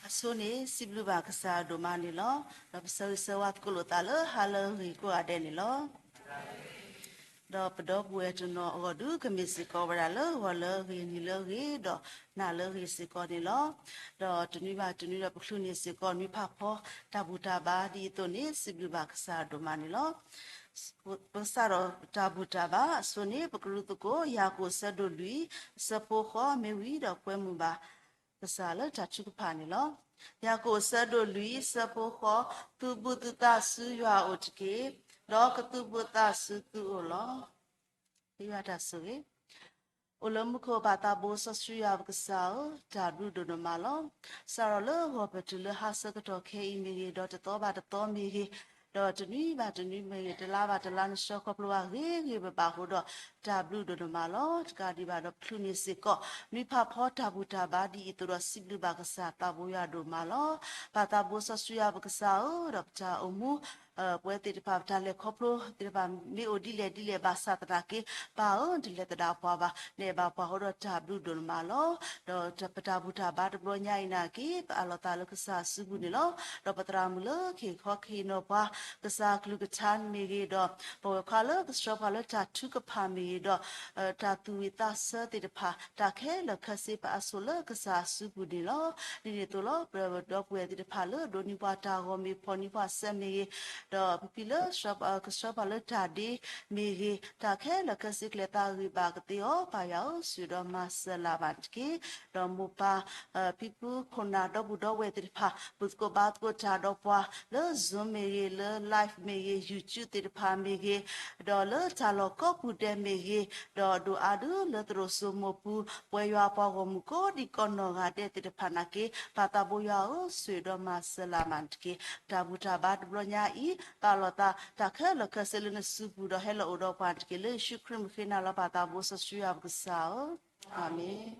အဆိန့ၣ် စံးဘျုးဘၣ်ကစၢ်အဒိၣ်မးန့ၣ်လီၤ. ဒီးပဆၢဂ့ၤဆၢဝါသကိးလိာ်သးလၢဟါလၢအဂ့ၤကိးဂၤဒဲးန့ၣ်လီၤ. ဒီးပဒီပုၢ်ဝဲၢ်တနီၤအဂီၢ်ဒုး ကမ့ၢ်စ့ၢ်ကီးဝဲဒၣ်လၢဂီၤလၢအဂ့ၤ, နံၤလၢအဂ့ၤ, ဒီးနၤလၢအဂ့ၤစ့ၢ်ကီးန့ၣ်လီၤ. ဒီးတနွံဘၣ်တနွံဒီးပချုးန့ၢ်စ့ၢ်ကီး နွံဖးဖီတၢ်ဘူၣ်တၢ်ဘါဒ်အသိးန့ၣ် စံးဘျုးဘၣ်ကစၢ်အဒိၣ်မးန့ၣ်လီၤ. ပကစးဒီးတၢ်ဘူၣ်တၢ်ဘါအဆိန့ၣ် ပကရူၢ်သကိး ယၤကိာ်အဆၢဒိၣ်လွံၢ် အဆၢဖိဃိး မ့ၢ်ဝံၤဒီးကွဲမုာ်ဘၣ်ကစၢ်လၢတၢ်ထုကဖၣ်န့ၣ်လီၤ. ယၤကိာ်အဆၢဒိၣ်လွံၢ် အဆၢဖိဃိး, သုဘူးသုသးဆူယွၤအအိၣ်တက့ၢ်, ဒီးကသုဘူးသးဆူသုအိၣ်လီၤ. ယွၤတၢ်ဆိၣ်ဂ့ၤ အိၣ်လၢမူခိၣ်ပၢ်သးဘိစီဆှံယွၤပကစၢ်ဧၢ, တၢ်ဘျုးဒိၣ်ဒိၣ်မးလီၤ. စးထီၣ်လၢဂီၤပတုၤလၢဟါဆၢကတီၢ်ခဲအံၤမ့ၢ်ဂ့ၤ, ဒီးတသီဘၣ်တသီမ့ၢ်ဂ့ၤ, ဒီးတနွံဘၣ်တနွံမ့ၢ်ဂ့ၤ, တလါဘၣ်တလါ နဆှၢခီဖျိဘၣ်ဂ့ၤဂ့ၤဘၣ်ဘၣ်အဃိဒီး တၢ်ဘျုးဒိၣ်ဒိၣ်မးလီၤ. တကးဒံးဘၣ်ဒီး ပချုးန့ၢ်စ့ၢ်ကီး နွံဖးဖီတၢ်ဘူၣ်တၢ်ဘါဒ်အံၤအသိးဒီး စံးဘျုးဘၣ်ကစၢ်သးဘိယွၤဒိၣ်မးလီၤ. ပၢ်သးဘိစီဆှံယွၤပကစၢ်ဧၢ, ဒီးပတၢ်အိၣ်မူ ပဝဲသ့ၣ်တဖၣ် ပတၢ်လဲၤခီဖျိသ့ၣ်တဖၣ် မ့ၢ်အိၣ်ဒ်လဲၣ်ဒ်လဲၣ်ဘၣ်ဆၣ်သနာ်က့ ပၢ်ဧၢ နတလဲၤသဒၣ်ပှၤဘၣ်, နအဲၣ်ဘၣ်ပှၤအဃိဒီးတၢ်ဘျုးဒိၣ်ဒိၣ်မးလီၤ. ဒီးပတၢ်ဘူၣ်တၢ်ဘါတဘျီညါအံၤနာ်က့ ပအးလီၤသးလၢကစၢ်အစုပူၤန့ၣ်လီၤ. ဒီးပသရၣ်မုၣ်လၢကဟ့ၣ်ခီကဟ့ၣ်နီၤပှၤ ကစၢ်ကလုၢ်ကထါမ့ၢ်ဂ့ၤ, ဒီးပဝဲၢ်ခွါလၢကဆှၢပှၤလၢတၢ်ထုကဖၣ်မ့ၢ်ဂ့ၤ, ဒီး တၢ်သူၣ်ဝံၣ်သးဆၢသ့ၣ်တဖၣ် တၢ်ခဲလၢာ်ခဲဆ့ ပအးဆိးလၢကစၢ်အစုပူၤန့ၣ်လီၤ. ဒ်န့ၣ်အသိးလီၤ. ပဒီပုၢ်ဝဲၢ်သ့ၣ်တဖၣ်လၢဒိးန့ၢ်ပှၤတၢ်ဂီၤမ့ၢ်ဖီၣ်န့ၢ်ပှၤစဲးမ့ၢ်ဂ့ၤ, ဒီးပဖံလၢ ကဆှၢပှၤလၢတၢ်ဒ့မ့ၢ်ဂ့ၤ, တၢ်ခဲလၢာ်ခဲဆ့ကျဲသးဂ့ၤဘၣ်ကသ့အီၤ ပၢ်ယွၤဧၢ ဆိၣ်ဒီးမၤစၢၤလၢ်ဘၣ်တက့ၢ်. ဒီးမိၢ်ပၢ် ဖံဖုခိၣ်နၢ်ဒီပုၢ်ဒီဝဲၢ်သ့ၣ်တဖၣ် ဘူၣ်သကိးဘါသကိးတၢ်ဒီးပှၤလၢ Zoom မ့ၢ်ဂ့ၤ, လၢ live မ့ၢ်ဂ့ၤ, YouTube သ့ၣ်တဖၣ်မ့ၢ်ဂ့ၤ, ဒီးလၢတၢ်လီၢ်ကိးပူၤဒဲးမ့ၢ်ဂ့ၤ, ဒီးဒိၣ်အါဒုလၢသရိာ်စိမိၢ်ပူၤ ပဝဲယွၤပှၤဂီၢ်မုၢ်ကိးဒံးကိးနီၢ်ဂၤဒဲးသ့ၣ်တဖၣ်နာ်က့ ပၢ်သးဘိယွၤဧၢ ဆိၣ်ဒီးမၤစၢၤလၢ်မးတက့ၢ်. တၢ်ဘူၣ်တၢ်ဘါတဘျီညါအံၤ ပအးလီၤသး တၢ်ခဲလၢာ်ခဲဆ့လၢနစုပူၤဒီးဟဲလီၤအိၣ်ဒီးပှၤတက့ၢ်. လၢယ့ၣ်ၡူးခရံာ်မုၢ်ဃ့နၤလီၤ ပၢ်သးဘိစီဆှံယွၤပကစၢ်ဧၢ, အၤမ့ၣ်.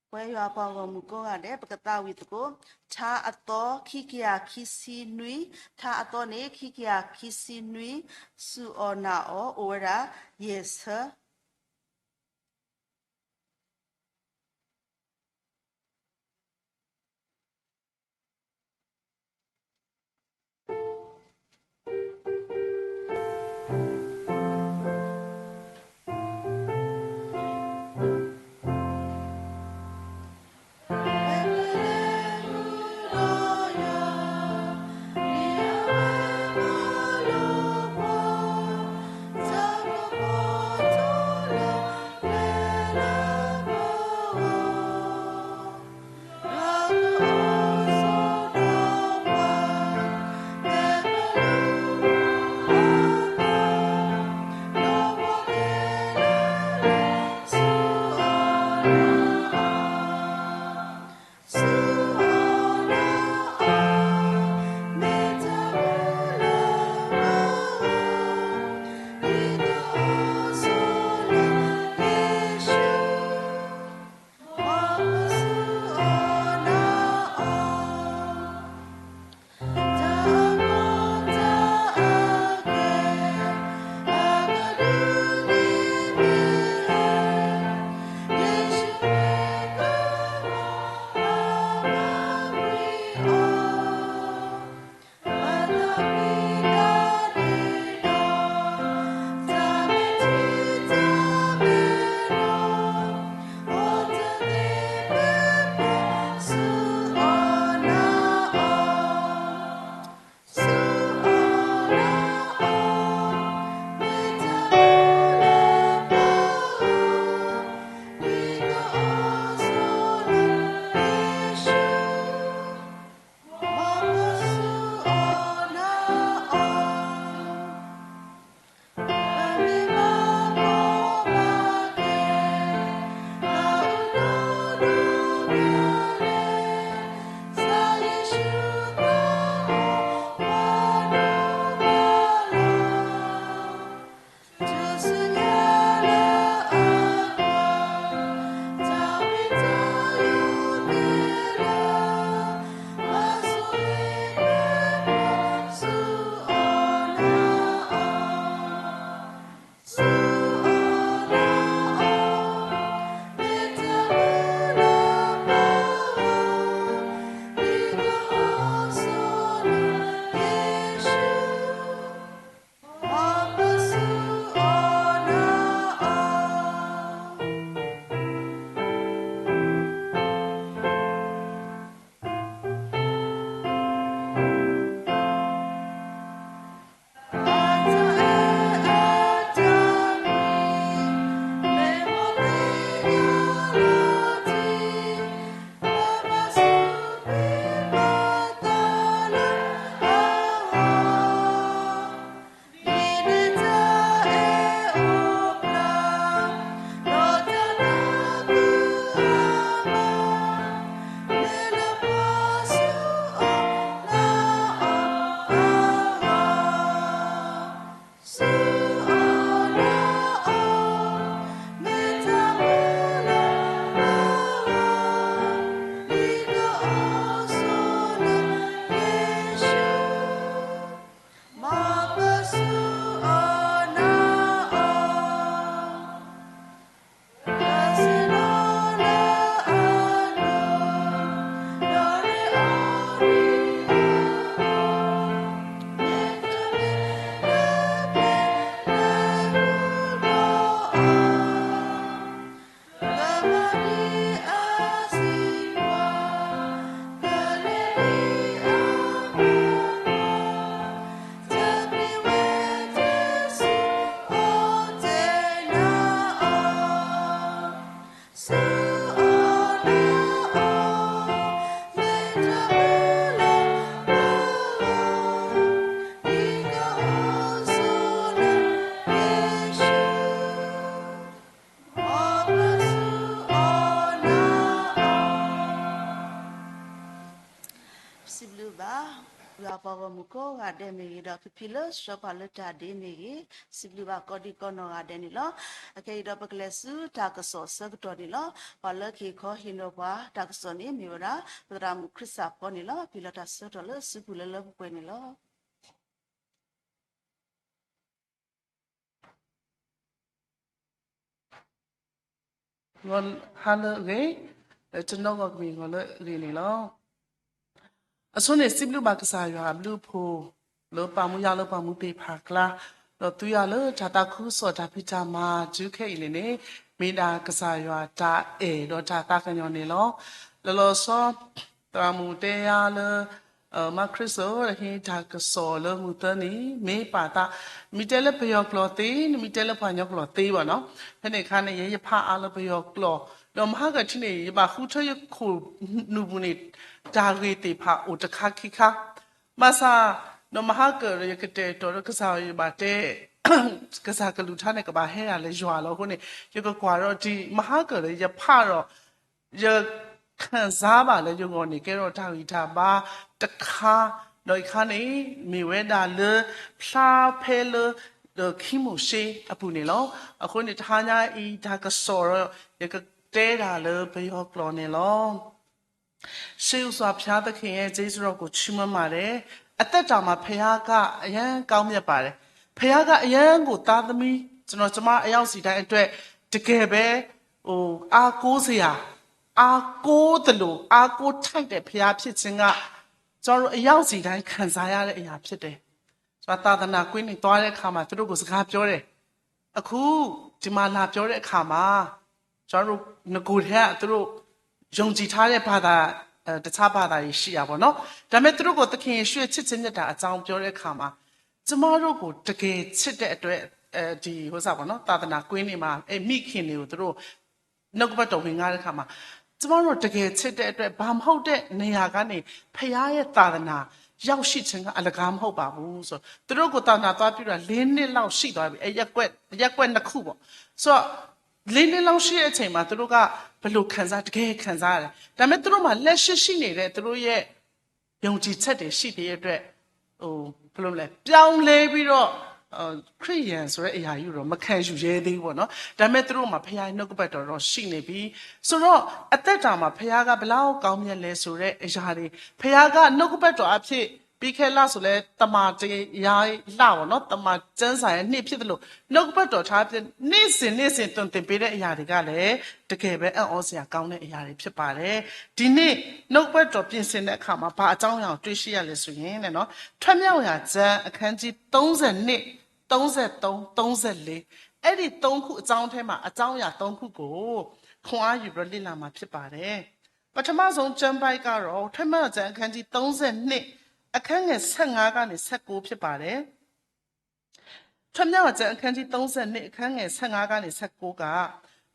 ပဝဲယွၤပှၤဂီၢ်မုၢ်ကိးဂၤဒဲး ပကသးဝံၣ်သကိး ထါအသီခံကယၤခံဆံနွံ, ထါအသီန့ၣ် ခံကယၤခံဆံနွံ, စူၢ်အီၣ်နာ်အီၤ အိၣ်ဝဲဒၣ်ယဲၢ်ဆၢ ယွၤပှၤဂီၢ်မုၢ်ကိးဂၤဒဲးမ့ၢ်ဂ့ၤ, ဒီးဖံဖံလၢဆှၢပှၤလၢတၢ်ဒ့မ့ၢ်ဂ့ၤ, စံးဘျုးဘၣ်ကိးဒံကိးနီၢ်ဂၤဒဲးန့ၣ်လီၤ. အခဲအံၤဒီးပကလဲၤဆူတၢ်ကစီၣ်အဆၢကတီၢ်န့ၣ်လီၤ. ပှၤလၢကဟ့ၣ်ခီဟ့ၣ်နီၤပှၤတၢ်ကစီၣ်န့ၣ်မ့ၢ်ဝဲဒၣ် သရၣ်မုၣ်ခရံာ်စၢ်ဖီန့ၣ်လီၤ. ပဟ့ၣ်လီၤတၢ်ဆၢကတီၢ်လၢစုပူၤလၢလၢပှဲၤပှဲၤန့ၣ်လီၤ. ဂီၤဟါလၢအဂ့ၤ, တနီၤဂီၢ်ကမ့ၢ်ဂီၤလၢအဂ့ၤန့ၣ်လီၤ. အဆိန့ၣ် စံးဘျုးဘၣ်ကစၢ်ယွၤအဘျုးအဖှိၣ် လၢပာ်မူယၤလၢပှၤမူသ့ၣ်တဖၣ်အကျါ, ဒီးသုယၤလၢတၢ်သးခုကစီၣ်တၢ်ဖံးတၢ်မၤတုၤခဲအံၤန့ၣ်န့ၣ်, မ့ၢ်ဒၣ်ကစၢ်ယွၤတၢ်အဲၣ်ဒီးတၢ်သးကညီၤန့ၣ်လီၤ. လီၤလီၤဆီ သရၣ်မုၣ်တဲယၤလၢ မါခရံာ်စိ ဟ့ၣ်တၢ်ကစီၣ်လၢမုၢ်သၢနံၤ မ့ၢ်ပာ်သး, နမ့ၢ်တဲလၢပယီၤကျိာ်သ့, နမ့ၢ်တဲလၢပှၤကညီကျိာ်သ့ဘၣ်နီၤ. ဖဲန့ၣ်အခါန့ၣ် ယဲယဖးအါလၢပယီၤကျိာ်, ဒီးမဟါကထံန့ၣ် ယဘၣ်ဃုထၢယခိၣ်နူာ်ပူၤန့ၣ် တၢ်ဂ့ၢ်သ့ၣ်တဖၣ်အိၣ်တခါခံခါ, ဘၣ်ဆၣ် ဒီးမဟါကဒီးယကတဲာ်ကတီၤဒီးကစၢ်ယွၤ ယဘၣ်တဲ ကစၢ်ကလုၢ်ကထါန့ၣ် ကဘၣ်ဟဲဒၣ်လၢယွၤလီၤ. အဃိန့ၣ် ယကကွၢ်ဒီးဒ်မဟါကဒီးယဖးဒီး ယခံစားဘၣ်လၢယဂီၢ်န့ၣ် ကဲထီၣ်တၢ်ဂံၢ်တၢ်ဘါတခါ, ဒီးအံၤခါန့ၣ် မ့ၢ်ဝဲဒၣ်လၢ ဖျါဖဲလၢ ဒီးခံမိၤၡ့အပူၤန့ၣ်လီၤ. အဃိန့ၣ် တဟါညါအံၤ တၢ်ကစီၣ်ဒီး ယကတဲဒၣ်လၢပယီၤကျိာ်န့ၣ်လီၤ. ရှေးဦးစွာဘုရားသခင်ရဲ့ ကျေးဇူးတော်ကို ချီးမွမ်းပါတယ်။ အသက်တာမှာ ဘုရားက အရမ်းကောင်းမြတ်ပါတယ်။ ဘုရားက အရမ်းကို သားသမီး ကျွန်တော် ကျွန်မ အယောက်စီတိုင်းအတွက် တကယ်ပဲ ဟို အားကိုးစရာ အားကိုးသလို အားကိုးထိုက်တဲ့ ဘုရားဖြစ်ခြင်းက ကျွန်တော်တို့ အယောက်စီတိုင်း ခံစားရတဲ့အရာ ဖြစ်တယ်။ ကျွန်တော် သာသနာကွင်းတွေ သွားတဲ့အခါမှာ သူတို့ကို စကားပြောတယ်။ အခု ဒီမှာ လာပြောတဲ့အခါမှာ ကျွန်တော်တို့ နဂိုထဲက သူတို့ ယုံကြည်ထားတဲ့ ဘာသာ အဲ တခြားဘာသာတွေ ရှိတာပေါ့နော်။ ဒါပေမဲ့ သူတို့ကို သခင်ယေရှုရဲ့ ချစ်ခြင်းမြတ်တာ အကြောင်း ပြောတဲ့အခါမှာ ကျမတို့ကို တကယ်ချစ်တဲ့အတွက် အဲ ဒီ ဟိုစပေါ့နော် သာသနာကွင်းတွေမှာ အဲ မိခင်တွေကို သူတို့ နှုတ်ကပတ်တော် ဝင်ငါတဲ့အခါမှာ ကျမတို့ တကယ်ချစ်တဲ့အတွက် ဘာမဟုတ်တဲ့နေရာကနေ ဘုရားရဲ့ သာသနာ ရောက်ရှိခြင်းက အလကား မဟုတ်ပါဘူးဆိုတော့ သူတို့ကို သာသနာ သွားပြုတာ လေးနှစ်လောက် ရှိသွားပြီ။ အဲ ရပ်ကွက် ရပ်ကွက်နှစ်ခုပေါ့။ ဆိုတော့ လေးနှစ်လောက် ရှိတဲ့အချိန်မှာ သူတို့က ဘယ်လိုခံစား တကယ်ခံစားရတယ်။ ဒါပေမဲ့ သူတို့မှာ လက်ရှိရှိနေတဲ့ သူတို့ရဲ့ ယုံကြည်ချက်တွေ ရှိသေးတဲ့အတွက် ဟို ဘယ်လိုမလဲ ပြောင်းလဲပြီးတော့ အဲ ခရစ်ယာန်ဆိုတဲ့အရာကြီးကိုတော့ မခံယူရဲသေးဘူးပေါ့နော်။ ဒါပေမဲ့ သူတို့မှာ ဘုရားရဲ့ နှုတ်ကပတ်တော်တော့ ရှိနေပြီ။ ဆိုတော့ အသက်တာမှာ ဘုရားက ဘယ်လောက်ကောင်းမြတ်လဲဆိုတဲ့အရာတွေ ဘုရားက နှုတ်ကပတ်တော်အဖြစ် ပြီးခဲ့လဆိုလဲ သမ္မာတရားလပေါ့နော်။ သမ္မာကျမ်းစာရဲ့နေ့ဖြစ်သလို နှုတ်ကပတ်တော်ထားဖြင့် နေ့စဉ်နေ့စဉ် သွန်သင်ပေးတဲ့အရာတွေကလည်း တကယ်ပဲ အံ့ဩစရာကောင်းတဲ့အရာတွေ ဖြစ်ပါတယ်။ ဒီနေ့ နှုတ်ကပတ်တော် ပြင်ဆင်တဲ့အခါမှာ ဘာအကြောင်းအရာကို တွေ့ရှိရလဲဆိုရင်တဲ့နော် ထွက်မြောက်ရာကျမ်း အခန်းကြီး သုံးဆယ့်နှစ်၊ သုံးဆယ့်သုံး၊ သုံးဆယ့်လေး၊ အဲ့ဒီသုံးခုအကြောင်းထဲမှာ အကြောင်းအရာသုံးခုကို ခွန်အားယူပြီးတော့ လေ့လာမှာ ဖြစ်ပါတယ်။ ပထမဆုံးကျမ်းပိုဒ်ကတော့ ထွက်မြောက်ရာကျမ်း အခန်းကြီး သုံးဆယ့်နှစ်၊ အခန်းငယ် ဆယ့်ငါး ကနေ ဆယ့်ကိုး ဖြစ်ပါတယ်။ ထွက်မြောက်ရာကျမ်း အခန်းကြီး သုံးဆယ့်နှစ်၊ အခန်းငယ် ဆယ့်ငါး ကနေ ဆယ့်ကိုး က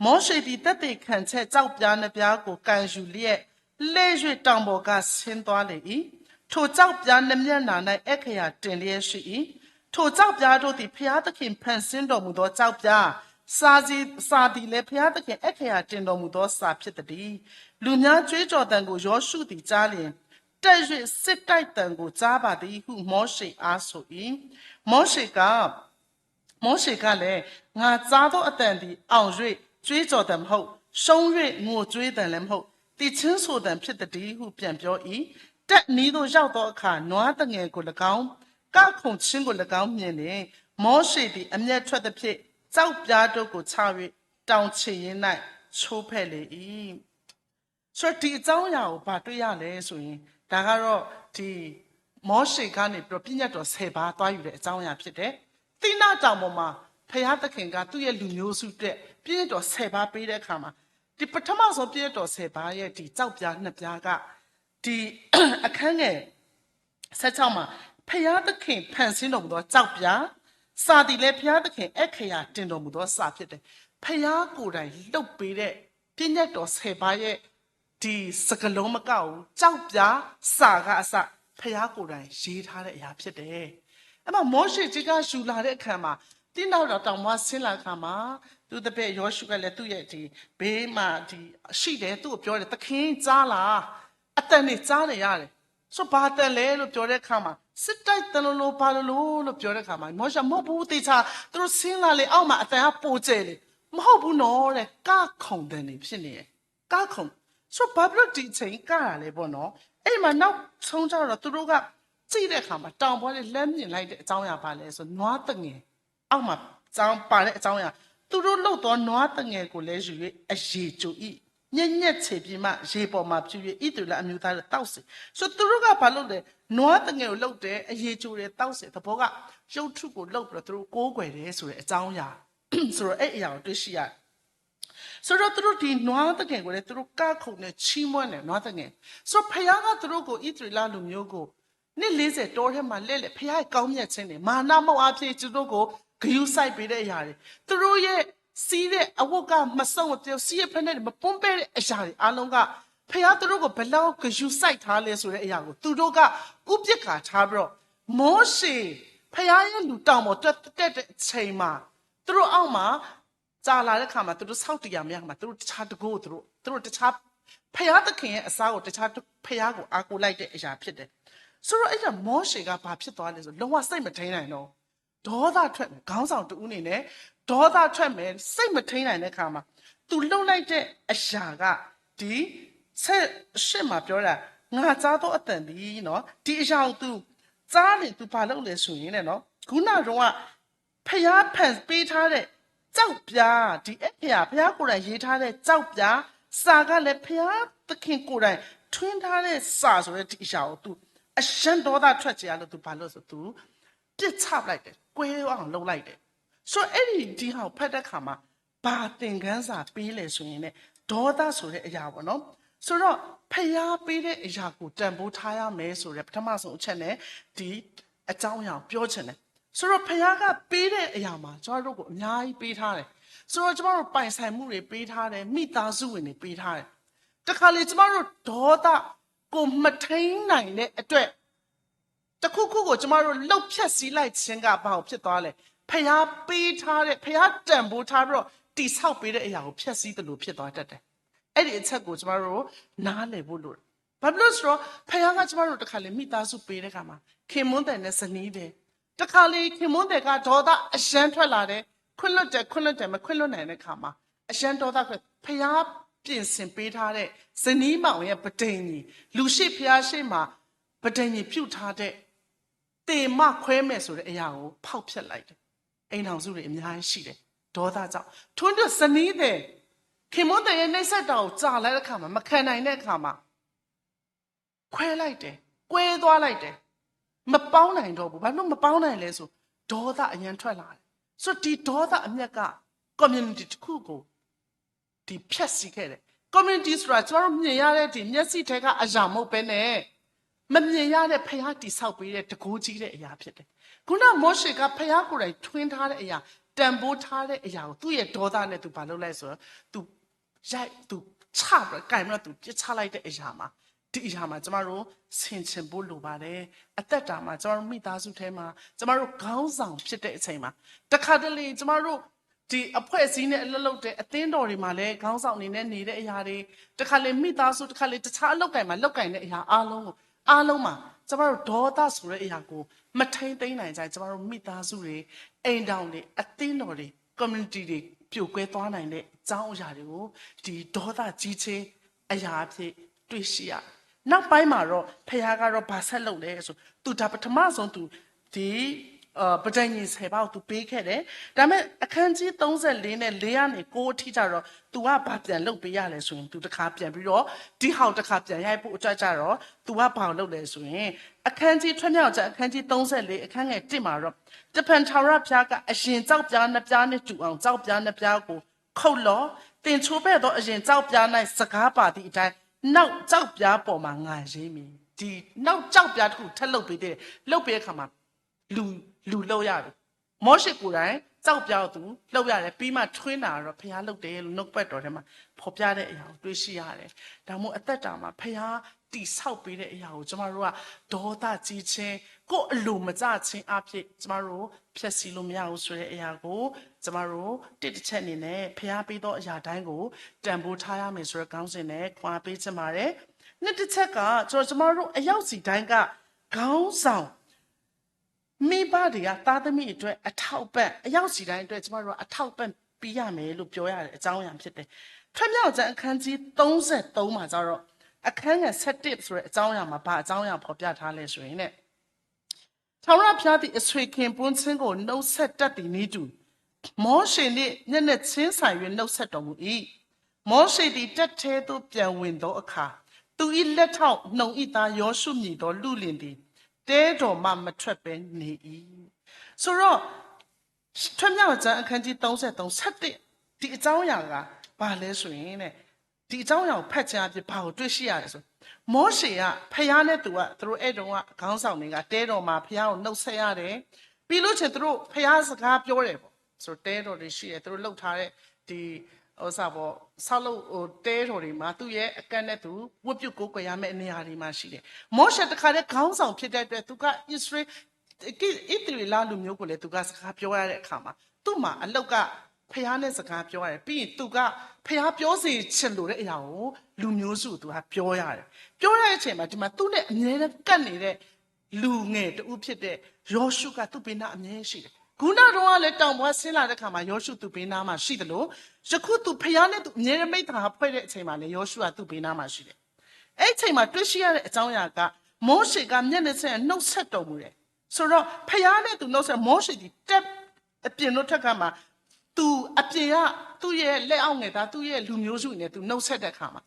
မောရှေသည် သက်သေခံချက် ကျောက်ပြားနှစ်ပြားကို ကိုင်ယူလျက် လှည့်၍ တောင်ပေါ်က ဆင်းသွားလေ၏။ ထိုကျောက်ပြားနှစ်မျက်နှာ၌ အက္ခရာတင်လျက်ရှိ၏။ ထိုကျောက်ပြားတို့သည် ဘုရားသခင် ဖန်ဆင်းတော်မူသော ကျောက်ပြား၊ စာသည်၊ စာသည်လည်း ဘုရားသခင် အက္ခရာတင်တော်မူသော စာဖြစ်သတည်း။ လူများကြွေးကြော်သံကို ယောရှုသည် ကြားလျှင်၊ တက်၍ စစ်တိုက်သံကို ကြားပါသည်ဟု မောရှေအားဆို၏။ မောရှေက၊ မောရှေကလည်း၊ ငါကြားသောအသံသည် အောင်၍ ကြွေးကြော်သံမဟုတ်၊ ရှုံး၍ ငိုကြွေးသံလည်းမဟုတ်၊ သီချင်းဆိုသံဖြစ်သတည်းဟု ပြန်ပြော၏။ တပ်အနီးသို့ ရောက်သောအခါ၊ နွားသငယ်ကိုလည်းကောင်း၊ ကခုန်ခြင်းကိုလည်းကောင်း မြင်လျှင်၊ မောရှေသည် အမျက်ထွက်သဖြင့်၊ ကျောက်ပြားတို့ကို ချ၍ တောင်ခြေရင်း၌ ချိုးဖဲ့လေ၏။ ဆိုတော့ ဒီအကြောင်းအရာကို ဘာတွေ့ရလဲဆိုရင်၊ ဒါကတော့ ဒီ မောရှေကနေပြီးတော့ ပညတ်တော်ဆယ်ပါး သွားယူတဲ့အကြောင်းအရာဖြစ်တယ်။ သိနတောင်ပေါ်မှာ ဘုရားသခင်က သူ့ရဲ့လူမျိုးစုအတွက် ပညတ်တော်ဆယ်ပါး ပေးတဲ့အခါမှာ ဒီပထမဆုံး ပညတ်တော်ဆယ်ပါးရဲ့ ဒီကျောက်ပြားနှစ်ပြားက ဒီအခန်းငယ် ဆယ့်ခြောက်မှာ ဘုရားသခင် ဖန်ဆင်းတော်မူသော ကျောက်ပြား၊ စာသည်လည်း ဘုရားသခင် အက္ခရာတင်တော်မူသော စာဖြစ်တယ်။ ဘုရားကိုယ်တိုင် လုပ်ပေးတဲ့ ပညတ်တော်ဆယ်ပါးရဲ့ ဒီစကားလုံးမကဘူး၊ ကျောက်ပြားစာကအစ ဘုရားကိုယ်တိုင် ရေးထားတဲ့အရာ ဖြစ်တယ်။ အဲ့မှာ မောရှေကြီးက ယူလာတဲ့အခါမှာ သိနတောင်တောင်ပေါ်ဆင်းလာတဲ့အခါမှာ သူ့တပည့်ယောရှုကလည်း သူ့ရဲ့ဒီ ဗိမာန်ဒီရှိတယ်၊ သူ့ကိုပြောတယ်၊ သခင်ကြားလား၊ အသံတွေကြားနေရတယ်။ ဆိုတော့ ဘာအသံလဲလို့ပြောတဲ့အခါမှာ စစ်တိုက်သံလိုလို ဘာလိုလိုလို့ပြောတဲ့အခါမှာ မောရှေ မဟုတ်ဘူး သေချာ သူတို့ဆင်းလာလေ အောက်မှာ အသံကပိုကျယ်လေ မဟုတ်ဘူးနော်တဲ့ ကခုန်သံတွေဖြစ်နေတယ် ကခုန် ဆိုတော့ ဘာဖြစ်လို့ဒီအချိန်ကတာလဲပေါ့နော် အဲ့ဒီမှာနောက်ဆုံးကျတော့ သူတို့က ကြည့်တဲ့အခါမှာ တောင်ပေါ်နဲ့လှမ်းမြင်လိုက်တဲ့အကြောင်းအရာဘာလဲဆို နွားသငယ် အောက်မှာ ကျောင်းပါတဲ့အကြောင်းအရာ သူတို့လုပ်သောနွားသငယ်ကိုလည်းယူ၍ အရေကြိုအီ့ ညက်ညက်ချေပြီးမှ ရေပေါ်မှာဖြူ၍ ဣသရေလအမျိုးသားတို့သောက်စေ ဆိုတော့ သူတို့ကဘာလုပ်လဲ နွားသငယ်ကိုလုပ်တယ် အရေကြိုတယ် သောက်စေ သဘောက ရုပ်တုကိုလုပ်ပြီးတော့ သူတို့ကိုးကွယ်တယ်ဆိုတဲ့အကြောင်းအရာ ဆိုတော့ အဲ့အရာကိုတွေ့ရှိရတယ် ဆိုတော့ သူတို့ဒီနွားသငယ်ကိုလည်း သူတို့ကခုန်နဲ့ချီးမွမ်းတယ် နွားသငယ် ဆိုတော့ ဘုရားကသူတို့ကို ဣသရေလလူမျိုးကို နှစ်လေးဆယ်တောထဲမှာလဲလဲ ဘုရားရဲ့ကောင်းမြတ်ခြင်းနဲ့ မန္နမုန့်အားဖြင့် သူတို့ကို ဂရုစိုက်ပေးတဲ့အရာတွေ သူတို့ရဲ့စီးတဲ့အဝတ်က မစုတ်မပြုတ် စီးတဲ့ဖိနပ်တွေ မပွန်းပဲတဲ့အရာတွေအားလုံးက ဘုရားသူတို့ကို ဘယ်လောက်ဂရုစိုက်ထားလဲဆိုတဲ့အရာကို သူတို့က ဥပက္ခာထားပြီးတော့ မောရှေ ဘုရားရဲ့လူတောင်ပေါ်တက်တဲ့အချိန်မှာ သူတို့အောက်မှာ ကြာလာတဲ့အခါမှာ သူတို့ဆောက်တည်ရာမရခါမှာ သူတို့တခြားတကူကို သူတို့ သူတို့တခြား ဘုရားသခင်ရဲ့အစားကို တခြားဘုရားကို အားကိုးလိုက်တဲ့အရာဖြစ်တယ်။ ဆိုတော့ အဲ့ဒါ မောရှေက ဘာဖြစ်သွားလဲဆို လုံးဝစိတ်မထိန်းနိုင်တော့ ဒေါသထွက်မယ်။ ခေါင်းဆောင်တဦးအနေနဲ့ ဒေါသထွက်မယ်။ စိတ်မထိန်းနိုင်တဲ့အခါမှာ သူလုပ်လိုက်တဲ့အရာက ဒီ ဆယ့်ရှစ်မှာပြောတာ ငါကြားသောအသံလီၤ ဒီအရာကို သူကြားနေ သူဘာလုပ်လဲဆိုရင်တဲ့နော် ခုနတုန်းက ဘုရားဖန်ပေးထားတဲ့ ကျောက်ပြား ဒီအဲဖျာ ဘုရားကိုယ်တိုင်ရေးထားတဲ့ကျောက်ပြား စာကလည်း ဘုရားသခင်ကိုယ်တိုင်ထွင်းထားတဲ့စာဆိုတဲ့ ဒီအရာကို သူ အရမ်းဒေါသထွက်စေလို့ သူဘာလုပ်ဆို သူ ပစ်ချလိုက်တယ်။ ကွဲအောင်လုပ်လိုက်တယ်။ ဆိုတော့ အဲ့ဒီဒီဟာကိုဖတ်တဲ့အခါမှာ ဘာသင်ခန်းစာပေးလဲဆိုရင်နဲ့ ဒေါသဆိုတဲ့အရာပေါ့နော်။ ဆိုတော့ ဘုရားပေးတဲ့အရာကို တန်ဖိုးထားရမယ်ဆိုတဲ့ ပထမဆုံးအချက်နဲ့ ဒီအကြောင်းအရာကိုပြောချင်တယ်။ ဆိုတော့ ဘုရားကပေးတဲ့အရာမှာ ကျမတို့ကိုအများကြီးပေးထားတယ်။ ဆိုတော့ ကျမတို့ပိုင်ဆိုင်မှုတွေပေးထားတယ်။ မိသားစုဝင်တွေပေးထားတယ်။ တခါလေ ကျမတို့ဒေါသကိုမထိန်းနိုင်တဲ့အတွက် တစ်ခုခုကိုကျမတို့လုပ်ဖျက်ဆီးလိုက်ခြင်းက ဘာကိုဖြစ်သွားလဲ။ ဘုရားပေးထားတဲ့ ဘုရားတန်ဖိုးထားပြီးတော့ တည်ဆောက်ပေးတဲ့အရာကို ဖျက်ဆီးသလိုဖြစ်သွားတတ်တယ်။ အဲ့ဒီအချက်ကိုကျမတို့နားလည်ဖို့လိုတယ်။ ဘာဖြစ်လို့ဆိုတော့ ဘုရားကကျမတို့တစ်ခါလေ မိသားစုပေးတဲ့အခါမှာ ခင်မွန်းသည်နဲ့ဇနီးသည် တစ်ခါလေ ခင်မွန်းသည်က ဒေါသအရမ်းထွက်လာတယ်။ ခွင့်လွှတ်တယ် ခွင့်လွှတ်တယ် မခွင့်လွှတ်နိုင်တဲ့အခါမှာ အရမ်းဒေါသထွက် ဘုရားပြင်ဆင်ပေးထားတဲ့ ဇနီးမောင်ရဲ့ပဋိညာဉ် လူရှေ့ဘုရားရှေ့မှာ ပဋိညာဉ်ပြုထားတဲ့ သေမခွဲမယ်ဆိုတဲ့အရာကို ဖောက်ဖျက်လိုက်တယ်။ အိမ်ထောင်စုတွေအများကြီးရှိတယ်။ ဒေါသကြောင့်။ ထို့နည်းဇနီးသည် ခင်မွန်းသည်ရဲ့နှိပ်စက်တာကိုကြာလာတဲ့အခါမှာ မခံနိုင်တဲ့အခါမှာ ခွဲလိုက်တယ်။ ကွဲသွားလိုက်တယ်။ မပေါင်းနိုင်တော့ဘူး။ ဘာလို့မပေါင်းနိုင်လဲဆို ဒေါသအရမ်းထွက်လာတယ်။ ဆိုတော့ ဒီဒေါသအမျက်က community တစ်ခုကို ဒီဖျက်ဆီးခဲ့တယ်။ community ဆိုတာ ကျမတို့မြင်ရတဲ့ဒီမျက်စိထဲကအရာမဟုတ်ဘဲနဲ့ မမြင်ရတဲ့ဘုရားတည်ဆောက်ပေးတဲ့တန်ခိုးကြီးတဲ့အရာဖြစ်တယ်။ ခုနမောရှေက ဘုရားကိုယ်တိုင်ထွင်းထားတဲ့အရာ တန်ဖိုးထားတဲ့အရာကို သူ့ရဲ့ဒေါသနဲ့သူဘာလုပ်လဲဆိုတော့ သူ ရိုက် သူချပြီးတော့ ကိုင်ပြီးတော့ သူပစ်ချလိုက်တဲ့အရာမှာ ဒီအရာမှာ ကျမတို့ ဆင်ခြင်ဖို့လိုပါတယ်။ အသက်တာမှာ ကျမတို့မိသားစုထဲမှာ ကျမတို့ခေါင်းဆောင်ဖြစ်တဲ့အချိန်မှာ တခါတလေ ကျမတို့ ဒီအဖွဲ့အစည်းနဲ့အလုပ်လုပ်တဲ့ အသင်းတော်တွေမှာလည်း ခေါင်းဆောင်အနေနဲ့နေတဲ့အရာတွေ တခါလေ မိသားစု တခါလေ တခြားအလုပ်ကိုင်မှာ လုပ်ကိုင်တဲ့အရာအားလုံးကို အားလုံးမှာ ကျမတို့ဒေါသဆိုတဲ့အရာကို မထိန်းသိမ်းနိုင်ကြရင် ကျမတို့မိသားစုတွေ အိမ်ထောင်တွေ အသင်းတော်တွေ community တွေ ပြိုကွဲသွားနိုင်တဲ့အကြောင်းအရာတွေကို ဒီဒေါသကြီးခြင်းအရာအဖြစ်တွေ့ရှိရတယ်။ နောက်ပိုင်းမှာတော့ ဘုရားကတော့ဘာဆက်လုပ်လဲဆို သူဒါပထမဆုံးသူ ဒီ ပဋိညာဉ်ဆယ်ပါးကိုသူပေးခဲ့တယ်။ ဒါပေမဲ့ အခန်းကြီးသုံးဆယ့်လေးနဲ့ လေးကနေ ကိုးအထိကျတော့ သူကဘာပြန်လုပ်ပေးရလဲဆိုရင် သူတစ်ခါပြန်ပြီးတော့ ဒီဟာကိုတစ်ခါပြန်ရိုက်ဖို့အတွက်ကျတော့ သူကဘာကိုလုပ်လဲဆိုရင် အခန်းကြီး ထွတ်မြောက်ကျမ်း အခန်းကြီးသုံးဆယ့်လေး အခန်းငယ်တစ်မှာတော့ တဖန်ထာဝရဘုရားက အရင်ကျောက်ပြားနှစ်ပြားနှင့်တူအောင် ကျောက်ပြားနှစ်ပြားကိုခုတ်လော့။ သင်ချိုးဖဲ့သောအရင်ကျောက်ပြား၌ စကားပါသည်အတိုင်း နောက်ကျောက်ပြားပေါ်မှာ ငါရေးမည်။ ဒီနောက်ကျောက်ပြားတစ်ခုထပ်လုပ်ပေးသေးတယ်။ လုပ်ပေးတဲ့အခါမှာ လူလူလုပ်ရတယ်။ မောရှေကိုယ်တိုင်ကျောက်ပြားကိုသူလုပ်ရတယ်။ ပြီးမှထွင်းတာကတော့ဘုရားလုပ်တယ်လို့နှုတ်ကပတ်တော်ထဲမှာဖော်ပြတဲ့အရာကိုတွေ့ရှိရတယ်။ ဒါမှမဟုတ်အသက်တာမှာဘုရားတ တည်ဆောက်ပေးတဲ့အရာကို ကျမတို့က ဒေါသကြီးခြင်း ကိုယ့်အလိုမကျခြင်းအားဖြင့် ကျမတို့ ဖျက်ဆီးလို့မရဘူးဆိုတဲ့အရာကို ကျမတို့ တစ်တစ်ချက်အနေနဲ့ ဖျားပေးသောအရာတိုင်းကို တန်ဖိုးထားရမယ်ဆိုတဲ့ ခေါင်းစဉ်နဲ့ ခွန်အားပေးချင်ပါတယ်။ နှစ်တစ်ချက်က ကျွန်တော် ကျမတို့ အယောက်စီတိုင်းက ခေါင်းဆောင် မိဘတွေက သားသမီးအတွက် အထောက်အပံ့ အယောက်စီတိုင်းအတွက် ကျမတို့က အထောက်အပံ့ပေးရမယ်လို့ ပြောရတဲ့အကြောင်းအရာဖြစ်တယ်။ ထွဲမြောက်ကျမ်း အခန်းကြီး သုံးဆယ့်သုံးမှာကျတော့ အခန်းငယ် ဆယ့်တစ်ဆိုတဲ့အကြောင်းအရာမှာ ဘာအကြောင်းအရာဖော်ပြထားလဲဆိုရင်နဲ့ ထာဝရဘုရားသည် အဆွေခင်ပွန်းချင်းကို နှုတ်ဆက်တတ်သည်နည်းတူ မောရှေနှင့်မျက်နှာချင်းဆိုင်၍ နှုတ်ဆက်တော်မူ၏။ မောရှေသည် တပ်ထဲသို့ ပြန်ဝင်သောအခါ သူ၏လက်ထောက် နုန်၏သား ယောရှုမည်သော လုလင်သည် တဲတော်မှ မထွက်ဘဲနေ၏။ ဆိုတော့ ထွဲမြောက်ကျမ်း အခန်းကြီး သုံးဆယ့်သုံး ဆယ့်တစ် ဒီအကြောင်းအရာက ဘာလဲဆိုရင်နဲ့ ဒီအကြောင်းအရာကို ဖတ်ခြင်းအားဖြင့် ဘာကိုတွေ့ရှိရတယ်ဆို မောရှေက ဖယားနဲ့သူက သူတို့အဲဒိမ်က ခေါင်းဆောင်တွေက တဲတော်မှာ ဖယားကို နှုတ်ဆက်ရတယ်။ ပြီးလို့ချင်း သူတို့ ဖယားစကားပြောတယ်ပေါ့။ ဆိုတော့ တဲတော်တွေရှိတယ်။ သူတို့လုပ်ထားတဲ့ ဒီ ဥစ္စာပေါ့ ဆောက်လုပ် ဟို တဲတော်တွေမှာ သူ့ရဲ့အကန့်နဲ့သူ ဝတ်ပြုကိုးကွယ်ရမယ့်နေရာတွေမှာရှိတယ်။ မောရှေတခါတည်းခေါင်းဆောင်ဖြစ်တဲ့အတွက် သူက အစ္စရေး က ဣသရေလလူမျိုးကိုလည်း သူကစကားပြောရတဲ့အခါမှာ သူ့မှာအလုပ်က ဖယားနဲ့စကားပြောရတယ်။ ပြီးရင်သူက ဖယားပြောစေချင်လို့တဲ့အရာကို လူမျိုးစုကိုသူကပြောရတယ်။ ပြောရတဲ့အချိန်မှာ ဒီမှာသူနဲ့အမြဲတမ်းကပ်နေတဲ့ လူငယ်တဦးဖြစ်တဲ့ ယောရှုကသူ့ပေးနားအမြဲရှိတယ်။ ခုနတုန်းကလည်း တောင်ပေါ်ဆင်းလာတဲ့အခါမှာ ယောရှုသူ့ပေးနားမှာရှိသလို ယခုသူဖယားနဲ့သူအမြဲတမ်းမိတ်သဟာဖွဲ့တဲ့အချိန်မှာလည်း ယောရှုကသူ့ပေးနားမှာရှိတယ်။ အဲ့အချိန်မှာတွေ့ရှိရတဲ့အကြောင်းအရာက မောရှေကမျက်နှာချင်းဆိုင်နှုတ်ဆက်တော်မူတယ်။ ဆိုတော့ ဖယားနဲ့သူနှုတ်ဆက် မောရှေသည် တပ်အပြင်လို့ထွက်ခါမှာ သူအပြင်က သူ့ရဲ့လက်အောက်ငယ်သား သူ့ရဲ့လူမျိုးစုနဲ့သူနှုတ်ဆက်တဲ့အခါမှာ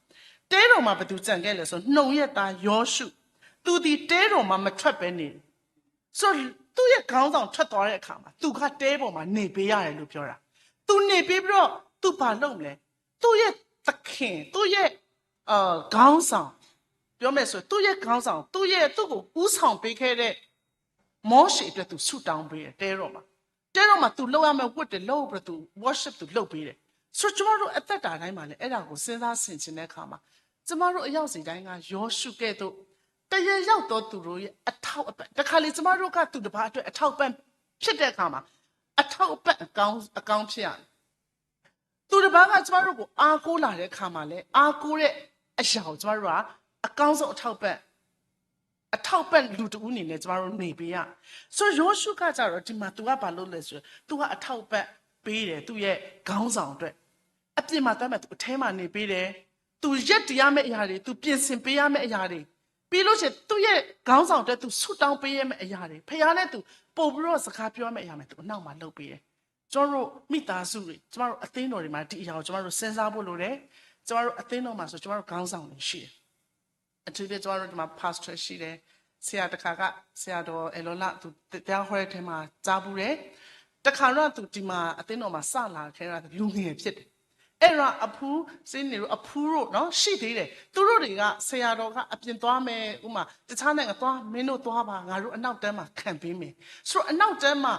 တဲတော်မှာဘယ်သူကျန်ခဲ့လဲဆို နုန်ရဲ့သားယောရှု သူသည်တဲတော်မှာမထွက်ဘဲနေ ဆိုတော့ သူ့ရဲ့ခေါင်းဆောင်ထွက်သွားတဲ့အခါမှာ သူကတဲပေါ်မှာနေပေးရတယ်လို့ပြောတာ။ သူနေပေးပြီးတော့ သူဘာလုပ်မလဲ။ သူ့ရဲ့သခင် သူ့ရဲ့ ခေါင်းဆောင် ပြောမယ်ဆို သူ့ရဲ့ခေါင်းဆောင် သူ့ရဲ့ သူ့ကိုဦးဆောင်ပေးခဲ့တဲ့ မောရှေအတွက်သူဆုတောင်းပေးတယ် တဲတော်မှာ။ တဲတော်မှာ သူလုပ်ရမယ့်ဝတ်တွေလုပ်ပြီးတော့ သူ worship သူလုပ်ပေးတယ်။ ဆိုတော့ ကျမတို့အသက်တာတိုင်းမှာလည်း အဲ့ဒါကိုစဉ်းစားဆင်ခြင်တဲ့အခါမှာ ကျမတို့အယောက်စီတိုင်းက ယောရှုကဲ့သို့ တရက်ရောက်သောသူတို့ရဲ့အထောက်အပံ့ တခါလေ ကျမတို့ကသူတစ်ပါးအတွက်အထောက်အပံ့ဖြစ်တဲ့အခါမှာ အထောက်အပံ့အကောင်း အကောင်းဖြစ်ရမယ်။ သူတစ်ပါးကကျမတို့ကိုအားကိုးလာတဲ့အခါမှာလည်း အားကိုးတဲ့အရာကိုကျမတို့ကအကောင်းဆုံးအထောက်အပံ့ အထောက်အပံ့လူတစ်ဦးအနေနဲ့ကျမတို့နေပေးရ။ ဆိုတော့ ယောရှုကကျတော့ ဒီမှာသူကဘာလုပ်လဲဆိုတော့ သူကအထောက်အပံ့ပေးတယ် သူ့ရဲ့ခေါင်းဆောင်အတွက်။ အပြင်မှာသွားမယ် သူအထဲမှာနေပေးတယ်။ သူရပ်တည်ရမယ့်အရာတွေ သူပြင်ဆင်ပေးရမယ့်အရာတွေ ပြီးလို့ရှိရင် သူ့ရဲ့ခေါင်းဆောင်အတွက် သူဆုတောင်းပေးရမယ့်အရာတွေ ဖခင်နဲ့သူပို့ပြီးတော့စကားပြောရမယ့်အရာတွေ သူအနောက်မှာလုပ်ပေးတယ်။ ကျမတို့မိသားစုတွေ ကျမတို့အသင်းတော်တွေမှာ ဒီအရာကိုကျမတို့စဉ်းစားဖို့လိုတယ်။ ကျမတို့အသင်းတော်မှာဆို ကျမတို့ခေါင်းဆောင်တွေရှိတယ်။ အထူးသဖြင့် ကျမတို့ဒီမှာ pastor ရှိတယ်။ ဆရာတခါက ဆရာတော်အဲလောလ သူတရားဟောတဲ့ထဲမှာကြားဖူးတယ်။ တခါတော့သူဒီမှာအသင်းတော်မှာစလာခဲ့တာ လူငယ်ဖြစ်တယ်။ အဲ့တော့အဖူ စင်းနေတို့အဖူတို့နော် ရှိသေးတယ်။ သူတို့တွေက ဆရာတော်ကအပြင်သွားမယ် ဥပမာ တခြားနိုင်ငံသွား မင်းတို့သွားပါ ငါတို့အနောက်တန်းမှာခံပေးမယ်ဆိုတော့ အနောက်တန်းမှာ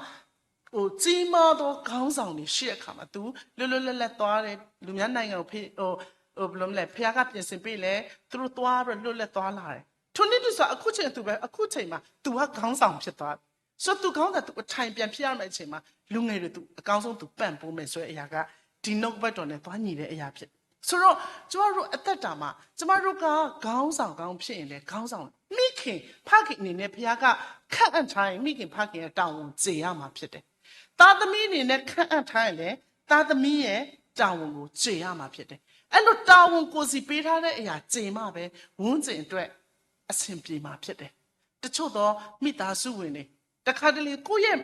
ဟို ကြီးမားသောခေါင်းဆောင်တွေရှိတဲ့အခါမှာ သူလွတ်လွတ်လပ်လပ်သွားတယ်။ လူများနိုင်ငံကို ဖဟို ဟို ဘယ်လိုမလဲ ဖခင်ကပြင်ဆင်ပေးလဲ သူတို့သွားပြီးတော့လွတ်လပ်သွားလာတယ်။ ထိုနည်းတူစွာ အခုချိန်သူပဲ အခုချိန်မှာ သူကခေါင်းဆောင်ဖြစ်သွားပြီ။ ဆိုတော့ သူခေါင်းဆောင် သူအထိုင်ပြန်ဖြစ်ရမယ့်အချိန်မှာ လူငယ်တွေ သူအကောင်းဆုံး သူပံ့ပိုးမယ်ဆိုတဲ့အရာက ဒီနှုတ်ကပတ်တော်နဲ့သွားညီတဲ့အရာဖြစ်တယ်။ ဆိုတော့ ကျမတို့အသက်တာမှာ ကျမတို့ကခေါင်းဆောင်ကောင်းဖြစ်ရင်လည်း ခေါင်းဆောင် မိခင် ဖခင်အနေနဲ့ ဖခင်ကခန့်အပ်ထားရင် မိခင်ဖခင်ရဲ့တာဝန်ကိုကျေရမှာဖြစ်တယ်။ သားသမီးအနေနဲ့ခန့်အပ်ထားရင်လည်း သားသမီးရဲ့တာဝန်ကိုကျေရမှာဖြစ်တယ်။ အဲ့လိုတာဝန်ကိုယ်စီပေးထားတဲ့အရာကျေမှပဲ ဝန်းကျင်အတွက်အဆင်ပြေမှာဖြစ်တယ်။ တချို့သောမိသားစုဝင်တွေ တခါတလေကိုယ့်ရဲ့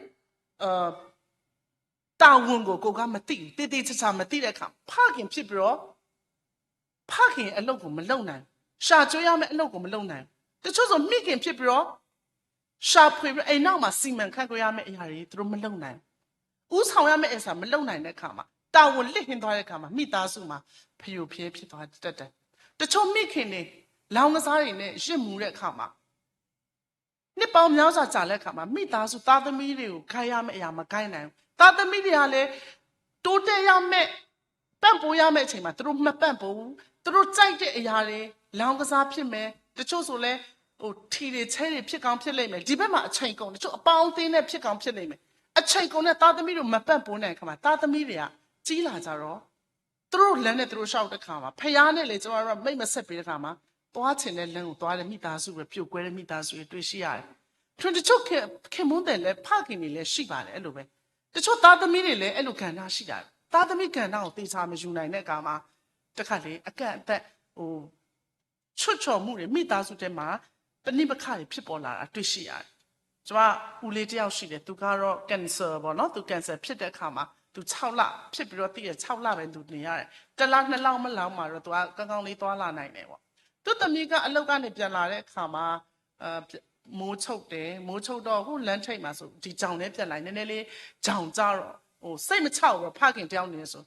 တာဝန်ကိုကိုယ်ကမသိဘူး သေသေချာချာမသိတဲ့အခါ ဖခင်ဖြစ်ပြီးတော့ ဖခင်အလုပ်ကိုမလုပ်နိုင်ဘူး။ ရှာကြိုးရမယ့်အလုပ်ကိုမလုပ်နိုင်ဘူး။ တချို့ဆိုမိခင်ဖြစ်ပြီးတော့ ရှာဖွေပြီးအိမ်နောက်မှာစီမံခန့်ခွဲရမယ့်အရာတွေသူတို့မလုပ်နိုင်ဘူး။ ဦးဆောင်ရမယ့်အရာမလုပ်နိုင်တဲ့အခါမှာ တာဝန်လစ်ဟင်းသွားတဲ့အခါမှာ မိသားစုမှာဖရိုဖရဲဖြစ်သွားတတ်တယ်။ တချို့မိခင်တွေလောင်းကစားတွေနဲ့ယစ်မူတဲ့အခါမှာ နှစ်ပေါင်းများစွာကြာတဲ့အခါမှာ မိသားစုသားသမီးတွေကိုကိုင်ရမယ့်အရာမကိုင်နိုင်ဘူး။ သားသမီးတွေကလည်းတိုးတက်ရမယ့် ပံ့ပိုးရမယ့်အချိန်မှာသူတို့မပံ့ပိုးဘူး။ သူတို့ကြိုက်တဲ့အရာတွေလောင်းကစားဖြစ်မယ်။ တချို့ဆိုလည်း ဟို ထီတွေ ဆဲးတွေ ဖြစ်ကောင်းဖြစ်လိမ့်မယ်။ ဒီဘက်မှာ အချိန်ကုန်၊ တချို့ အပေါင်းအသင်းနဲ့ ဖြစ်ကောင်းဖြစ်လိမ့်မယ်။ အချိန်ကုန်နဲ့ သားသမီးတို့ မပံ့ပိုးနိုင်အခါမှာ သားသမီးတွေက ကြီးလာကြတော့ သူတို့လမ်းနဲ့ သူတို့လျှောက်တဲ့အခါမှာ ဖခင်နဲ့လည်း ကျွန်တော်တို့က မိတ်မဆက်ပေးတဲ့အခါမှာ သွားချင်တဲ့လမ်းကိုသွားတဲ့ မိသားစုတွေ ပြိုကွဲတဲ့ မိသားစုတွေ တွေ့ရှိရတယ်။ ကျွန်တော် တချို့ခင်- ခင်ပွန်းတွေလည်း ဖခင်တွေလည်း ရှိပါတယ် အဲ့လိုပဲ။ တချို့သားသမီးတွေလည်း အဲ့လိုကဏ္ဍရှိတာပဲ။ သားသမီးကဏ္ဍကို သေချာမယူနိုင်တဲ့အခါမှာ တခါလေ အကန့်အသတ် ဟို ချွတ်ချော်မှုတွေ မိသားစုထဲမှာ ပဋိပက္ခတွေ ဖြစ်ပေါ်လာတာ တွေ့ရှိရတယ်။ ကျွန်မ ဦးလေးတစ်ယောက်ရှိတယ်။ သူကတော့ cancer ပေါ့နော်။ သူ cancer ဖြစ်တဲ့အခါမှာ သူခြောက်လ ဖြစ်ပြီးတော့ သိရ ခြောက်လပဲ သူနေရတယ်။ တစ်လ နှစ်လ မလောက်မှာတော့ သူက ကောင်းကောင်းလေး သွားလာနိုင်တယ်ပေါ့။ သူ့သမီးက အလုပ်ကနေ ပြန်လာတဲ့အခါမှာ အဲ မိုးချုပ်တယ်။ မိုးချုပ်တော့ ဟို လမ်းထိပ်မှာဆို ဒီကြောင်နဲ့ ပြန်လာရင် နည်းနည်းလေး ကြောင်ကျတော့ ဟို စိတ်မချဘူးပေါ့။ ဖခင်တစ်ယောက်အနေနဲ့ဆို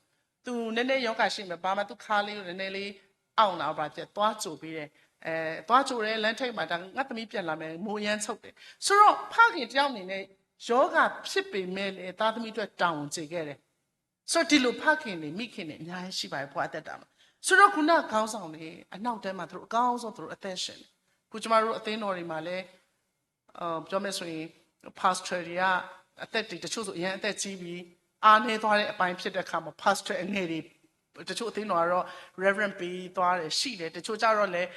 သူနည်းနည်း ရောဂါရှိမယ် ဘာမှ သူ့ခါလေးကို နည်းနည်းလေး အောင့်တာ ဘာဖြစ် သွားကြိုပေးတယ်။ အဲ သွားကြိုတယ် လမ်းထိပ်မှာ ဒါ ငါ့သမီးပြန်လာမယ် မိုးအရမ်းချုပ်တယ်ဆိုတော့ ဖခင်တစ်ယောက်အနေနဲ့ ရောဂါဖြစ်ပေမဲ့လည်း သားသမီးအတွက် တာဝန်ကျေခဲ့တယ်။ ဆိုတော့ ဒီလို ဖခင်တွေ မိခင်တွေ အများကြီးရှိပါတယ် ဘဝအသက်တာမှာ။ ဆိုတော့ ခုန ခေါင်းဆောင်တွေ အနောက်တန်းမှာ သူတို့ အကောင်းဆုံး သူတို့ အသက်ရှင်တယ်။ အခု ကျွန်မတို့ အသင်းတော်တွေမှာလည်း အဲ ပြောမယ်ဆိုရင် pastor တွေက အသက်တွေ တချို့ဆို အရမ်းအသက်ကြီးပြီ အားနည်းသွားတဲ့အပိုင်း ဖြစ်တဲ့အခါမှာ pastor အငယ်တွေ တချို့အသင်းတော်ကတော့ reverend ပေးသွားတယ် ရှိတယ်။ တချို့ကျတော့လည်း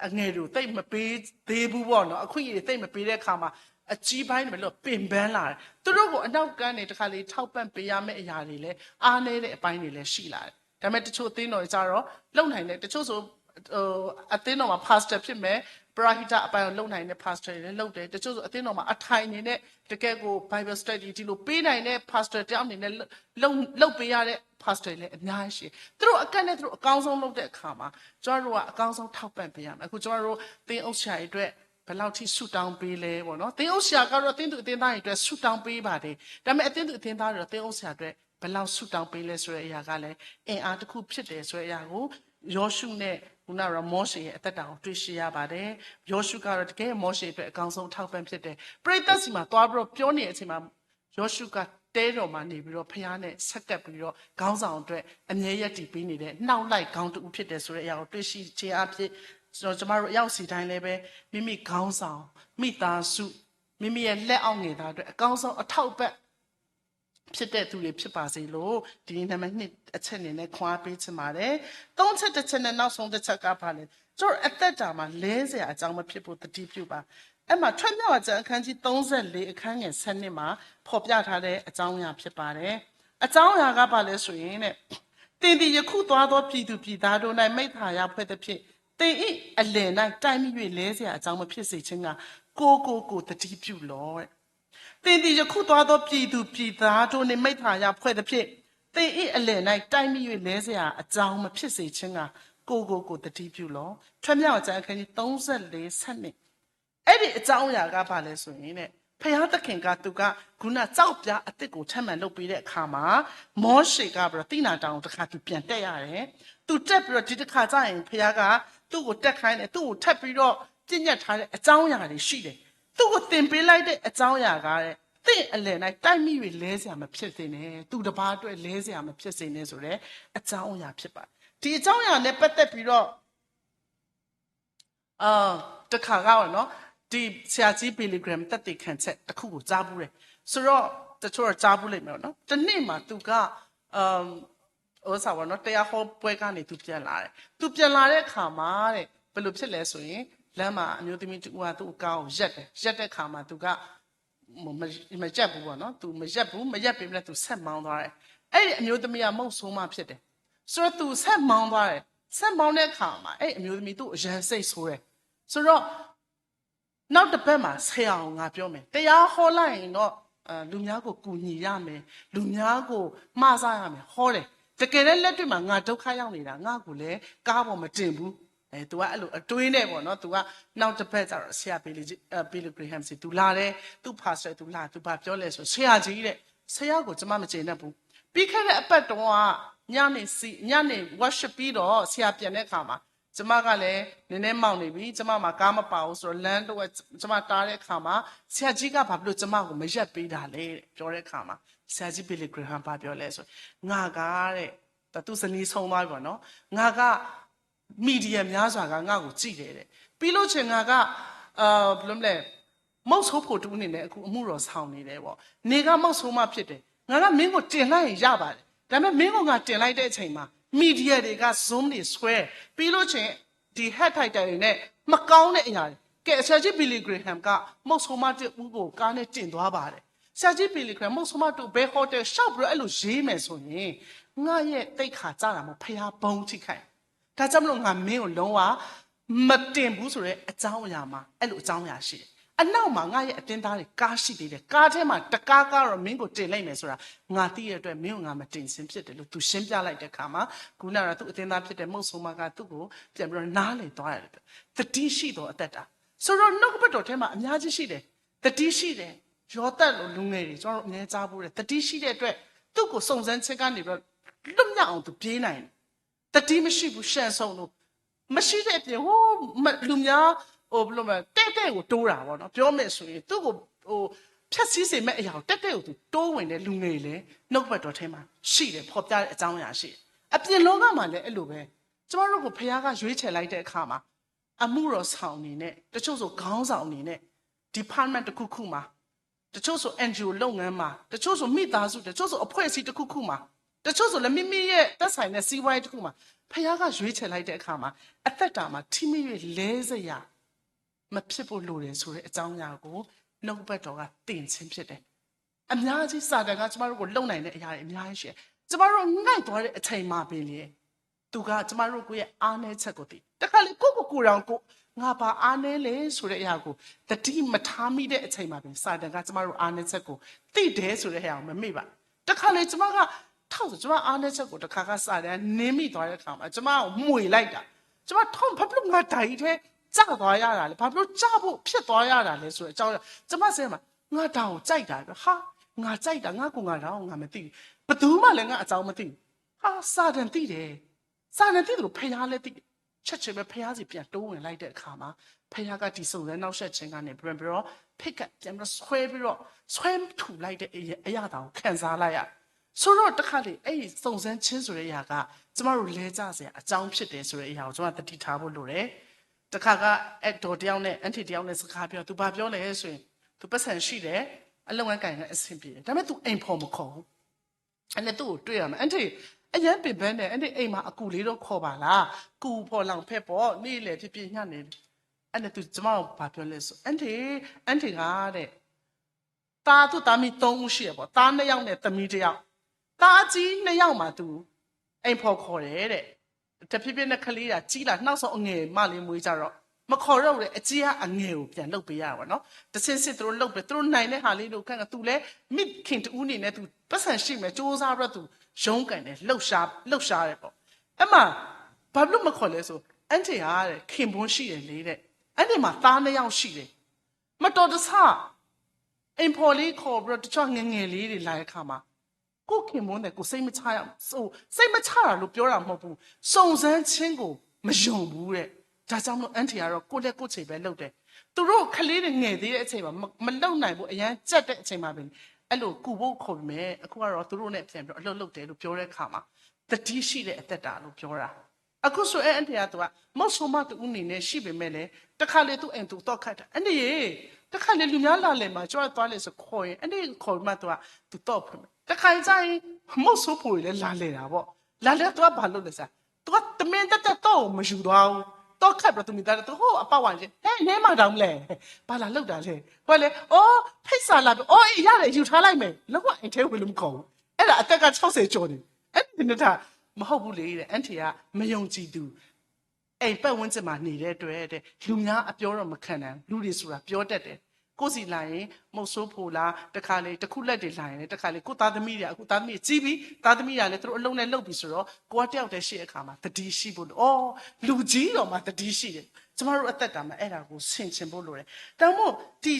အငယ်တွေကို သိပ်မပေးသေးဘူးပေါ့နော်။ အခွင့်အရေးတွေ သိပ်မပေးတဲ့အခါမှာ အကြီးပိုင်းတွေ မလုပ် ပင်ပန်းလာတယ်။ သူတို့ကို အနောက်ကနေ တခါလေ ထောက်ပံ့ပေးရမယ့်အရာတွေလည်း အားနည်းတဲ့အပိုင်းတွေလည်း ရှိလာတယ်။ ဒါပေမဲ့ တချို့အသင်းတော်တွေကျတော့ လုပ်နိုင်တယ်။ တချို့ဆို ဟို အသင်းတော်မှာ pastor ဖြစ်မယ်။ ပရဟိတအပိုင်းကို လုပ်နိုင်တဲ့ pastor တွေလည်း လုပ်တယ်။ တချို့ဆို အသင်းတော်မှာ အထိုင်အနေနဲ့ တကယ်ကို Bible study ဒီလိုပေးနိုင်တဲ့ pastor တစ်ယောက်အနေနဲ့ လုပ်- လုပ်- လုပ်ပေးရတဲ့ pastor တွေလည်း အများကြီးရှိတယ်။ သူတို့အကန့်နဲ့ သူတို့ အကောင်းဆုံး လုပ်တဲ့အခါမှာ ကျွန်တော်တို့က အကောင်းဆုံး ထောက်ပံ့ပေးရမယ်။ အခု ကျွန်တော်တို့ သင်းအုပ်ဆရာတွေအတွက် ဘယ်လောက်ထိ ဆုတောင်းပေးလဲပေါ့နော်။ သင်းအုပ်ဆရာကတော့ သင်းသူအသင်းသားတွေအတွက် ဆုတောင်းပေးပါတယ်။ ဒါပေမဲ့ အသင်းသူအသင်းသားတွေတော့ သင်းအုပ်ဆရာအတွက် ဘယ်လောက် ဆုတောင်းပေးလဲဆိုတဲ့အရာကလည်း အင်အားတစ်ခုဖြစ်တယ်ဆိုတဲ့အရာကို ယောရှုနဲ့ ခုနကတော့ မောရှေရဲ့အသက်တာကို တွေ့ရှိရပါတယ်။ ယောရှုကတော့ တကယ်မောရှေအတွက် အကောင်းဆုံး အထောက်အပံ့ဖြစ်တယ်။ ပရိသတ်ဆီမှာ သွားပြီးတော့ ပြောနေတဲ့အချိန်မှာ ယောရှုက တဲတော်မှာ နေပြီးတော့ ဘုရားနဲ့ ဆက်ကပ်ပြီးတော့ ခေါင်းဆောင်အတွက် အမြဲရပ်တည်ပေးနေတဲ့ နောက်လိုက်ကောင်းတစ်ဦး ဖြစ်တယ်ဆိုတဲ့အရာကို တွေ့ရှိခြင်းအားဖြင့် ကျွန်တော်- ကျွန်မတို့ အရောက်စီတိုင်းလည်းပဲ မိမိခေါင်းဆောင်၊ မိသားစု၊ မိမိရဲ့ လက်အောက်ငယ်သားအတွက် အကောင်းဆုံး အထောက်အပံ့ ဖြစ်တဲ့သူတွေ ဖြစ်ပါစေလို့ ဒီနေ့ နံပါတ်နှစ် အချက်အနေနဲ့ ခွန်အားပေးချင်ပါတယ်။ သုံးချက်တစ်ချက်နဲ့ နောက်ဆုံးတစ်ချက်က ဘာလဲ။ ကျွန်တော် အသက်တာမှာ လဲစရာအကြောင်း မဖြစ်ဖို့ သတိပြုပါ။ အဲ့မှာ ထွက်မြောက်ကျမ်း အခန်းကြီး သုံးဆယ့်လေး အခန်းငယ် ဆယ့်နှစ် မှာ ဖော်ပြထားတဲ့ အကြောင်းအရာ ဖြစ်ပါတယ်။ အကြောင်းအရာက ဘာလဲဆိုရင်တဲ့ သင်သည် ယခုသွားသော ပြည်သူပြည်သားတို့၌ မိဿဟာယဖွဲ့သဖြင့် သင်၏အလယ်၌ တိုက်မိ၍ လဲစရာအကြောင်း မဖြစ်စေခြင်းငှာ ကိုယ်ကိုကိုယ် သတိပြုလော့။ သင်သည် ယခုသွားသော ပြည်သူပြည်သားတို့နှင့် မိဿဟာယဖွဲ့သဖြင့် သင်၏အလယ်၌ တိုက်မိ၍ လဲစရာအကြောင်း မဖြစ်စေခြင်းငှာ ကိုယ်ကိုကိုယ် သတိပြုလော့။ ထွက်မြောက်ကျမ်း အခန်းကြီး သုံးဆယ့်လေး ဆယ့်နှစ်။ အဲ့ဒီအကြောင်းအရာက ဘာလဲဆိုရင်တဲ့ ဘုရားသခင်က သူက ခုန ကျောက်ပြားအသစ်ကို ထပ်မံလုပ်ပေးတဲ့အခါမှာ မောရှေက ပြီးတော့ သိနာတောင်တစ်ခါ သူပြန်တက်ရတယ်။ သူတက်ပြီးတော့ ဒီတစ်ခါကျရင် ဘုရားက သူ့ကိုတက်ခိုင်းတယ်။ သူ့ကိုထပ်ပြီးတော့ ပညတ်ထားတဲ့ အကြောင်းအရာတွေရှိတယ်။ သူ့ကိုသင်ပေးလိုက်တဲ့ အကြောင်းအရာကတဲ့ သင့်အလယ်၌ တိုက်မိ၍ လဲစရာမဖြစ်စေနဲ့။ သူတစ်ပါးအတွက် လဲစရာမဖြစ်စေနဲ့ဆိုတဲ့ အကြောင်းအရာဖြစ်ပါတယ်။ ဒီအကြောင်းအရာနဲ့ ပတ်သက်ပြီးတော့ အာ တခါကပေါ့နော် ဒီဆရာကြီး Billy Graham သက်သေခံချက်တစ်ခုကို ကြားဖူးတယ်။ ဆိုတော့ တချို့တော့ ကြားဖူးလိမ့်မယ်ပေါ့နော်။ တစ်နေ့မှာ သူက အမ် ဥစ္စာပေါ့နော် တရားဟောပွဲကနေ သူပြန်လာတယ်။ သူပြန်လာတဲ့အခါမှာတဲ့ ဘယ်လိုဖြစ်လဲဆိုရင် လမ်းမှာ အမျိုးသမီးတစ်ဦးက သူ့ကားကိုရပ်တယ်။ ရပ်တဲ့အခါမှာ သူက မ- မ- မရပ်ဘူးပေါ့နော်။ သူမရပ်ဘူး။ မရပ်ပေမဲ့ သူဆက်မောင်းသွားတယ်။ အဲ့ဒီအမျိုးသမီးက မုဆိုးမဖြစ်တယ်။ ဆိုတော့ သူဆက်မောင်းသွားတယ်။ ဆက်မောင်းတဲ့အခါမှာ အဲ့ဒီအမျိုးသမီး သူ့အရမ်းစိတ်ဆိုးတယ်။ ဆိုတော့ နောက်တစ်ပတ်မှာ ဆရာကို ငါပြောမယ်။ တရားဟောလိုက်ရင်တော့ အဲ လူများကို ကူညီရမယ်။ လူများကို မစရမယ်။ ဟောတယ်။ တကယ်တမ်း လက်တွေ့မှာ ငါဒုက္ခရောက်နေတာ ငါ့ကိုလည်း ကားပေါ်မတင်ဘူး။ အဲ သူက အဲ့လိုအတွေးနဲ့ပေါ့နော်။ သူက နောက်တစ်ပတ်ကျတော့ ဆရာ Billy အဲ Billy Graham ဆီ သူလာတယ်။ သူ့ pastor သူလာ သူဘာပြောလဲဆို ဆရာကြီးတဲ့ ဆရာကို ကျွန်မမကျေနပ်ဘူး။ ပြီးခဲ့တဲ့အပတ်တုန်းက ညနေစီ- ညနေ worship ပြီးတော့ ဆရာပြန်တဲ့အခါမှာ ကျမကလည်း နည်းနည်းမှောက်နေပြီ။ ကျမမှာ ကားမပါဘူးဆိုတော့ လမ်းတဝက် ကျမတားတဲ့အခါမှာ ဆရာကြီးက ဘာဖြစ်လို့ ကျမကို မရပ်ပေးတာလဲ ပြောတဲ့အခါမှာ ဆရာကြီး Billy Graham ဘာပြောလဲဆို ငါကတဲ့ သူ့ဇနီးဆုံးသွားပြီပေါ့နော်။ ငါက မီဒီယာများစွာက ငါ့ကိုကြည့်တယ်တဲ့။ ပြီးလို့ရှိရင် ငါက ဘယ်လိုလဲ မုဆိုးဖိတဦးအနေနဲ့ အခု အမှုတော်ဆောင်နေတယ်ပေါ့။ နေက မုဆိုးမဖြစ်တယ်။ ငါက မင်းကိုတင်လိုက်ရင်ရပါတယ်။ ဒါပေမဲ့ မင်းကိုငါတင်လိုက်တဲ့အချိန်မှာ မီဒီယာတွေက Zoom တွေဆွဲ၊ ပြီးလို့ရှိရင် ဒီ head title တွေနဲ့ မကောင်းတဲ့အရာတွေ။ ကဲ ဆရာကြီး Billy Graham က မုဆိုးမတစ်ဦးကို ကားနဲ့တင်သွားပါတယ်။ ဆရာကြီး Billy Graham မုဆိုးမတစ်ဦး ဘယ် hotel လျှောက်ပြီးတော့ အဲ့လိုရေးမယ်ဆိုရင် ငါ့ရဲ့သိက္ခာကျတာမဟုတ် ဘုရားပုံထိခိုက် ဒါကြောင့်မလို့ ငါမင်းကို လုံးဝမတင်ဘူးဆိုတဲ့အကြောင်းအရာမှာ အဲ့လိုအကြောင်းအရာရှိတယ်။ အနောက်မှာ ငါ့ရဲ့အသင်းသားတွေ ကားရှိသေးတယ်။ ကားထဲမှာ တကားကားတော့ မင်းကိုတင်လိုက်မယ်ဆိုတာ ငါသိတဲ့အတွက် မင်းကို ငါမတင်ခြင်းဖြစ်တယ်လို့ သူရှင်းပြလိုက်တဲ့အခါမှာ ခုနက သူ့အသင်းသားဖြစ်တဲ့ မုဆိုးမက သူ့ကို ပြန်ပြီးတော့ နားလည်သွားတယ်။ သတိရှိသောအသက်တာ။ ဆိုတော့ နှုတ်ကပတ်တော်ထဲမှာ အများကြီးရှိတယ်။ သတိရှိတယ်။ ယောသပ်လိုလူငယ်တွေ ကျွန်တော်တို့ အမြဲကြားဖူးတယ်။ သတိရှိတဲ့အတွက် သူ့ကို စုံစမ်းခြင်းကနေပြီးတော့ လွတ်မြောက်အောင် သူပြေးနိုင်တယ်။ သတိမရှိဘူး ရှံဆုံးလို့ မရှိတဲ့အပြင် ဟိုး မ-, လူများ ဟို ဘယ်လိုမလဲ တဲ့တဲ့ကို တိုးတာပေါ့နော်။ ပြောမယ်ဆိုရင် သူ့ကို ဟို ဖျက်ဆီးစေမယ့်အရာကို တဲ့တဲ့ကို သူတိုးဝင်တဲ့လူငယ်တွေလည်း နှုတ်ကပတ်တော်ထဲမှာ ရှိတယ်။ ဖော်ပြတဲ့အကြောင်းအရာရှိတယ်။ အပြင်လောကမှာလည်း အဲ့လိုပဲ။ ကျမတို့ကို ဘုရားက ရွေးချယ်လိုက်တဲ့အခါမှာ အမှုတော်ဆောင်အနေနဲ့ တချို့ဆို ခေါင်းဆောင်အနေနဲ့ department တစ်ခုခုမှာ တချို့ဆို NGO လုပ်ငန်းမှာ၊ တချို့ဆို မိသားစု၊ တချို့ဆို အဖွဲ့အစည်းတစ်ခုခုမှာ၊ တချို့ဆိုလည်း မိမိရဲ့သက်ဆိုင်တဲ့ စီးပွားရေးတစ်ခုမှာ ဘုရားက ရွေးချယ်လိုက်တဲ့အခါမှာ အသက်တာမှာ ထိမိ၍လဲစရာ မဖြစ်ဖို့လိုတယ်ဆိုတဲ့အကြောင်းအရာကို နှုတ်ကပတ်တော်က သင်ခြင်းဖြစ်တယ်။ အများကြီး စာတန်က ကျမတို့ကို လုပ်နိုင်တဲ့အရာတွေ အများကြီးရှိတယ်။ ကျမတို့ ငိုက်သွားတဲ့အချိန်မှာပင်လျှင် သူက ကျမတို့ကိုယ့်ရဲ့ အားနည်းချက်ကိုသိ။ တခါလေ ကိုယ့်ကိုယ်ကိုယ်တောင် ကိုယ် ငါဘာအားနည်းလဲဆိုတဲ့အရာကို သတိမထားမိတဲ့အချိန်မှာပင် စာတန်က ကျမတို့အားနည်းချက်ကို သိတယ်ဆိုတဲ့အရာကို မမေ့ပါ။ တခါလေ ကျမက ထောက်ဆို ကျမအားနည်းချက်ကို တခါခါ စာတန်က နင်းမိသွားတဲ့အခါမှာ ကျမကို မှွေလိုက်တာ။ ကျမထောက် ဘာဖြစ်လို့ ငါဒါကြီးထဲ ကျသွားရတာလဲ။ ဘာဖြစ်လို့ ကျဖို့ ဖြစ်သွားရတာလဲဆိုတဲ့အကြောင်းအရာ ကျမစိတ်ထဲမှာ ငါဒါကို ကြိုက်တာ။ ဟာ ငါကြိုက်တာ ငါကိုယ်ငါဒါကို ငါမသိဘူး။ ဘယ်သူမှလည်း ငါ့အကြောင်းမသိဘူး။ ဟာ စာတန်သိတယ်။ စာတန်သိသလို ဘုရားလည်းသိတယ်။ ချက်ချင်းပဲ ဘုရားဆီ ပြန်တိုးဝင်လိုက်တဲ့အခါမှာ ဘုရားက ဒီစုံစမ်းနှောင့်ယှက်ခြင်းကနေ ပြန်ပြီးတော့ pick up ပြန်ပြီးတော့ ဆွဲပြီးတော့ ဆွဲထုတ်လိုက်တဲ့အရာ အရသာကို ခံစားလိုက်ရတယ်။ ဆိုတော့ တခါလေ အဲ့ဒီစုံစမ်းခြင်းဆိုတဲ့အရာက ကျမတို့လဲကျစရာအကြောင်းဖြစ်တယ်ဆိုတဲ့အရာကို ကျမသတိထားဖို့လိုတယ်။ တခါက အဲ ဒီးတယောက်နဲ့ အန်တီတယောက်နဲ့ စကားပြော၊ သူဘာပြောလဲဆိုရင် သူပိုက်ဆံရှိတယ်၊ အလုပ်ငန်းကိုင်ငန်းအဆင်ပြေတယ်။ ဒါပေမဲ့ သူအိမ်ဖော်မခေါ်ဘူး။ အဲ့နဲ့ သူ့ကိုတွေ့ရမယ်။ အန်တီ အရမ်းပင်ပန်းတယ်။ အန်တီ အိမ်မှာအကူလေးတော့ခေါ်ပါလား။ ကူဖော်လောင်ဖဲပေါ့။ နေ့လည်ဖြစ်ဖြစ် ညနေ။ အဲ့နဲ့ သူ ကျမကို ဘာပြောလဲဆို အန်တီ အန်တီကတဲ့ သား သူ့သားမီးသုံးဦးရှိတယ်ပေါ့။ သားနှစ်ယောက်နဲ့ သမီးတစ်ယောက်။ သားကြီးနှစ်ယောက်မှာ သူ အိမ်ဖော်ခေါ်တယ်တဲ့။ တဖြည်းဖြည်းနဲ့ ကလေးက ကြီးလာ နောက်ဆုံး အငယ်မလေးမွေးကြတော့ မခေါ်တော့ဘူးလေ။ အကြီးက အငယ်ကို ပြန်လုပ်ပေးရတာပေါ့နော်။ တဆင့်ဆင့် သူတို့လုပ်ပေး သူတို့နိုင်တဲ့ဟာလေးတို့ ခန့်က သူလည်း မိခင်တစ်ဦးအနေနဲ့ သူပိုက်ဆံရှိမယ် စူးစမ်းပြီးတော့ သူရုန်းကန်တယ် လှုပ်ရှား လှုပ်ရှားတယ်ပေါ့။ အဲ့မှာ ဘာဖြစ်လို့မခေါ်လဲဆို အန်တီကတဲ့ ခင်ပွန်းရှိတယ်လေတဲ့။ အန်တီမှာ သားနှစ်ယောက်ရှိတယ်။ မတော်တဆ အိမ်ဖော်လေးခေါ်ပြီးတော့ တချို့ငယ်ငယ်လေးတွေ လာတဲ့အခါမှာ ကိုယ့်ခင်ပွန်းသည် ကိုယ်စိတ်မချရ စိတ်မချတာလို့ ပြောတာမဟုတ်ဘူး။ စုံစမ်းခြင်းကို မယုံဘူးတဲ့။ ဒါကြောင့်မလို့ အန်တီကတော့ ကိုယ့်လက်ကိုယ့်ခြေပဲလုပ်တယ်။ သူတို့ကလေးတွေ ငယ်သေးတဲ့အချိန်မှာ မ-, မလုပ်နိုင်ဘူး။ အရမ်းကြပ်တဲ့အချိန်မှာပင် အဲ့လိုကူဖို့ခေါ်ပေမဲ့ အခုကတော့ သူတို့နဲ့ပြန်ပြီးတော့ အလုပ်လုပ်တယ်လို့ ပြောတဲ့အခါမှာ သတိရှိတဲ့အသက်တာလို့ ပြောတာ။ အခုဆို အဲ အန်တီက သူက မုတ်ဆိုးမတစ်ဦးအနေနဲ့ ရှိပေမဲ့လည်း တခါလေ သူ့အိမ်သူ သော့ခတ်တာ။ အန်တီရေ တခါလေ လူများလာလည်မှာ ကျမသွားလည်ဆို ခေါ်ရင် အန်တီခေါ်ပြီးမှ သူက သူသော့ဖွင့်မယ်။ တခါကျရင် မုတ်ဆိုးဖိတွေလည်း လာလည်တာပေါ့။ လာလည် သူက ဘာလုပ်လဲစမ်း။ သူက တမင်သက်သက် သော့ကို မယူသွားဘူး။ သော့ခတ်ပြီးတော့ သူမိသားစု သူ ဟိုး အပၢ်ဝါကြီး ဟဲ နဲမှာတောင်လဲ ဘာလာလုပ်တာလဲ။ ဟိုကလည်း အိုး ဖိတ်စာလာပြီ အိုး အေး ရတယ် ယူထားလိုက်မယ်။ လုံးဝ အိမ်ထဲဝင်လို့ မခေါ်ဘူး။ အဲ့ဒါ အသက်က ခြောက်ဆယ်ကျော်နေပြီ။ အဲ့ဒီနေ့က မဟုတ်ဘူးလေတဲ့ အန်တီက မယုံကြည်သူ အိမ်ပတ်ဝန်းကျင်မှာ နေတဲ့အတွက်တဲ့ လူများအပြောတော့ မခံနိုင်ဘူး။ လူတွေဆိုတာ ပြောတတ်တယ်။ ကိုယ့်ဆီလာရင် မုတ်ဆိုးဖိလား တခါလေ တခုလက်တွေလာရင်လည်း တခါလေ ကိုယ့်သားသမီးတွေက အခုသားသမီးကြီးပြီ သားသမီးတွေကလည်း သူတို့အလုပ်နဲ့လုပ်ပြီဆိုတော့ ကိုယ်ကတယောက်တည်းရှိတဲ့အခါမှာ သတိရှိဖို့လို။ အော် လူကြီးတောင်မှ သတိရှိတယ်။ ကျမတို့အသက်တာမှာ အဲ့ဒါကို ဆင်ခြင်ဖို့လိုတယ်။ ဒါကြောင့်မို့ ဒီ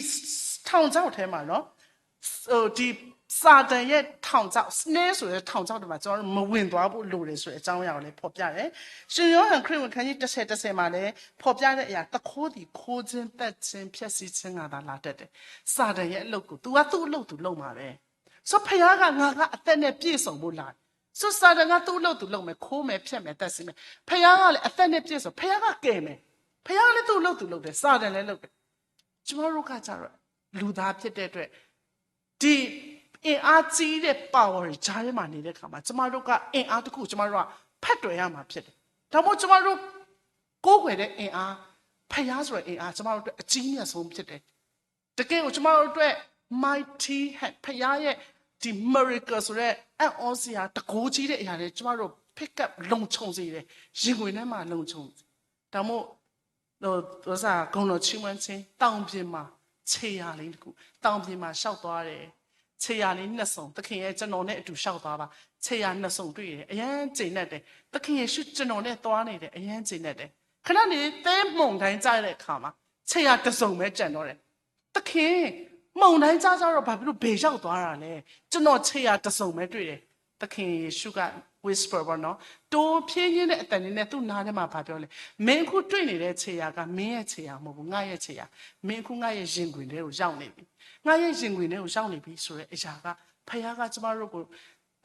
ထောင်ချောက်ထဲမှာနော် ဟို ဒီစာတန်ရဲ့ထောင်ချောက် snare ဆိုတဲ့ထောင်ချောက်တွေမှာ ကျွန်တော်တို့ မဝင်သွားဖို့လိုတယ်ဆိုတဲ့အကြောင်းအရာကိုလည်း ဖော်ပြတယ်။ ရှင်ယောဟန်ခရစ်ဝင်ခန်းကြီး တစ်ဆယ် တစ်ဆယ်မှာလည်း ဖော်ပြတဲ့အရာ သူခိုးသည် ခိုးခြင်း သတ်ခြင်း ဖျက်ဆီးခြင်းငှာသာ လာတတ်တယ်။ စာတန်ရဲ့အလုပ်ကို သူက သူ့အလုပ်သူလုပ်မှာပဲ။ ဆိုတော့ ဘုရားက ငါကအသက်နဲ့ပြည့်စုံဖို့လာတယ်။ ဆို စာတန်က သူ့အလုပ်သူလုပ်မယ်, ခိုးမယ်, ဖျက်မယ်, သတ်စေမယ်. ဘုရားကလည်း အသက်နဲ့ပြည့်စုံ, ဘုရားကကယ်မယ်. ဘုရားကလည်း သူ့အလုပ်သူလုပ်တယ်, စာတန်လည်းလုပ်တယ်. ကျွန်တော်တို့ကကြတော့ လူသားဖြစ်တဲ့အတွက် ဒီအင်အားကြီးတဲ့ power တွေကြားထဲမှာနေတဲ့အခါမှာ ကျမတို့ကအင်အားတစ်ခု ကျမတို့ကဖက်တွယ်ရမှာဖြစ်တယ်. ဒါမို့ကျမတို့ ကိုးကွယ်တဲ့အင်အား, ဘုရားဆိုတဲ့အင်အား ကျမတို့အတွက်အကြီးမြတ်ဆုံးဖြစ်တယ်. တကယ်ကိုကျမတို့အတွက် mighty hand ဘုရားရဲ့ဒီ miracle ဆိုတဲ့အံ့ဩစရာတန်ဖိုးကြီးတဲ့အရာတွေ ကျမတို့ pick up လုံခြုံစေတယ်, ရင်ခွင်ထဲမှာ လုံခြုံစေတယ်. ဒါမို့ ဂုဏ်တော်ချီးမွမ်းခြင်း, တောင်ပြင်မှာ ခြေရာလေးတစ်ခု, တောင်ပြင်မှာလျှောက်သွားတယ်. ခြေရာလေးနှစ်စုံ, သခင်ရဲ့ကျွန်တော်နဲ့အတူလျှောက်သွားပါ. ခြေရာနှစ်စုံတွေ့တယ်, အရမ်းကျေနပ်တယ်. သခင်ယေရှုကျွန်တော်နဲ့သွားနေတယ်, အရမ်းကျေနပ်တယ်. ခဏနေ သဲမုန်တိုင်းကျတဲ့အခါမှာ ခြေရာတစ်စုံပဲကျန်တော့တယ်. သခင်, မုန်တိုင်းကျကျတော့ ဘာဖြစ်လို့ဘယ်ရောက်သွားတာလဲ? ကျွန်တော်ခြေရာတစ်စုံပဲတွေ့တယ်. သခင်ယေရှုက whisper ပေါ့နော်, တိုးဖြည်းဖြည်းနဲ့အသံလေးနဲ့ သူ့နားထဲမှာဘာပြောလဲ? မင်းအခုတွေ့နေတဲ့ခြေရာက မင်းရဲ့ခြေရာမဟုတ်ဘူး, ငါ့ရဲ့ခြေရာ. မင်းအခုငါ့ရဲ့ရင်ခွင်ထဲကိုရောက်နေပြီ. ငါ့ရဲ့ရင်ခွင်ထဲကိုရောက်နေပြီဆိုတဲ့အရာက ဘုရားကကျမတို့ကို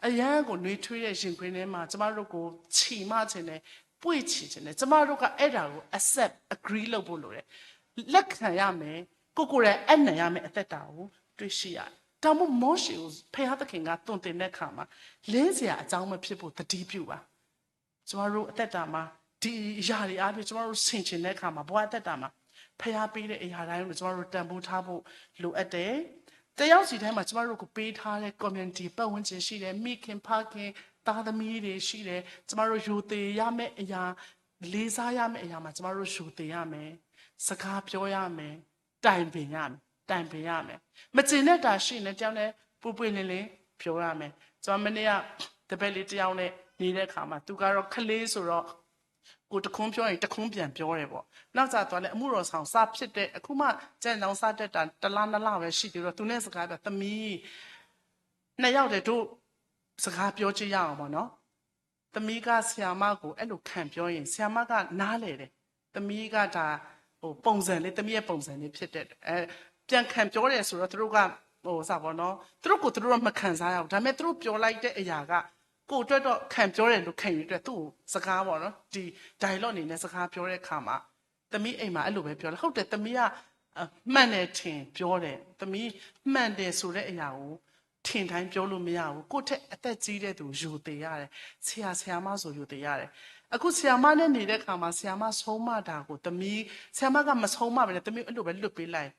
အရမ်းကိုနွေးထွေးတဲ့ရင်ခွင်ထဲမှာ ကျမတို့ကိုချီမချင်တယ်, ပွေ့ချီချင်တယ်. ကျမတို့ကအဲ့ဒါကို accept agree လုပ်ဖို့လိုတယ်. လက်ခံရမယ်, ကိုယ်ကိုယ်တိုင်အနံ့ရမယ့်အသက်တာကိုတွေ့ရှိရတယ်. ဒါမို့မောရှေကိုဘုရားသခင်ကသွန်သင်တဲ့အခါမှာ လဲစရာအကြောင်းမဖြစ်ဖို့သတိပြုပါ. ကျမတို့အသက်တာမှာ ဒီအရာတွေအားဖြင့် ကျမတို့ဆင်ခြင်တဲ့အခါမှာ ဘဝအသက်တာမှာ ဘုရားပေးတဲ့အရာတိုင်းကို ကျမတို့တန်ဖိုးထားဖို့လိုအပ်တယ်. တယောက်စီတိုင်းမှာ ကျမတို့ကိုပေးထားတဲ့ community ပတ်ဝန်းကျင်ရှိတယ်, မိခင်ဖခင်, သားသမီးတွေရှိတယ်. ကျမတို့ရိုသေရမယ့်အရာ, လေးစားရမယ့်အရာမှာ ကျမတို့ရိုသေရမယ်, စကားပြောရမယ်, တိုင်ပင်ရမယ်, တိုင်ပင်ရမယ်. မကျေနပ်တာရှိရင်လည်း တယောက်နဲ့ပွင့်ပွင့်လင်းလင်းပြောရမယ်. ကျမမနေ့က တပည့်လေးတယောက်နဲ့နေတဲ့အခါမှာ သူကတော့ကလေးဆိုတော့ ကိုယ်တခွန်းပြောရင် တခွန်းပြန်ပြောတယ်ပေါ့. နောက်ကျသွားလည်း အမှုတော်ဆောင်စဖြစ်တဲ့, အခုမှကျန်းကျောင်းစတက်တာ တစ်လနှစ်လပဲရှိသေးတော့ သူနဲ့စကားပြော, သမီး, နှစ်ယောက်တည်းတို့စကားပြောကြည့်ရအောင်ပေါ့နော်. သမီးကဆရာမကိုအဲ့လိုခံပြောရင် ဆရာမကနားလည်တယ်. သမီးကဒါ, ဟို, ပုံစံလေး, သမီးရဲ့ပုံစံလေးဖြစ်တဲ့, အဲ, ပြန်ခံပြောတယ်ဆိုတော့ သူတို့က, ဟို, စပေါ့နော်, သူတို့ကိုယ်သူတို့တော့မခံစားရဘူး. ဒါပေမဲ့သူတို့ပြောလိုက်တဲ့အရာက ကိုယ့်အတွက်တော့ခံပြောတယ်လို့ခံယူတဲ့အတွက် သူ့ကိုစကားပေါ့နော်, ဒီ dialogue အနေနဲ့စကားပြောတဲ့အခါမှာ သမီးအိမ်မှာအဲ့လိုပဲပြောလဲ, ဟုတ်တယ်, သမီးက, အ, မှန်တယ်ထင်ပြောတယ်, သမီးမှန်တယ်ဆိုတဲ့အရာကို ထင်တိုင်းပြောလို့မရဘူး. ကိုယ့်ထက်အသက်ကြီးတဲ့သူကိုယိုသေရတယ်. ဆရာ, ဆရာမဆိုယိုသေရတယ်. အခုဆရာမနဲ့နေတဲ့အခါမှာ ဆရာမဆုံးမတာကို သမီး, ဆရာမကမဆုံးမဘဲနဲ့ သမီးအဲ့လိုပဲလွှတ်ပေးလိုက်ရင်,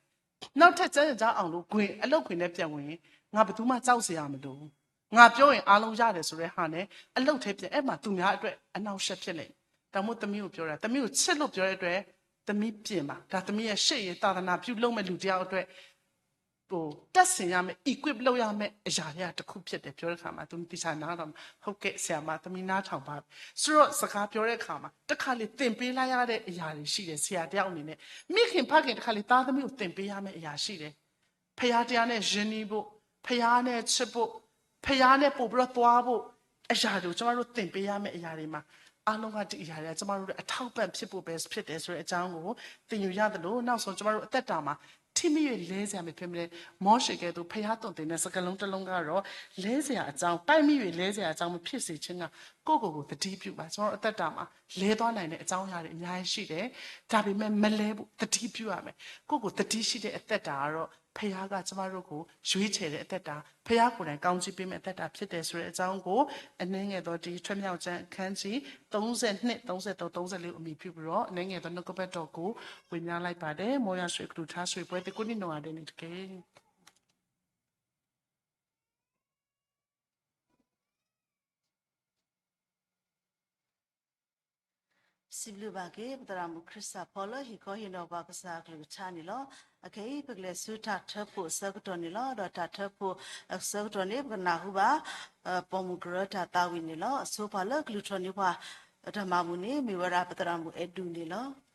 နောက်ထပ်ကျန်းကျောင်းအောင်လို့ခွင်, အလုပ်ခွင်ထဲပြန်ဝင်ရင် ငါဘယ်သူမှကြောက်စရာမလိုဘူး. ငါပြောရင်အားလုံးရတယ်ဆိုတဲ့ဟာနဲ့ အလုပ်ထဲပြန်, အဲ့မှာသူများအတွက်အနှောင့်အယှက်ဖြစ်လိမ့်မယ်. ဒါမို့သမီးကိုပြောတာ, သမီးကိုချစ်လို့ပြောတဲ့အတွက် သမီးပြင်ပါ. ဒါသမီးရဲ့ရှေ့ရေးသာသနာပြုလုပ်မဲ့လူတစ်ယောက်အတွက် ဟို, တပ်ဆင်ရမယ့်, equip လုပ်ရမယ့်အရာတွေကတစ်ခုဖြစ်တယ်. ပြောတဲ့အခါမှာ သူသေချာနားထောင်, ဟုတ်ကဲ့, ဆရာမ, သမီးနားထောင်ပါပြီ. ဆိုတော့စကားပြောတဲ့အခါမှာ တစ်ခါလေသင်ပေးလိုက်ရတဲ့အရာတွေရှိတယ်. ဆရာတစ်ယောက်အနေနဲ့ မိခင်ဖခင်တစ်ခါလေသားသမီးကိုသင်ပေးရမယ့်အရာရှိတယ်. ဖခင်တရားနဲ့ရင်းနှီးဖို့, ဖခင်နဲ့ချစ်ဖို့, ဖခင်နဲ့ပို့ပြီးတော့သွားဖို့, အရာတွေကိုကျမတို့သင်ပေးရမယ့်အရာတွေမှာ အားလုံးကဒီအရာတွေကကျမတို့အတွက်အထောက်အပံ့ဖြစ်ဖို့ပဲဖြစ်တယ်ဆိုတဲ့အကြောင်းကိုသင်ယူရသလို, နောက်ဆုံးကျမတို့အသက်တာမှာ ထိမိ၍လဲစရာမဖြစ်မလဲ, မောရှေကဲ့သို့ ဘုရားသွန်သင်တဲ့စကားလုံးတစ်လုံးကတော့ လဲစရာအကြောင်း, ပိုက်မိ၍လဲစရာအကြောင်းမဖြစ်စေခြင်းက ကိုယ့်ကိုယ်ကိုသတိပြုပါ. ကျွန်တော်တို့အသက်တာမှာလဲသွားနိုင်တဲ့အကြောင်းအရာတွေအများကြီးရှိတယ်. ဒါပေမဲ့မလဲဖို့သတိပြုရမယ်. ကိုယ့်ကိုယ်သတိရှိတဲ့အသက်တာကတော့ ဘုရားကကျမတို့ကိုရွေးချယ်တဲ့အသက်တာ, ဘုရားကိုယ်တိုင်ကောင်းချီးပေးမဲ့အသက်တာဖြစ်တယ်ဆိုတဲ့အကြောင်းကို အနည်းငယ်သောဒီထွဲမြောက်ကျမ်းအခန်းကြီးသုံးဆယ့်နှစ်, သုံးဆယ့်သုံး, သုံးဆယ့်လေးကိုအမည်ပြုပြီးတော့ အနည်းငယ်သောနှုတ်ကပတ်တော်ကိုဝေမျှလိုက်ပါတယ်. မော်ရရွှေကလူထားရွှေပွဲသစ်ကိုနှစ်နော်ရတယ်နေတကယ် စံးဘျုးဘၣ်က့ၤ ပသရၣ်မုၣ်ခရံာ်စၢ်ဖီလၢဟ့ၣ်ခီဟ့ၣ်နီၤပှၤကစၢ်အကလုၢ်ကထါန့ၣ်လီၤ. အခဲအံၤ ပကလဲၤဆူတၢ်ထၢဖှိၣ်အဆၢကတီၢ်န့ၣ်လီၤ. ဒီးတၢ်ထၢဖှိၣ်အဆၢကတီၢ်န့ၣ် ပကနၢ်ဟူဘၣ် ပိာ်မုၣ်ကရၢတၢ်သးဝံၣ်န့ၣ်လီၤ. အဆိပှၤလၢကလုၢ်ထီၣ်န့ၢ်ပှၤ တၢ်မၤမူန့ၣ် မ့ၢ်ဝဲဒၣ်ပသရၣ်မုၣ်အဲၣ်ဒူၣ်န့ၣ်လီၤ.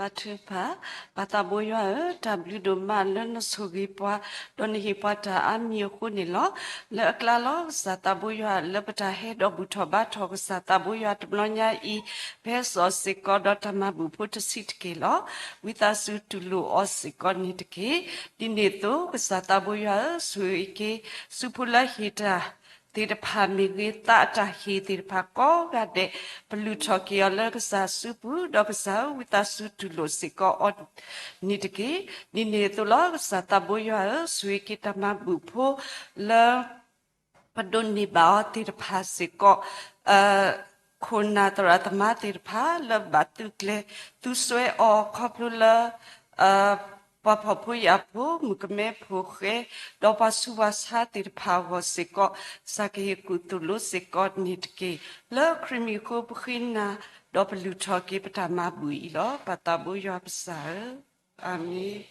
ဘါထုကဖၣ်, ပၢ်သးဘိယွၤဧၢ, တၢ်ဘျုးဒိၣ်မးလၢနဆိၣ်ဂ့ၤပှၤ, ဒီးနဟ့ၣ်ပှၤတၢ်အါမံၤအဃိန့ၣ်လီၤ. လၢအကျါလီၤ ကစၢ်သးဘိယွၤ, လၢပတၢ်ဟဲဒီးဘူၣ်ထီၣ်ဘါထီၣ်ကစၢ်သးဘိယွၤတဘျီညါအံၤ, ဖဲစ့ၢ်ကီးစ့ၢ်ကီးဒီးတၢ်မၤဘူၣ်ဖိတဆံးတက့ၢ်လီၤ. ဝံသးစူၤတူၢ်လိာ်အီၤစ့ၢ်ကီးန့ၣ်တက့ၢ်. ဒ်န့ၣ်အသိး ကစၢ်သးဘိယွၤဧၢ, ဆိၣ်ဂ့ၤက့ၤ စုဖိလၢဟ့ၣ်တၢ် သ့ၣ်တဖၣ်မ့ၢ်ဂ့ၤ, သးအတၢ်ဟ့ၣ်သ့ၣ်တဖၣ်ကိးဂၤဒဲး, ပလုၢ်ထီၣ်က့ၤအီၤလၢကစၢ်စုပူၤ, ဒီးကစၢ်ဧၢ, ဝံသးစူၤတူၢ်လိာ်စ့ၢ်ကီးအီၤန့ၣ်တက့ၢ်. ဒ်န့ၣ်အသိးလီၤ ကစၢ်သးဘိယွၤဧၢ, ဆိၣ်ဂ့ၤက့ၤတၢ်မၤဘူၣ်ဖိလၢ ပဒိးန့ၢ်ဘၣ်အီၤသ့ၣ်တဖၣ်စ့ၢ်ကီး, ခိၣ်နၢ်သရၣ်သမါသ့ၣ်တဖၣ် လၢဘၣ်သုးကျဲၤသုးစွဲအီၤခီဖျိလၢ ပှၤဖှီၣ်ဖိယာ်ဖိ မုၣ်ကမဲဖိဃဲ, ဒီးပှၤဆူးပှၤဆါသ့ၣ်တဖၣ်အဂီၢ်စ့ၢ်ကီး, ကစၢ်ကဟ့ၣ်ကူၣ်သိၣ်လိစ့ၢ်ကီးန့ၣ်တက့ၢ်. လၢခရံာ်မံၤအဃိပဃ့နၤ, ဒီးပလုၢ်ထီၣ်က့ၤပတၢ်မၤဘူၣ်အံၤလီၤ. ပၢ်သးဘိယွၤပစၢ်ဧၢ, အၤမ့ၣ်.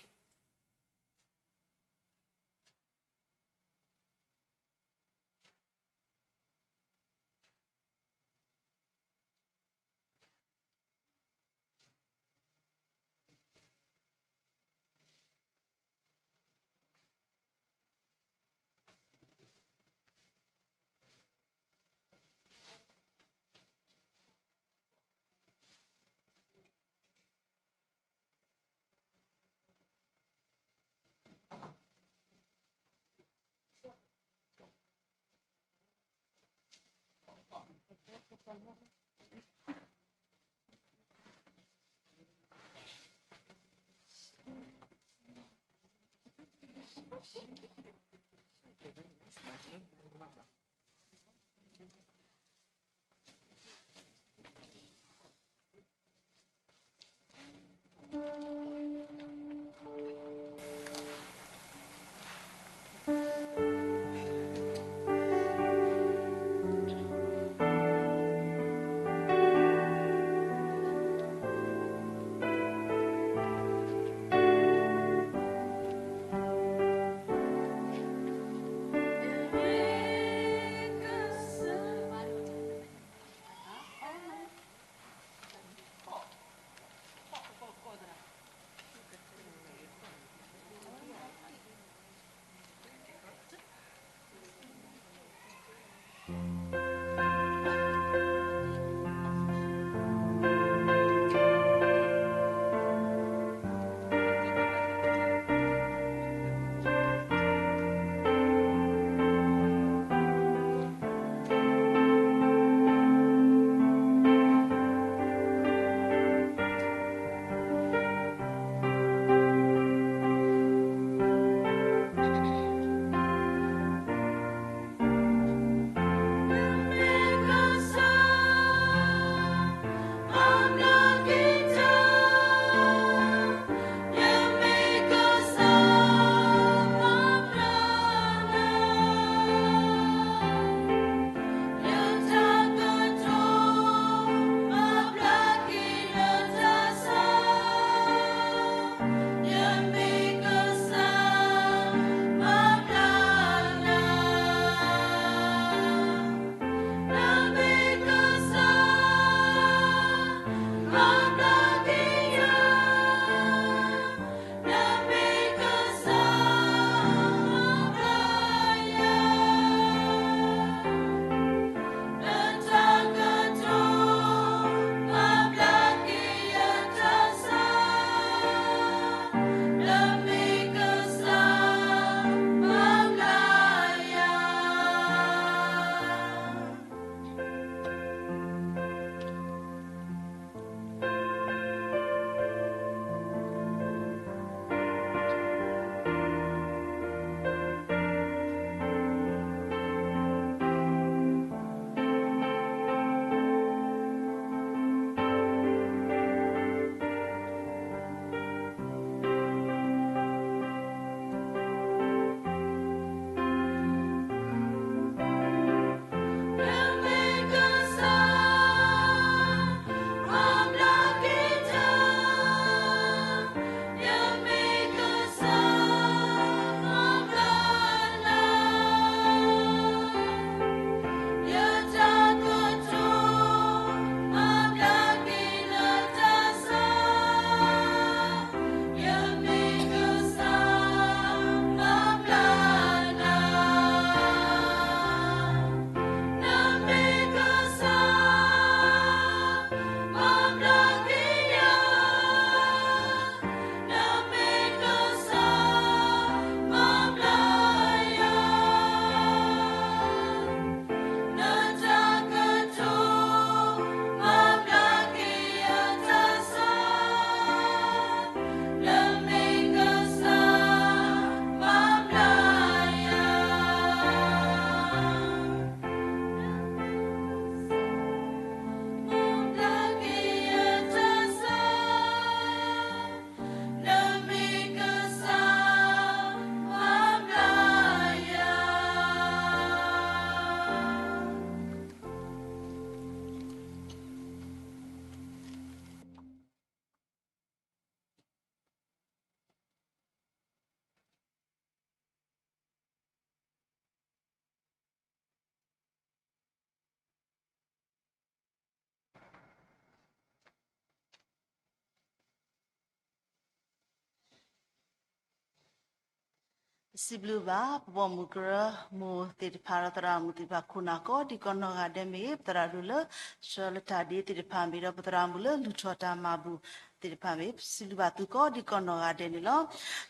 ပစံးဘျုးဘၣ် ပပိာ်မုၣ်ကရၢမိၢ်သ့ၣ်တဖၣ်ဒီးသရၣ်မုၣ်သ့ၣ်တဖၣ် ခိၣ်နၢ်ကိးဒံကီးနီၢ်ဂၤဒဲးမ့ၢ်ဂ့ၤ, ပသရၣ်ဒိၣ်လၢဆှၢလၢတၢ်ဒ့သ့ၣ်တဖၣ်မ့ၢ်ဒီး ပသရၣ်မုၣ်လၢလုၢ်ထီၣ်တၢ်မၤဘူၣ်သ့ၣ်တဖၣ်မ့ၢ်ဂ့ၤ, ပစံးဘျုးဘၣ်သုကိးဒံကီးနီၢ်ဂၤဒဲးန့ၣ်လီၤ.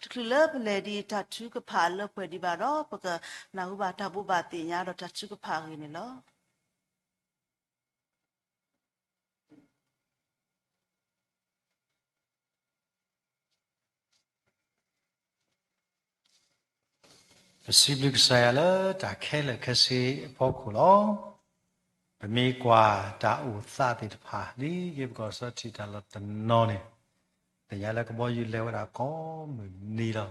တချုးလၢပလဲၤဒံးတၢ်ထုကဖၣ်လၢပှဲၤဒံးဘၣ်ဒီး ပကနၢ်ဟူဘၣ်တၢ်ဘိးဘၣ်သ့ၣ်ညါဒီးတၢ်ထုကဖၣ်အဂ့ၢ်န့ၣ်လီၤ. ပစံးဘျုးကစၢ်ယွၤလၢတၢ်ခဲလၢာ်ခဲဆ့အဖီခိၣ်လီၤ. ပမ့ၢ်ကွၢ်တၢ်အိၣ်သးသ့ၣ်တဖၣ် ဒ်ယပကီၢ်စီထံၣ်တၢ်လီၢ်တနီၤန့ၣ်, သ့ၣ်ညါလၢကဘီယူၤလဲၤဝဲဒၣ်ကိးမုၢ်နံၤလီၤ.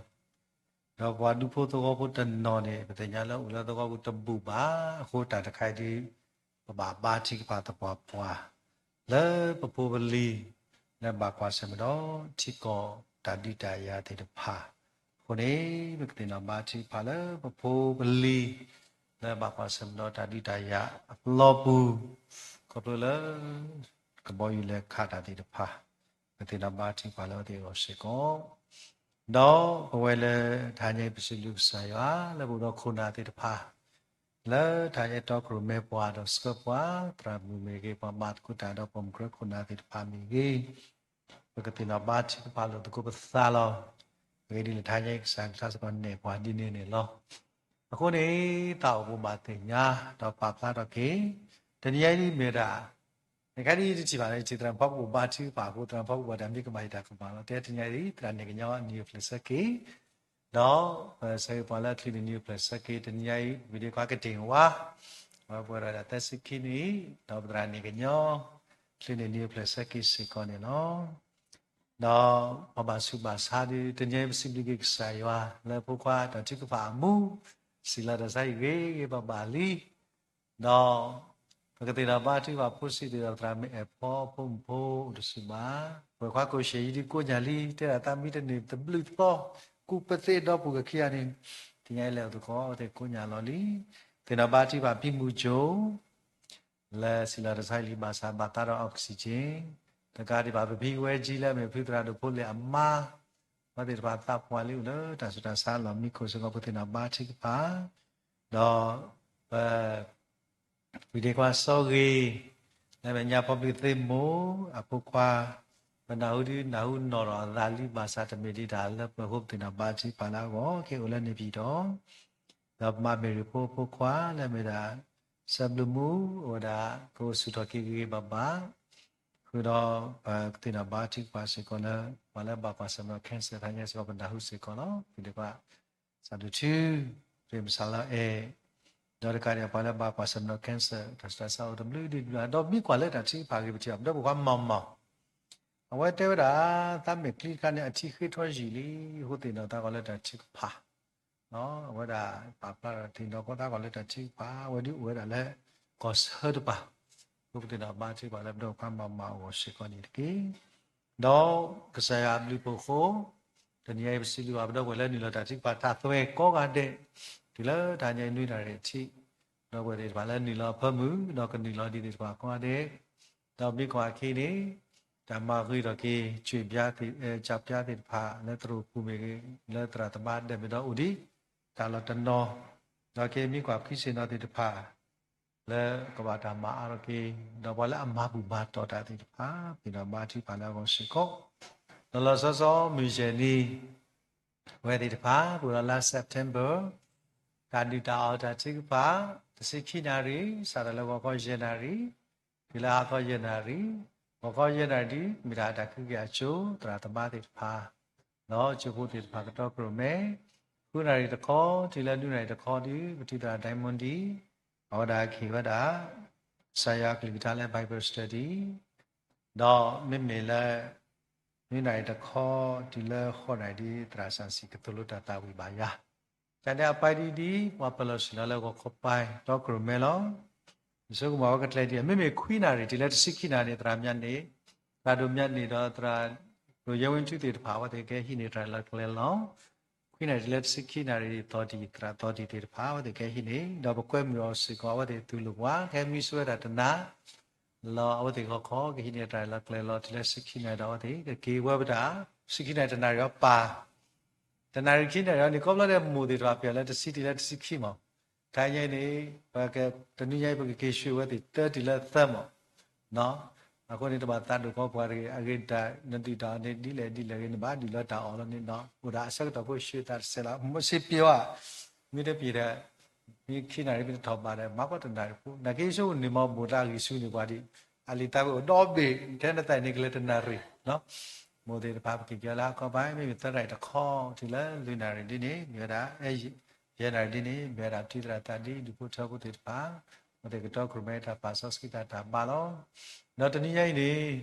ဒီးပှၤဒူဖိသဝီဖိတနီၤန့ၣ် ပသ့ၣ်ညါလၢအိၣ်လၢသဝီပူၤတဘူၣ်ဘၣ်အဃိ တၢ်တခါအံၤဒ် ပဘၣ်ဘါထုကဖၣ်သပှၢ်ပှၢ် လၢပဖိပလံၤ လၢဘၣ်ကွၢ်ဆၢၣ်မဲာ်ဒီးထံကီၢ်တၢ်ဒုးတၢ်ယၤသ့ၣ်တဖၣ်အဃိန့ၣ်, ပကသ့ၣ်နီၣ်ဘါထုကဖၣ်လၢပဖိပလံၤ လၢဘၣ်ကွၢ်ဆၢၣ်မဲာ်ဒီးတၢ်ဒုးတၢ်ယၤအလီၢ်ပူၤ, ခီဖျိလၢ ကဘီယူၤလဲၤခးတၢ်သ့ၣ်တဖၣ်, ပကသ့ၣ်နီၣ်ဘါထုကဖၣ်လၢအဝဲသ့ၣ်အဂီၢ်စ့ၢ်ကီး, ဒီးပဝဲလၢတဟါညါအံၤ ပစံးဘျုးကစၢ်ယွၤ လၢပအိၣ်ဒီးခိၣ်နၢ်သ့ၣ်တဖၣ် လၢတၢ်အဲၣ်တီကရိၣ်မဲပှၤဒီးဆှၢပှၤ, သရၣ်မုၣ်မ့ၢ်ဂ့ၤ, ပှၤဘၣ်သကိးတၢ်ဒီးပိာ်မုၣ်ကရၢခိၣ်နၢ်သ့ၣ်တဖၣ်မ့ၢ်ဂ့ၤ, ပကသ့ၣ်နီၣ်ဘါထုကဖၣ်လိာ်သကိးပသးလီၤ. အဂ့ၢ်ဒ်အံၤ, လၢတဟါညါအံၤကစၢ်ကစၢ်စ့ၢ်ကီးနဲၣ်ပှၤဒ်န့ၣ်န့ၣ်လီၤ. အဃိန့ၣ် သးအိၣ်ဘိးဘၣ်သ့ၣ်ညါ ဒီးပာ်ဖျါထီၣ်က့ၤ တနံၤညါအံၤဒ်မ့ၢ်ဒၣ် နကဲဒ်ယတထံၣ်ဘၣ်န့ၣ် ထံၣ်သရၣ်မုၣ်ဖီကဘိၣ်ဘါထုကဖၣ်အဃိ သရၣ်မုၣ်ဖီကဘိၣ်တၢ်မ့ၢ်ကမၣ်ယတၢ်ကမၣ်လီၤ. တဲတနံၤညါအံၤ သရၣ်န့ၣ်ကညီနံၣ်အိၣ်ဖျဲၣ်ဆၢက့ၤ, ဒီး ပဆၢဂ့ၤပှၤလၢအချုးန့ၣ်နံၣ်အိၣ်ဖျဲၣ်ဆၢက့ၤ တနံၤညါအံၤ ဝံၤဒ့ခွါကတ့ၢ်ဝါ, အဝဲပှဲၤဒီးဒၣ်သၢဆံခံနံၣ်, ဒီးပသရၣ်န့ၣ်ကညီ ချုးန့ၣ်နံၣ်အိၣ်ဖျဲၣ်ဆၢက့ၤစ့ၢ်ကီးန့ၣ်လီၤ. ဒီးပဘၣ်ဆူးဘၣ်ဆါဒီး တနံၤညါအံၤပစံးဘျုးက့ၤကစၢ်ယွၤ လၢဖိခွါတၢ်ထုကဖၣ်အမူ စံးလီၤတၢ်ဆါဟံၣ်ဂ့ၤဂ့ၤဘၣ်ဘၣ်လံ ဒီး ပကသ့ၣ်နီၣ်ဘါထုကဖၣ်ဖိစံးသ့ၣ်ဒီးသရၣ်မုၣ်အဲၣ်ဖီဖိမုၣ်ဖိအိၣ်တဆူၣ်ဘၣ်, ပှဲၤခွါကိးရှဲယံၤဒုးကိးညၣ်လံ, တဲဒၣ်သးမံတန့ၢ်တဘျုးသီ, ကူးပသ့ဒီပုၢ်ဝဲၢ်ခံဂၤန့ၣ်, တနံၤညါအံၤလဲၤအိၣ်သကိးအဝဲသ့ၣ်ကိးညၣ်လီၤလံ. သ့ၣ်နီၣ်ဘါထုကဖၣ်ဖံမုၢ်ကၠိ လၢစံးလီၤတၢ်ဆါဟံၣ်လံဘၣ်ဆၣ်ဘၣ်သးဒီး oxygen တကးဒံးဘၣ် ပဖံဝဲကၠံလၢအမ့ၢ်ဖုသရၣ်ဒိၣ်ဖိလဲၣ်အမါ, အဝဲသ့ၣ်တဖၣ်သးပှၢ်လံအိၣ်လၢတၢ်ဆူးတၢ်ဆါလီၢ်မံခိၣ်စ့ၢ်ကီး ပသ့ၣ်နီၣ်ဘါထုကဖၣ်, ဒီး ပ ဝံၤဒ့ခွါစီဂ့ၤ, လၢမဲာ်ညါဖီဘျုးသ့ၣ်မိၢ်, အဖိခွါ, ပနၢ်ဟူဒုးနၢ်ဟူနီၢ်ထီၣ်အသးလံဘၣ်ဆၣ် တမ့ၢ်ဒံးတၢ်လၢပှဲၤအဃိ ပသ့ၣ်နီၣ်ဘါထုကဖၣ်လၢအဂီၢ် ခဲအံၤအိၣ်လၢန့ၣ်ပၠံၣ်တီၣ်, ဒီးပမၤမ့ၢ်ရံၣ်ဖိအဖိခွါ လၢအမ့ၢ်ဒၣ် စၢဘျုးမူ အိၣ်ဝဲဒၣ် ကအိၣ်ဆူၣ်ထီၣ်က့ၤဂ့ၤဂ့ၤဘၣ်ဘၣ်, ဃုာ်ဒီး ပကသ့ၣ်နီၣ်ဘါထုကဖၣ်စ့ၢ်ကီးလၢ ပှၤလၢဘၣ်ကွၢ်ဆၢၣ်မဲာ်ဒီး cancer တဟါညါစ့ၢ်ကီး ပနၢ်ဟူစ့ၢ်ကီးလီၤ. ဝံၤဒ့ခွါ စးဒိၣ်ထူ, ရ့ၣ်မုၢ်စးလီအဲၣ်, ဒီးတကးဒံး ပှၤလၢဘၣ်ကွၢ်ဆၢၣ်မဲာ်ဒီး cancer တၢ်ဆူးတၢ်ဆါအိၣ်တဘျုးဒုးဘျုး, ဒီးမ့ၢ်ကွၢ်လၢတၢ်ထုကဖၣ်အဂ့ၢ် ပထံၣ်ဘၣ် ပဒီပုၢ်ဝဲၢ်ခွါမၤမၤ, အဝဲတဲဝဲဒၣ် သးမဲာ်ချံတခါန့ၣ် အထံဃ့ထီယံာ်လံ, အဃိသ့ၣ်နီၣ်သးကီးလၢတၢ်ထုကဖၣ် အဝဲဒၣ်ပာ်ဖျါထီၣ်သ့ၣ်နီၣ်ကီးသးကီးလၢတၢ်ထုကဖၣ်, အဝဲဒုးအိၣ်ဝဲဒၣ်လၢ ကီၢ်ဆၢတပၤ, အဃိပသ့ၣ်နီၣ်ဘါထုကဖၣ်လၢပဒီပုၢ်ဝဲၢ်ခွါမၤမၤအဂီၢ်စ့ၢ်ကီးန့ၣ်တက့ၢ်. ဒီးကစၢ်ယွၤအဘျုးအဖှိၣ်အဃိ, တနံၤအံၤပစံးဘျုးဘၣ်ပဒီပုၢ်ဝဲၢ်လၢနုာ်လီၤတၢ်ထုကဖၣ် တၢ်သွဲၣ်ကိးဂၤဒဲး, တုၤလၢတဟါညါအံၤနွံနၣ်ရံၣ်အထံး, ဒီပုၢ်ဝဲၢ်သ့ၣ်တဖၣ်လၢနုာ်လီၤအဖၢမုၢ် ဒီးကနုာ်လီၤဒံးသ့ၣ်တဖၣ်ကိးဂၤဒဲး, ဒီးမ့ၢ်ကွၢ်အခံန့ၣ် တၢ်မၤဂ့ၤထီၣ်က့ၤ ကၠွ့ၣ်ပျါသ့ၣ်, ကၠၢ်ပျါသ့ၣ်တဖၣ် လၢသရိာ်ပူၤမ့ၢ်ဂ့ၤ, လၢသရၣ်သမါဒဲးမ့ၢ်ဒီးအိၣ်ဒံး တၢ်လီၢ်တနီၤ, ဒီးက့ၤမ့ၢ်ကွၢ်ခွံဆ့ၣ်နီၤသ့ၣ်တဖၣ် လၢကဘၣ်တၢ်မၤအါထီၣ်က့ၤ, ဒီးပှၤလၢအမၤဘူၣ်မၤတီၢ်တၢ်သ့ၣ်တဖၣ် ပသ့ၣ်နီၣ်ဘါထုကဖၣ်လၢအဂီၢ်စ့ၢ်ကီး, လီၤလီၤဆီဆီမုၢ်ယဲၢ်နံၤ အဝဲသ့ၣ်တဖၣ် ပအိၣ်ဒီးလါ September တၢ်ဒုၣ်တၢ်အီၣ်တၢ်ထုကဖၣ် တဆံခံနၣ်ရံၣ် စးထီၣ်လၢဂီၤခီယဲၢ်နၣ်ရံၣ် တုၤလၢဟါခီယဲၢ်နၣ်ရံၣ်, ဂီၤခီယဲၢ်နၣ်ရံၣ်ဒ် မ့ၢ်ဒၣ်တၢ်ကဟုကယာ်အစိၤ သရၣ်သမါသ့ၣ်တဖၣ် ဒီးကၠိဖိသ့ၣ်တဖၣ်ကတီၢ်ကရိၣ်မဲ, ဃုနၣ်ရံၣ်တခီ တုၤလၢနွံနၣ်ရံၣ်တခီဒီး ပထံၣ်သရၣ် Diamond ဒံး အဝဲဒၣ်ကဟ့ၣ်ဝဲဒၣ် ကစၢ်ယွၤအကလုၢ်ကထါလၢ Bible Study ဒီးမ့မ့ၢ်လၢ နွံနၣ်ရံၣ်တခီ တုၤလၢဃိးနၣ်ရံၣ်ဒ် သရၣ်စၣ်စံၣ်ကသိၣ်လိတၢ်သးဝံၣ်ဘၣ်ယၤ, တၢ်န့ၣ်အပၢ်ဒ်ဒ် ပှၤပၢၤလီၢ်ဆ့ၣ်နီၤလၢဂီၤခီပၢ် တီကရိၣ်မဲလီၤ. ယဆိကမိၣ်အဝဲကကျဲၤဒ်အမ့မ့ၢ်ခွံနၣ်ရံၣ် တုၤလၢတဆံခံနၣ်ရံၣ်န့ၣ် သရၣ်မၠါန့ၣ်, သရၣ်ဒိၣ်မၠါန့ၣ်ဒီး သရၣ်ဒိၣ်ယဲဝ့ထူသ့ၣ်တဖၣ် အဝဲသ့ၣ်ကဟံးန့ၢ်တၢ်လီၢ်ကျဲလီၤ. ခွံနၣ်ရံၣ်တုၤလၢတဆံခံနၣ်ရံၣ် သီတံၢ် သရၣ်သီတံၢ်သ့ၣ်တဖၣ် အဝဲသ့ၣ်ကဟံးန့ၢ် ဒီးပကွဲမုာ်အီၤစ့ၢ်ကီး အဝဲသ့ၣ်သူၣ်လိာ်ပှၤ ကဟဲမံဆိဝဲဒၣ်တနၤ လီၤ အဝဲသ့ၣ်ဂီၤခီ ကဟံးန့ၢ်တၢ်လီၢ်ကျဲလီၤ. တုၤလၢတဆံခံနၣ်ရံၣ်ဒီး အဝဲသ့ၣ်ကက့ၤဝဲပတၢ် တဆံခံနၣ်ရံၣ်တနၣ်ရံၣ်အပၢ် တနၣ်ရံၣ်ခံနၣ်ရံၣ်အံၤန့ၣ် ခီဖျိလၢမိၢ်သ့ၣ်တဖၣ်ပျဲလၢတဆံတုၤလၢတဆံခံမး, ခဲအံၤန့ၣ် တနွံညါအံၤ ပကက့ၤဆှၢဝဲသ့ၣ်သၢတုၤလၢသၢမး, အဃိန့ၣ် တဘၣ်သးဒိၣ်ကီပှၤတဂ့ၤ, အဂ့ၤဒၣ် နဒုၣ်တၢ်အီၤန့ၣ် ဒ်လဲၣ်ဒ်လဲၣ်ဂ့ၤ နဘၣ်ဒုၣ်လၢတၢ်အီၣ်လီၤန့ၣ်ဒီး အိၣ်ဒၣ်အဆၢကတီၢ်ဖိဆှၢသးတစဲးလီၤ. မ့ၢ်စ့ပ့ၤဝဲ မ့ၢ်တပ့ၤဒီး မ့ၢ်ခံနၣ်ရံၣ် မ့ၢ်တထီၣ်ဘးဒီး မၤပှၤတနၣ်ရံၣ်ဖိ, နာ်က့ဆိမိၣ်န့ၣ်မ့ၢ်မိၢ်တၢ်ဂံၢ်ဆူၣ်န့ၢ်ပှၤဒံး, အလံာ်သးဝံၣ်အိၣ်ဒီဘ့ၣ် ထဲနသးန့ၣ်ကလဲၤတနၣ်ရံၣ်, မိၢ်သ့ၣ်တဖၣ် ပက့ၤက့ၤလၢအခီပၤ မ့မ့ၢ်သၢနၣ်ရံၣ်တခီ တုၤလၢလွံၢ်နၣ်ရံၣ်ဒ်န့ၣ် မ့ၢ်ဝဲဒၣ် ယဲၢ်နၣ်ရံၣ်ဒ်န့ၣ် မ့ၢ်ဝဲဒၣ်ပထံသရၣ်သးဒ့ ဒူၣ်ဖိထၢဖိသ့ၣ်တဖၣ် အဝဲသ့ၣ်ကတီခိၣ်ရိၣ်မဲတၢ်ပာ်စီဆှံတၢ်တၢ်ဘါလီၤ. ဒီးတနွံညါအံၤန့ၣ်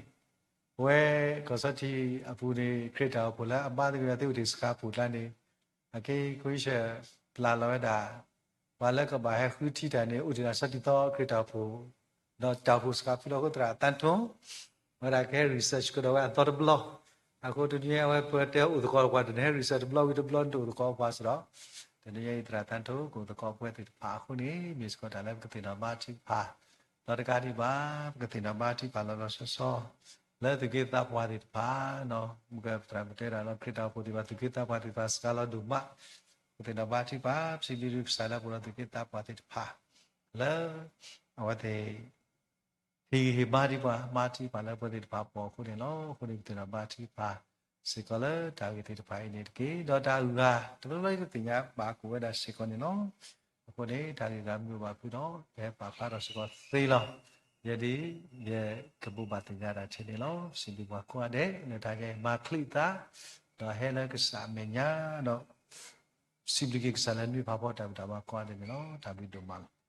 ပဝဲကီၢ်စီထံအပူၤန့ၣ် ခရံာ်တၢ်အိၣ်ဖှိၣ်လၢအဘါသဂ့ၤဝဲသ့ၣ်အိၣ်တ့ၢ်စှၤပူၤကျါန့ၣ် အက့ၤခဝံၡၢၣ်ပျၢ်လီၤဝဲဒၣ် ပှၤလၢကဘၣ်ဟဲဃုထံတၢ်န့ၣ် အိၣ်တ့ၢ်ဒၣ်ဆၢတံၢ်သီခရံာ်တၢ်အိၣ်ဖှိၣ်, ဒီးတၢ်အိၣ်ဖှိၣ်စှၤဖုလီၤအဃိ သရၣ်အသန်းထွန်း အဝဲဒၣ်ကဟဲ research ကဒီးဝဲအသီတဘျီ, အဃိတနွံအံၤ အဝဲပတဲအိၣ်သကိးပှၤတန့ၣ် ဟဲ research တဘျီဝံၤတဘျီန့ၣ် တအိၣ်သကိးပှၤစ့ၢ်ဒီး တနွံအံၤ သရၣ်အသန်းထွန်း ကအိၣ်သကိးပဝဲသ့ၣ်တဖၣ်အဃိန့ၣ် မ့ၢ်စ့ၢ်ကီးတၢ်လၢပကသ့ၣ်နီၣ်ဘါထုကဖၣ် ဒီးတကးဒံးဘၣ် ပကသ့ၣ်နီၣ်ဘါထုကဖၣ်လီၤလီၤဆီဆီ လၢသူၣ်က့သးပှၢ်သ့ၣ်တဖၣ်, မ့ၢ်ကသရၣ်မုၣ်တဲဒၣ်လၢခရံာ်တၢ်အိၣ်ဖှိၣ်သ့ၣ်တဖၣ် သူၣ်က့သးပှၢ်သ့ၣ်တဖၣ်စှၤလီၤဒိၣ်မး, ပကသ့ၣ်နီၣ်ဘါထုကဖၣ် ပစံးဘျုးကစၢ်လၢအပူၤလီၤသူၣ်က့သးပှၢ်သ့ၣ်တဖၣ် လၢ အဝဲသ့ၣ် ဟ့ၣ်ဂံၢ်ဟ့ၣ်ဘါထုကဖၣ် ဘါထုကဖၣ်လၢပဝဲသ့ၣ်တဖၣ်အပူၤအဃိန့ၣ်လီၤ. အဃိန့ၣ် ပသ့ၣ်နီၣ်ဘါထုကဖၣ် စ့ၢ်ကီးလၢတၢ်ဂ့ၢ်သ့ၣ်တဖၣ်အံၤန့ၣ်တက့ၢ်. ဒီးတၢ်အုၣ်ဂၤ တဘျီဘျီယတသ့ၣ်ညါဘၣ်ကိးဝဲဒၣ်စ့ၢ်ကီးန့ၣ်လီၤ. အဃိန့ၣ် တၢ်ဂ့ၢ်ဂၤမ့ၢ်အိၣ်ဘၣ်ဖုဒီး ပဟဲပာ်ဖျါထီၣ်စ့ၢ်ကီးသ့လီၤ. ယဲဒၣ် ယကဘိးဘၣ်သ့ၣ်ညါတၢ်ထဲန့ၣ်လီၤ. စံးဘျုးပှၤကိးဂၤဒဲး လၢတၢ်ကမၤချံးသး ဒီးဟဲလၢကစၢ်အမဲာ်ညါဒီး စံးဘျုးက့ၤကစၢ်လၢနွံဖးဖီတၢ်ဘူၣ်တၢ်ဘါကိးဂၤဒဲးန့ၣ်လီၤ. တၢ်ဘျုးဒိၣ်မးလီၤ.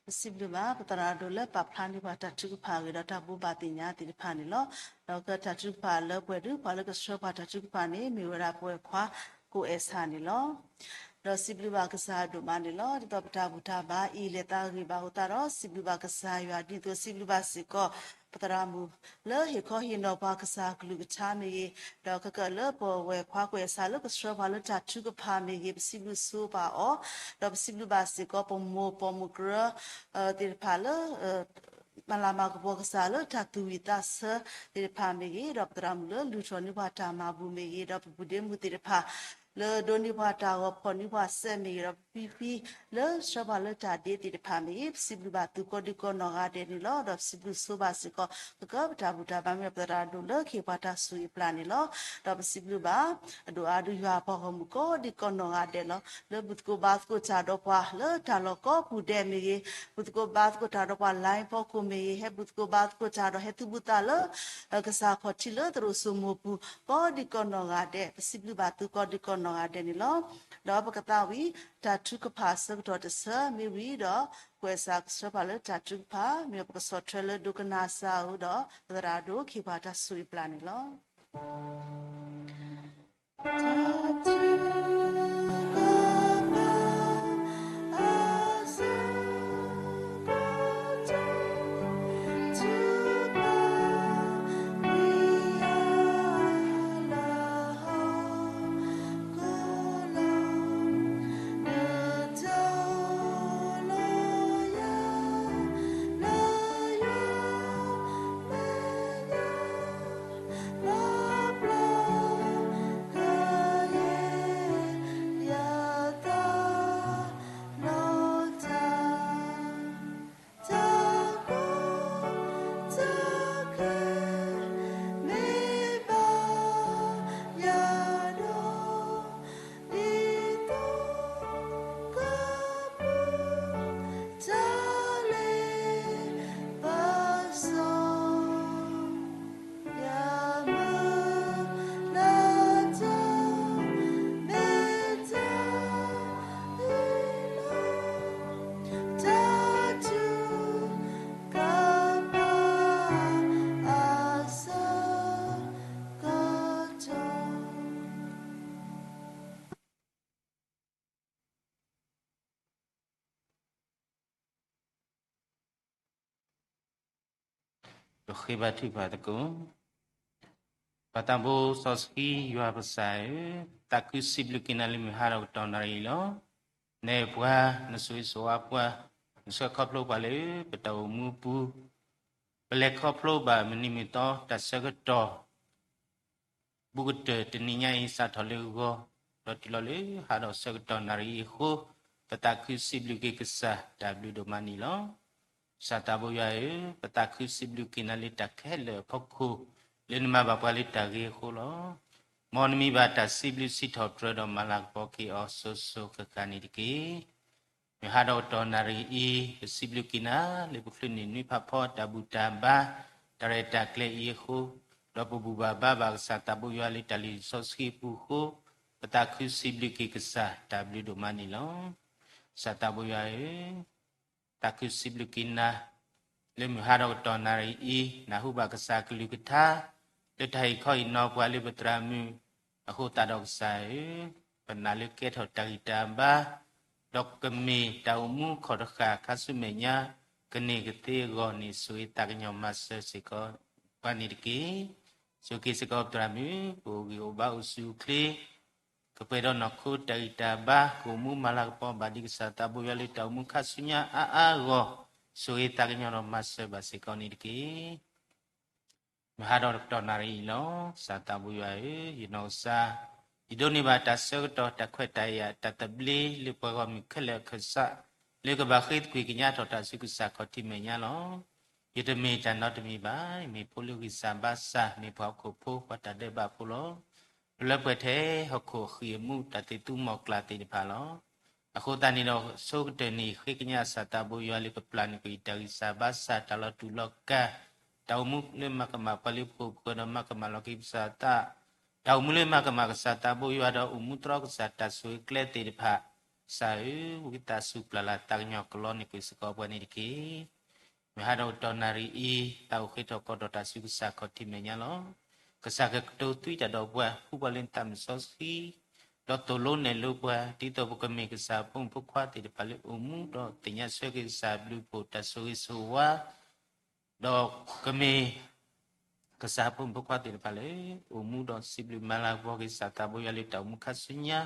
ပစံးဘျုးဘၣ် ပသရၣ်ဒိၣ်လၢပာ်ဖျါန့ၢ်ပှၤတၢ်ထုကဖၣ်အဂ့ၢ်ဒီးတၢ်ဘိးဘၣ်သ့ၣ်ညါသ့ၣ်တဖၣ်န့ၣ်လီၤ. ဒီးကတၢ်ထုကဖၣ်လၢပှဲၤဒုး ပှၤလၢကဆှၢပှၤတၢ်ထုကဖၣ်န့ၣ် မ့ၢ်ဝဲဒၣ်ပဝဲၢ်ခွါကိးအဲၣ်ဆၣ်န့ၣ်လီၤ. ဒီးစံးဘျုးဘၣ်ကစၢ်အဒိၣ်မးန့ၣ်လီၤ. ဒ်သိးပတၢ်ဘူၣ်တၢ်ဘါအံၤလဲၤသးဂ့ၤဘၣ်အဃိသတးဒီး စံးဘျုးဘၣ်ကစၢ်ယွၤဒ်သိး စံးဘျုးဘၣ်စ့ၢ်ကီး ပသရၣ်မုၣ် လၢဟ့ၣ်ခီဟ့ၣ်နီၤပှၤကစၢ်ကလုၢ်ကထါမ့ၢ်ဂ့ၤ, ဒီးခဲကနံၣ်လၢပဝဲၢ်ခွါကိးအဲၣ်ဆၣ်လၢကဆှၢပှၤလၢတၢ်ထုကဖၣ်မ့ၢ်ဂ့ၤ, ပစံးဘျုးဆိပာ်အီၤ, ဒီးပစံးဘျုးဘၣ်စ့ၢ်ကီးပမိၢ်ပိာ်မုၣ်ကရၢ သ့ၣ်တဖၣ်လၢ မၤလၤမၤကပီၤကစၢ်လၢတၢ်သူၣ်ဝံၣ်သးဆၢသ့ၣ်တဖၣ်မ့ၢ်ဂ့ၤ, ဒီးပသရၣ်မုၣ်လၢလုၢ်ထီၣ်န့ၢ်ပှၤတၢ်မၤဘူၣ်မ့ၢ်ဂ့ၤ, ဒီးပပုၢ်ဒ့မုၣ်သ့ၣ်တဖၣ် လၢဒိးန့ၢ်ပှၤတၢ်ဂီၤဖီၣ်န့ၢ်ပှၤစဲးမ့ၢ်ဂ့ၤ, ဒီးပဖံဖံလၢဆှၢပှၤလၢတၢ်ဒ့သ့ၣ်တဖၣ်မ့ၢ်ဂ့ၤ, ပစံးဘျုးဘၣ်သုကိးဒံကိးနီၢ်ဂၤဒဲးန့ၣ်လီၤ. ဒီးပစံးဘျုးဆိဘၣ်စ့ၢ်ကီး ကကပတၢ်ဘူၣ်တၢ်ဘါမ့ၢ်ပသရၣ်ဒိၣ်လၢကဟ့ၣ်ပှၤတၢ်ဆိၣ်ဂ့ၤပျၢ်န့ၣ်လီၤ. ဒီးပစံးဘျုးဘၣ် အဒိၣ်အါဒုးယွၤအပှၤဂီၢ်မုၢ်ကိးဒံကိးနီၢ်ဂၤဒဲးလီၤ. လၢဘူၣ်သကိးဘါသကိးတၢ်ဒီးပှၤလၢတၢ်လီၢ်ကိးပူၤဒဲးမ့ၢ်ဂ့ၤ, ဘူၣ်သကိးဘါသကိးတၢ်ဒီးပှၤ line ဖီခိၣ်မ့ၢ်ဂ့ၤ, ဟဲဘူၣ်သကိးဘါသကိးတၢ်ဒီးဟဲသုးဘူးသးလၢ ကစၢ်ခီၣ်ထံးလၢသရိာ်စိမိၤပူၤ ကိးဒံကိးနီၢ်ဂၤဒဲး, ပစံးဘျုးဘၣ်သုကိးဒံကိးနီၢ်ဂၤဒဲးန့ၣ်လီၤ. ဒီးပကသးဝံၣ် တၢ်ထုကဖၣ်အဆၢကတီၢ်တဆၢမ့ၢ်ဝံၤဒီး ကွဲးစးကဆှၢပှၤလၢတၢ်ထုကဖၣ် မ့ၢ်ပကဆီၣ်ထွဲလၢဒိကနၣ်စၢ်ဧိၤဒီး ပသရၣ်ဒိၣ်ကဟ့ၣ်ပှၤတၢ်ဆိၣ်ဂ့ၤပျၢ်န့ၣ်လီၤ.ပဃ့ဘါထုကဖၣ်သကိး. ပှၤသးဘိစီဆှံယွၤပကစၢ်ဧၢ, သးခုစံးဘျုးက့ၤနၤလၢမုၢ်ဟါဒီးကတီၢ်နၣ်ရံၣ်လီၤ. နအဲၣ်ပှၤ, နဆိၣ်ဂ့ၤဆိၣ်ဝါပှၤ, ဆှၢခီဖျိပှၤလၢပတၢ်အိၣ်မူပူၤ, ပလဲၤခီဖျိဘၣ်မုၢ်နံၤမုၢ်သီတၢ်ဆၢကတီၢ် ဘူးကတၢၢ်တနံၤညါအံၤ စးထီၣ်လၢဂီၤ, ဒီးတုၤလီၤလၢဟါဒီးဆၢကတီၢ်နၣ်ရံၣ်အံၤအဃိ, ပသးခုစံးဘျုးက့ၤကစၢ် တၢ်ဘျုးဒိၣ်မးန့ၣ်လီၤ. ကစၢ်သးဘိယွၤဧၢ, ပသးခုစံးဘျုးက့ၤနၤလၢတၢ်ခဲလၢာ်အဖီခိၣ် လၢနမၤဘၣ်ပှၤလၢတၢ်ဂ့ၤအဃိလီၤ. မ်နမံၤဘၣ်တၢ်စံးဘျုးစံးထီၣ်ပတြၢၤဒီးမၤလၤကပီၤက့ၤအီၤစိၤစိၤဃၣ်ဃၣ်န့ၣ်တက့ၢ်. မုၢ်ဟါဒီးကတီၢ်နၣ်ရံၣ်အံၤ ပစံးဘျုးက့ၤနၤလၢပချုးန့ၢ်နွံဖးဖီတၢ်ဘူၣ်တၢ်ဘါ တၢ်ရဲၣ်တၢ်ကျဲၤအံၤအဃိ, ဒီးပဘူၣ်ဘၣ်ဘါဘၣ်ကစၢ်သးဘိယွၤလၢတၢ်လုၢ်စီဆှံအပူၤအဃိ, ပသးခုစံးဘျုးက့ၤကစၢ် တၢ်ဘျုးဒိၣ်မးန့ၣ်လီၤ. ကစၢ်သးဘိယွၤဧၢ, သးခုစံးဘျုးက့ၤနၤ လၢမုၢ်ဟါဒီးကတီၢ်နၣ်ရံၣ်အံၤ နၢ်ဟူဘၣ်ကစၢ်ကလုၢ်ကထါ လၢတၢ်ဟ့ၣ်ခီဟ့ၣ်နီၤပှၤလၢပသရၣ်မုၣ်အဃိသတးဒီးကစၢ်ဧၢ, ပနာ်လၢကဲထီၣ်တၢ်ဂံၢ်တၢ်ဘါ ဒီးကမ့ၢ်တၢ်အိၣ်မူခီၣ်တဃၣ်ခါဆူမဲာ်ညါ ကန့ၢ်ကသ့အဂီၢ်န့ၣ် ဆိၣ်ဂ့ၤသးကညီၤမၤစၢၤစ့ၢ်ကီးပှၤန့ၣ်တက့ၢ်. ဆိၣ်ဂ့ၤစ့ၢ်ကီးပသရၣ်မုၣ် ပအိၣ်ဂံၢ်အိၣ်ဘါအိၣ်ဆူၣ်အိၣ်ချ့ ကပှဲၤဒီးနီၢ်ခိတၢ်ဂံၢ်တၢ်ဘါ ကအိၣ်မူမၤလၤကပီၤဘၣ်ဒံးကစၢ်သးဘိယွၤလၢတၢ်အိၣ်မူခါဆူညါအါအါအဂီၢ်, ဆိၣ်ဂ့ၤသးကညီၤဒီးမၤစၢၤဘၣ်စ့ၢ်ကီးန့ၣ်တက့ၢ်. မုၢ်ဟါဒီးကတီၢ်နၣ်ရံၣ်အံၤလီၤ. ကစၢ်သးဘိယွၤဧၢ, ယနီၢ်ကစၢ် ယဒိးန့ၢ်ဘၣ်တၢ်ဆၢကတီၢ် တၢ်ခွဲးတၢ်ယာ် တၢ်သဘျ့လၢပှၤဂီၢ်မုၢ်ခဲလၢာ်အခၢၣ်စး လၢကဘၣ်ဃ့သကွံၢ်ကညးထီၣ်တၢ်ဆူကစၢ်ခီၣ်ထံးမဲာ်ညါလီၤ. ယတမ့ၢ်တၢ်နီတမံၤဘၣ်, ယမ့ၢ်ဖိလၢဂံၢ်စၢ်ဘါစၢ်, မ့ၢ်ပှၤဟီၣ်ခိၣ်ဖိ ပှၤတၢ်ဒဲးဘးဖိလီၤ. ပလၢပှဲၤထဲဟီၣ်ခိၣ်အဃံၢ်အမူး တၢ်သ့ၣ်သူမီၢ်ကျၢ်သ့ၣ်တဖၣ်လီၤ. အဃိသတးန့ၣ်ဒီး ဆိကတၢၢ်န့ၣ် ဃ့ကညးကစၢ်သးဘိယွၤလၢကပျၢ်န့ၢ်ကွံာ်တၢ်ဂံၢ်စၢ်ဘါစၢ် တၢ်လီၤတူာ်လီၤကာ်, တၢ်အိၣ်မူလၢမၤကမၣ်ပှၤလၢပဃိၣ်ပဃၢၤဒီးမၤကမၣ်လီၤက့ၤကစၢ်သး, တၢ်အိၣ်မူလၢမၤကမၣ်ကစၢ်သးဘိယွၤဒီးအိၣ်မူတြီကစၢ်တၢ်ဆိၣ်ဂ့ၤကျဲသ့ၣ်တဖၣ်, ကစၢ်ဧၢ, ဝံသးစူၤပျၢ်လၢ်သးကညီၤကလီန့ၢ်ကွံာ်စ့ၢ်ကီးပှၤန့ၣ်တက့ၢ်. မုၢ်ဟါဒီးကတီၢ်နၣ်ရံၣ်အံၤ သးအိၣ်ဃ့ထီၣ်ကီးထီၣ်တၢ်ဆူကစၢ်ခီၣ်ထံးမဲာ်ညါလီၤ. ကစၢ်ကကတိၤသွံတၢ်ဒီးပှၤ ဟူပှၤလၢနသးမုၢ်စီဆှံ, ဒီးသိၣ်လိနဲၣ်လိပှၤ ဒ်သိးပကမ့ၢ်ကစၢ်ဖိမုၣ်ဖိခွါသ့ၣ်တဖၣ်လၢအိၣ်မူဒီးသ့ၣ်ညါဆၢက့ၤကစၢ်ဘျုးဖှိၣ်တၢ်ဆိၣ်ဂ့ၤဆိၣ်ဝါ ဒီးကမ့ၢ် ကစၢ်ဖိမုၣ်ဖိခွါသ့ၣ်တဖၣ်လၢ အိၣ်မူဒီးစံးဘျုးမၤလၤကပီၤက့ၤကစၢ်သးဘိယွၤလၢတၢ်အိၣ်မူခါဆူညါ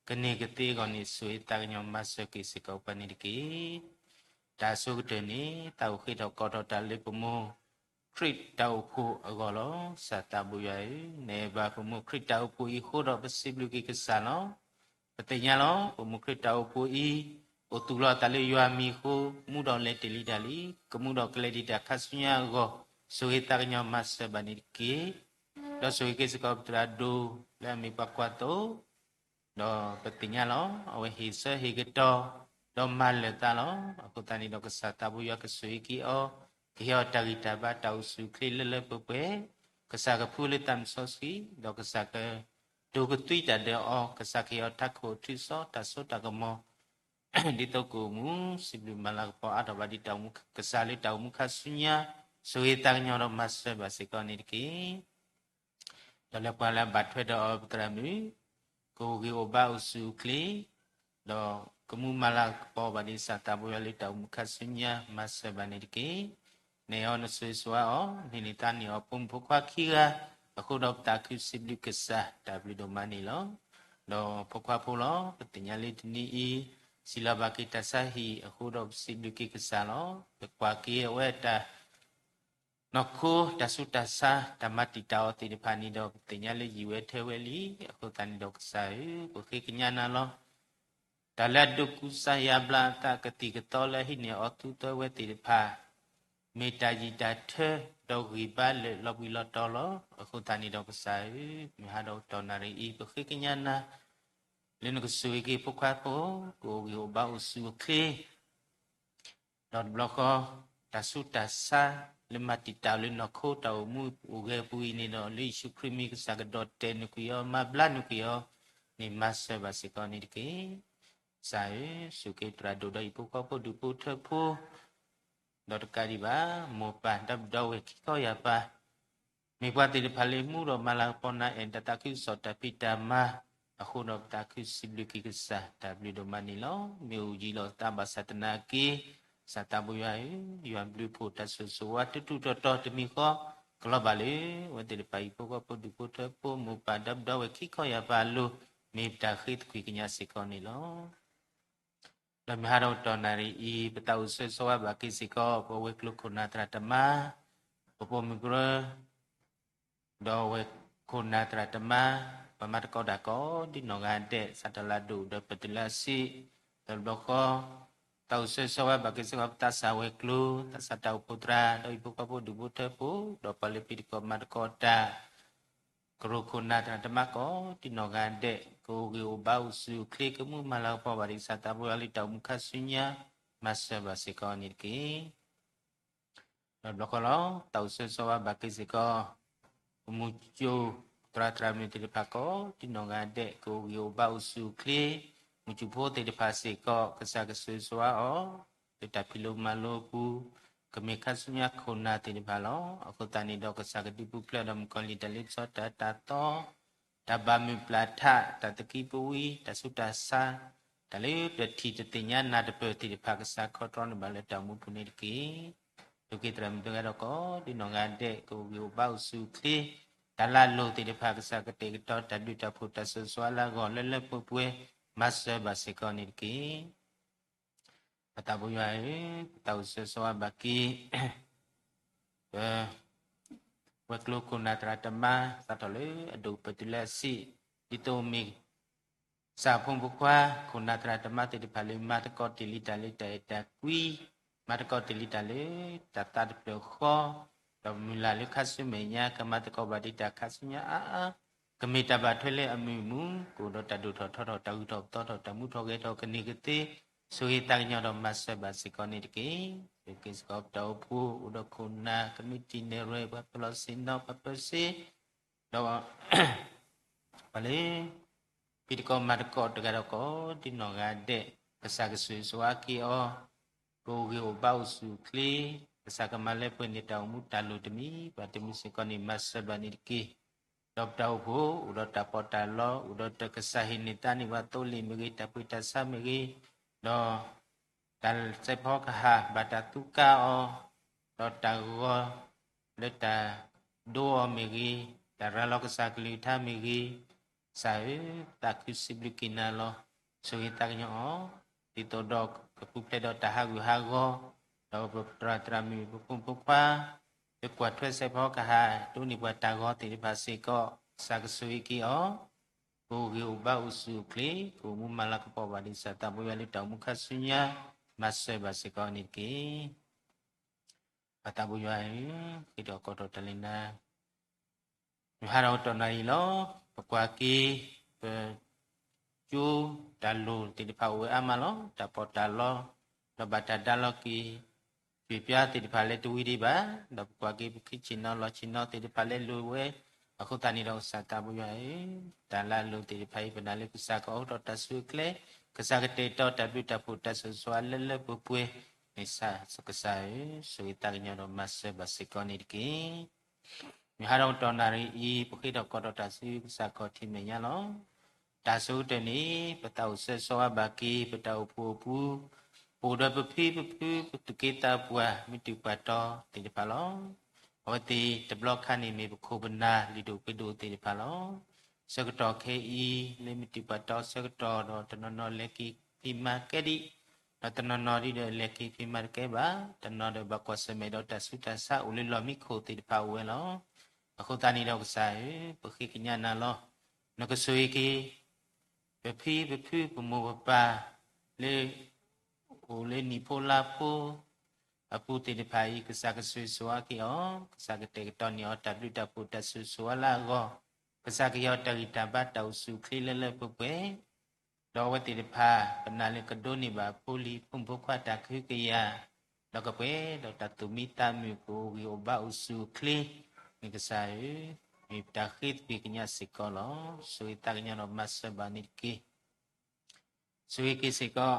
ကန့ၢ်ကသ့အဂီၢ်န့ၣ် ဆိၣ်ဂ့ၤသးကညီၤမၤစၢၤက့ၤစ့ၢ်ကီးပှၤန့ၣ်တက့ၢ်. တၢ်ဆိကတၢၢ်န့ၣ် သးအိၣ်ဃ့ထီၣ်ကီးထီၣ်တၢ်လၢပမိၢ်ခရံာ်တၢ်အိၣ်ဖှိၣ်အဂီၢ်လီၤ. ကစၢ်သးဘိယွၤဧၢ, နအဲၣ်ဘၣ်ပမိၢ်ခရံာ်တၢ်အိၣ်ဖှိၣ်အံၤအဃိဒီးပစံးဘျုးက့ၤကစၢ်လီၤ. ပသ့ၣ်ညါလီၤ ပမိၢ်ခရံာ်တၢ်အိၣ်ဖှိၣ်အံၤ အိၣ်သူၣ်လီၤအသးလၢယွၤမံၤအဃိ မူဒီးလဲၤတ့ၢ်လံတၢ်လံ, ကမူဒီးကလဲၤဒံးတၢ်ခါဆူညါအဂီၢ် ဆိၣ်ဂ့ၤသးကညီၤမၤစၢၤဘၣ်န့ၣ်တက့ၢ်. ဒီးဆိၣ်ဂ့ၤက့ၤစ့ၢ်ကီးပသရၣ်ဒိၣ်လၢအမ့ၢ်ပှၤကွၢ်သိ ဒီးပသ့ၣ်ညါလီၤ အဝဲဟ့ၣ်ဆၢဟ့ၣ်ကတီၤ ဒီးမၤလၢာ်သးလီၤ. အဃိသတးန့ၣ်ဒီးကစၢ်သးဘိယွၤကဆိၣ်ဂ့ၤက့ၤအီၤ, ကဟ့ၣ်အီၤတၢ်ဂံၢ်တၢ်ဘါတၢ်အိၣ်ဆူၣ်အိၣ်ချ့လၢလၢပှဲၤပှဲၤ, ကစၢ်ကဖှူလၢသးမုၢ်စီဆှံ, ဒီးကစၢ်ကဒိးကသွံတၢ်ဒဲးအီၤ, ကစၢ်ကဟ့ၣ်အီၤထးခိၣ်ထူစီတၢ်စိတၢ်ကမီၤ ဒ်သိးကအိၣ်မူ စံးဘျုးမၤလၤကပီၤအါထီၣ်ဘၣ်ဒ်တၢ်အိၣ်မူ ကစၢ်လၢတၢ်အိၣ်မူခါဆူညါဆိၣ်ဂ့ၤသးကညီၤဒီးမၤစၢၤဘၣ်စ့ၢ်ကီးန့ၣ်တက့ၢ်. ဒီးလၢပှၤလၢအဘၣ်ထွဲဒီးအီၤပသရၣ်မုၣ် ကအိၣ်ဂံၢ်အိၣ်ဘါအိၣ်ဆူၣ်အိၣ်ချ့ ဒီးကမူမၤလၤကပီၤဘၣ်ဒ်ကစၢ်သးဘိယွၤလၢတၢ်အိၣ်မူခါဆူညါမၤစၢၤဘၣ်န့ၣ်တက့ၢ်. နအဲၣ်အီၤနဆိၣ်ဂ့ၤဆိၣ်ဝါအီၤ န့ၢ်န့ၢ်သါန့ၢ်အီၤဖိမုၣ်ဖိခွါခံဂၤ အဃိဒီးပသးခုစံးဘျုးကစၢ်တၢ်ဘျုးဒိၣ်မးန့ၣ်လီၤ. ဒီးဖိခွါဖိလီၤ ပသ့ၣ်ညါလၢတနံၤအံၤ စံးလီၤဘၣ်က့ၤတၢ်ဆါဟံၣ်အဃိဒီးပစံးဘျုးက့ၤကစၢ်လီၤ. ပကွၢ်က့ၤအဝဲတၢ် နီၢ်ခိတၢ်ဆူးတၢ်ဆါ တၢ်မၤတံာ်တာ်အီၤသ့ၣ်တဖၣ်န့ၣ်ဒီး ပသ့ၣ်ညါလၢယံာ်ဝဲထၢဝဲလံ. အဃိသတးန့ၣ်ဒီးကစၢ်ဧၢ, ပဃ့ကညးနၤလီၤ. တၢ်လၢအဒိးကူစါယါဘျါအသးကသံၣ်ကသီလၢအဟံးန့ၢ်အီၤသူသၢဝဲသ့ၣ်တဖၣ် မ့ၢ်တၢ်ယံာ်တၢ်ထၢ ဒီးဂံၢ်ဘါလၢာ်လီၤဘှံးလီၤတီၤလီၤ. အဃိသတးန့ၣ်ဒီးကစၢ်ဧၢ, မုၢ်ဟါဒီးကတီၢ်နၣ်ရံၣ်အံၤ ပဃ့ကညးနၤ လၢနကဆိၣ်ဂ့ၤက့ၤဖိခွါဖိ ကအိၣ်ဂံၢ်အိၣ်ဘါအိၣ်ဆူၣ်အိၣ်ချ့ ဒီးတဘျီဃီ တၢ်ဆူးတၢ်ဆါလၢမၤတံာ်တာ်အီၤလၢနီၢ်ခိတၢ်အိၣ်မူအိၣ်ဂဲၤအပူၤအံၤန့ၣ်ဒီး လၢယ့ၣ်ၡူးခရံာ်မံၤကစၢ်ကဒီၣ်တဲာ်နုာ်ကွံာ်အီၤ မၤဘျါနုာ်ကွံာ်အီၤန့ၣ် မၤစၢၤဘၣ်စ့ၢ်ကီးန့ၣ်တက့ၢ်. ကစၢ်ဧၢ, ဆိၣ်ဂ့ၤသရၣ်ဒိၣ်ဒီးဟံၣ်ဖိဃီဖိဒူၣ်ဖိထၢဖိ ဒီးတကးဒံးဘၣ် မိၢ်ပၢ်ဒီပုၢ်ဒီဝဲၢ်ခံခီယၢ်ပၤ မ့ၢ်ပှၤသ့ၣ်တဖၣ်လၢမူဒီးမၤလၤကပီၤနၤအဲၣ်တၢ်သးခုကစီၣ်တၢ်ဖံးတၢ်မၤ အဃိဒီးပသးခုစံးဘျုးက့ၤကစၢ်တၢ်ဘျုးဒိၣ်မးန့ၣ်လီၤ. မ့ၢ်အိၣ်ယံၤလီၤသးဘၣ်ဆၣ်သနာ်က့ ကစၢ်သးဘိယွၤဧၢ, ယွၤဘျုးဖှိၣ်တၢ်ဆိၣ်ဂ့ၤဆိၣ်ဝါတတူၢ်တီၤတီၤတမံၤဃီ ကလီၤဘၣ်လၢ အဝဲသ့ၣ်တဖၣ်ဟံၣ်ဖိဃီဖိဒူၣ်ဖိထၢဖိ မိၢ်ပၢ်ဒီပုၢ်ဒီဝဲၢ်ခံခီယၢ်ပၤအလိၤ မ့ၢ်ပတၢ်ဃ့သကွံာ်ကညးစ့ၢ်ကီးန့ၣ်လီၤ. ဒီးမုၢ်ဟါဒီးတီၢ်နၣ်ရံၣ်အံၤ ပသးအိၣ်ဆၢဂ့ၤဆၢဝါဘၣ်က့ၤစ့ၢ်ကီး ပဝဲၤကျိၤခိၣ်နၢ်သရၣ်သမါ, ပပိာ်မုၣ်ကရၢ ဒီးဝဲၤခိၣ်နၢ်သရၣ်သမါ, ပမၤသကိးတၢ်ကိးဒံနီၢ်ဂၤဒဲး စးထီၣ်လၢအဒိၣ်ဒီးပတုၤလၢအဆံး, ဒီးတဘျီဃီ သးအိၣ်ဆၢဂ့ၤဆၢဝါဘၣ်က့ၤစ့ၢ်ကီး ပသးစၢ်ဝဲၤကျိၤ သးစၢ်တၢ်အိၣ်ဖှိၣ်သရၣ် ဒီးဟံၣ်ဖိဃီဖိဒူၣ်ဖိထၢဖိ ဒီးပှၤလၢဖံးသကိးမၤသကိးတၢ် ကရၢခိၣ်နၢ်သရၣ်သမါကိးဒံနီၢ်ဂၤဒဲး ကအိၣ်ဂ့ၤအိၣ်ဘါအိၣ်ဆူၣ်အိၣ်ချ့ ကမူမၤလၤကပီၤဘၣ်ဒံးကစၢ်သးဘိယွၤလၢတၢ်အိၣ်မူခါဆူညါ မၤစၢၤဘၣ်စ့ၢ်ကီးန့ၣ်တက့ၢ်. ဒီးတဘျီဃီလီၤ သးအိၣ်ဆၢဂ့ၤဆၢဝါဘၣ်က့ၤစ့ၢ်ကီး ပမုၢ်ကၠိ သရၣ်သရၣ်မုၣ်သ့ၣ်တဖၣ်ကိးဒံနီၢ်ဂၤဒဲး ကအိၣ်ဂ့ၤအိၣ်ဘါအိၣ်ဆူၣ်အိၣ်ချ့, မုၢ်ကၠိဖိသ့ၣ်တဖၣ်စ့ၢ်ကီး ကစၢ်ကဆၢဂ့ၤဆၢဝါအီၤ လၢတၢ်ဖံးလိမၤလိအပူၤ, ကမ့ၢ်ခါဆူညါခိၣ်နၢ်သ့ၣ်တဖၣ်လီၤ. အဃိသတးန့ၣ်ဒီး ကစၢ်ကဒုးပူၤဖျဲးဒီးမုၣ်ကီၤလံၢ်တၢ်လ့ပစီတၢ်အၢတၢ်သီ တၢ်ဘၣ်မုာ်ပျၢ်ထး တၢ်သကံပဝံ တၢ်ဆူးတၢ်ဆါ တၢ်လၢပထံၣ်တသ့ၣ်ညါနၢ်တပၢၢ်သ့ၣ်တဖၣ် ကစၢ်ခီတြီန့ၢ်ဘၣ်လၢတၢ်အိၣ်မူပူၤန့ၣ်တက့ၢ်. ဒိးက့ၤသရၣ်မုၣ်သ့ၣ်တဖၣ်ဒီးကိးဒံနီၢ်ဂၤဒဲး ကအိၣ်ဂ့ၤအိၣ်ဘါအိၣ်ဆူၣ်အိၣ်ချ့, တၢ်လၢအလိၣ်သ့ၣ်တဖၣ် ကစၢ်ကတဲာ်ကတီၤတၢ်ဘျုးတၢ်ဖှိၣ်တၢ်ဆၢဂ့ၤဆၢဝါလၢအဂီၢ်လၢလၢပှဲၤပှဲၤ မၤစၢၤဘၣ်စ့ၢ်ကီးန့ၣ်တက့ၢ်. ပသးဘိယွၤဧၢ, ပသးအိၣ်ဆၢဂ့ၤဆၢဝါဘၣ်က့ၤ ပ ဝဲၤကျိၤခိၣ်နၢ်သရၣ်သမါ စးထီၣ်လၢအဒိၣ်ပတုၤလၢအဆံး, ဒ်သိးမ့ၢ် ကစၢ်ဖိမုၣ်ဖိခွါ ခိၣ်နၢ်သရၣ်သမါသ့ၣ်တဖၣ်လၢမၤသကိးတ့ၢ်လံတၢ်လၢတၢ်အဲၣ်တၢ်ကွံ, မၤသကိးတ့ၢ်လံတၢ်လၢတၢ်သးတဖျၢၣ်ဃီ, ဒီးမုၢ်လၢ်လၢခါဆူမဲာ်ညါ ကမၤသကိးဘၣ်ဒံးတၢ်ခါဆူညါအါအါ, ကမ့ၢ်တၢ်ဘၣ်ထွဲလၢအမုာ်မူ, ကအိၣ်ဒီးတၢ်ဒိၣ်ထီၣ်ထီထီၣ် တၢ်ဂုၤထီၣ်ပသီထီၣ် တၢ်မူထီၣ်ဂဲၤထီၣ် ကန့ၢ်ကသ့, ဆိၣ်ဂ့ၤသးကညီၤဒီးမၤစၢၤဘၣ်စ့ၢ်ကီးန့ၣ်တက့ၢ်. ဆိၣ်ဂ့ၤစ့ၢ်ကီးပတၢ်အိၣ်ဖှိၣ် အိၣ်ဒီးခိၣ်နၢ် ကမံးတံာ်နဲၣ်ရွဲၣ် ပှၤပလီၢ်ဆ့ၣ်နီၤ ပှၤပၢၤစ့ ဒီး ပှၤလၢ ဖံးသကိးမၤသကိးတဂၤဒီးကိးဒံနီၢ်ဂၤဒဲး ကစၢ်ကဆိၣ်ဂ့ၤဆိၣ်ဝါက့ၤအီၤ, ကအိၣ်ဂ့ၤအိၣ်ဘါအိၣ်ဆူၣ်အိၣ်ချ့, ကစၢ်ကမၤလၢပှဲၤန့ၢ်တၢ်အိၣ်မူတၢ်လိၣ်တမံၤဘၣ်တမံၤစ့ၢ်ကီးန့ၣ် မၤစၢၤဘၣ်န့ၣ်တက့ၢ်. ဒီးပတၢ်အိၣ်ဖှိၣ် အိၣ်ဒီးတၢ်ပီးတၢ်လီ, အိၣ်ဒီးတၢ်ကစၢ်ဟ့ၣ်န့ၢ်သါန့ၢ်ပှၤသိလ့ၣ်မ့ၢ်ဂ့ၤ, တၢ်ပှ့ၤတၢ်ဆါမ့ၢ်ဂ့ၤ, ဒီး တၢ်စဲးဖီကဟၣ် ဘၣ်တၢ်သူကါအီၤ, ဒီးတၢ်ဂီၤ လၢတၢ်ဒိအီၤမ့ၢ်ဂ့ၤ, တၢ်ရၤလီၤကစၢ်ကလုၢ်ကထါမ့ၢ်ဂ့ၤ, ကစၢ်ဧၢ, သးခုစံးဘျုးက့ၤနၤလီၤ. ဆိၣ်ဂ့ၤသးကညီၤအီၤ, ဒ်သိးဒီးကပူၤဖျဲးဒီးတၢ်ဟးဂူာ်ဟးဂီၤ, ဒီးပသရၣ်သရၣ်မုၣ် ပဖိမုၣ်ဖိခွါ လၢကွၢ်ထွဲစဲးဖီကဟၣ် ဒိးန့ၢ်ပှၤတၢ်ဂီၤသ့ၣ်တဖၣ်စ့ၢ်ကီး, ကစၢ်ကဆိၣ်ဂ့ၤက့ၤအီၤ, ကအိၣ်ဂ့ၤအိၣ်ဘါအိၣ်ဆူၣ်အိၣ်ချ့, ကအိၣ်မူမၤလၤကပီၤဘၣ်ဒံးကစၢ်သးဘိယွၤလၢတၢ်အိၣ်မူခါဆူညါ, မၤစၢၤဘၣ်စ့ၢ်ကီးန့ၣ်တက့ၢ်. ပသးဘိယွၤဧၢ, ဃ့ထီၣ်ကိးထီၣ်တၢ်လၢနၤ, မုၢ်ဟါဒီးတီၢ်နၣ်ရံၣ်လီၤ. ပကွၢ်က့ၤ ပ ကၠိ တၢ်လိၣ်သ့ၣ်တဖၣ်အိၣ်ဝဲအါမးလီၤ. တၢ်ပီးတၢ်လီ, ဒီးဘၣ်တၢ်ဒါလီၤက့ၤ ရွေ့ပြောင်းသ့ၣ်တဖၣ်လၢတဝံၤဒံးဘၣ်, ဒီးပကွၢ်က့ၤပခံဆ့ၣ်နီၤလီၤဆ့ၣ်နီၤသ့ၣ်တဖၣ်လၢလိၣ်ဝဲ, အဃိသတးန့ၣ်ဒီးကစၢ်သးဘိယွၤဧၢ, တၢ်လၢအလိၣ်သ့ၣ်တဖၣ်အံၤ ပနာ်လၢကစၢ်ကအိးထီၣ်တၢ်ဆူၣ်အိၣ်ချ့, ကစၢ်ကတဲာ်ကတီၤတၢ်ဘျုးတၢ်ဖှိၣ်တၢ်ဆိၣ်ဂ့ၤဆိၣ်ဝါလၢလၢပှဲၤပှဲၤ, မ့ၢ်စ့ၢ်ကီးကစၢ်ဧၢ, ဆိၣ်ဂ့ၤသးကညီၤဒီးမၤစၢၤဘၣ်စ့ၢ်ကီးန့ၣ်တက့ၢ်. မုၢ်ဟါဒီးတီၢ်နၣ်ရံၣ်အံၤ ပဃ့ထီၣ်ကိးထီၣ်တၢ်ဆူကစၢ်ခီၣ်ထံးမဲာ်ညါလီၤ. တၢ်ဆိကတၢၢ်န့ၣ် ပသးအိၣ်ဆၢဂ့ၤဆၢဝါဘၣ်က့ၤ ပတၢ်အိၣ်ဖှိၣ်အပူၤ, ပအိၣ်ဒီးပဖံပဖု ပသူၣ်က့သးပှၢ် မ့ၢ်တံာ်ပှၤတီသ့ၣ်တဖၣ်လီၤ. အဝဲသ့ၣ်တဘျီခါန့ၣ်မ့ၢ်ပခိၣ်ပနၢ်လုၢ်ဒိၣ်ပှ့ၤဒိၣ်သ့ၣ်တဖၣ်လီၤ. ဆၢကတီၢ်ခဲအံၤ လၢမ့ၢ်တံာ်ပှၤတီဆၢကတီၢ်ဒီး တနီၤနီၤလဲၤက့ၤဖံးမၤကဲဒံး, ဒီးတနီၤနီၤဒ်ဒီးလဲၤက့ၤဖံးမၤတကဲဘၣ်, တနီၤဒီးဘၣ်ကွၢ်ဆၢၣ်မဲာ်ဒီးတၢ်ဆူးတၢ်ဆါအိၣ်လၢလီၢ်မံခိၣ်သ့ၣ်တဖၣ်အိၣ်ဝဲလီၤ. အဃိသတးန့ၣ်ဒီးကစၢ်ဧၢ, ပဃ့ကညးနၤလီၤ. နကဆိၣ်ဂ့ၤက့ၤ ပဖံပဖုပမိၢ်ပပၢ် လၢ အိၣ်လၢနံၣ်ဖိလါဖိ အပူၤသ့ၣ်တဖၣ်အံၤ ကစၢ်ကဆိၣ်ဂ့ၤဆိၣ်ဝါက့ၤအီၤ, ကစၢ်ကတဲာ်ကတီၤန့ၢ်အီၤ တၢ်ဘျုးတၢ်ဖှိၣ်တၢ်ဆိၣ်ဂ့ၤဆိၣ်ဝါလၢအဂီၢ်, ကစၢ်ကဟ့ၣ်အီၤတၢ်ဂံၢ်တၢ်ဘါတၢ်အိၣ်ဆူၣ်အိၣ်ချ့လၢလၢပှဲၤပှဲၤ, ဒီးအဝဲသ့ၣ်တဖၣ် ပနာ်လၢကဒိးန့ၢ်ဘၣ်ဖိလံၤဖိမုၣ်ဖိခွါတၢ်ကဟုကယာ်, ဒီးကပှဲၤဒီးတၢ်သူၣ်မံသးမုာ် ကအိၣ်ဂ့ၤအိၣ်ဘါအိၣ်ဆူၣ်အိၣ်ချ့, မ့ၢ်ကစၢ်ဧၢ, မ့ၢ်ပတၢ်ဃ့သကွံၢ်ကညးစ့ၢ်ကီးလီၤ. ဆိၣ်ဂ့ၤသးကညီၤဒီးမၤစၢၤဘၣ်န့ၣ်တက့ၢ်. ဆိၣ်ဂ့ၤက့ၤစ့ၢ်ကီး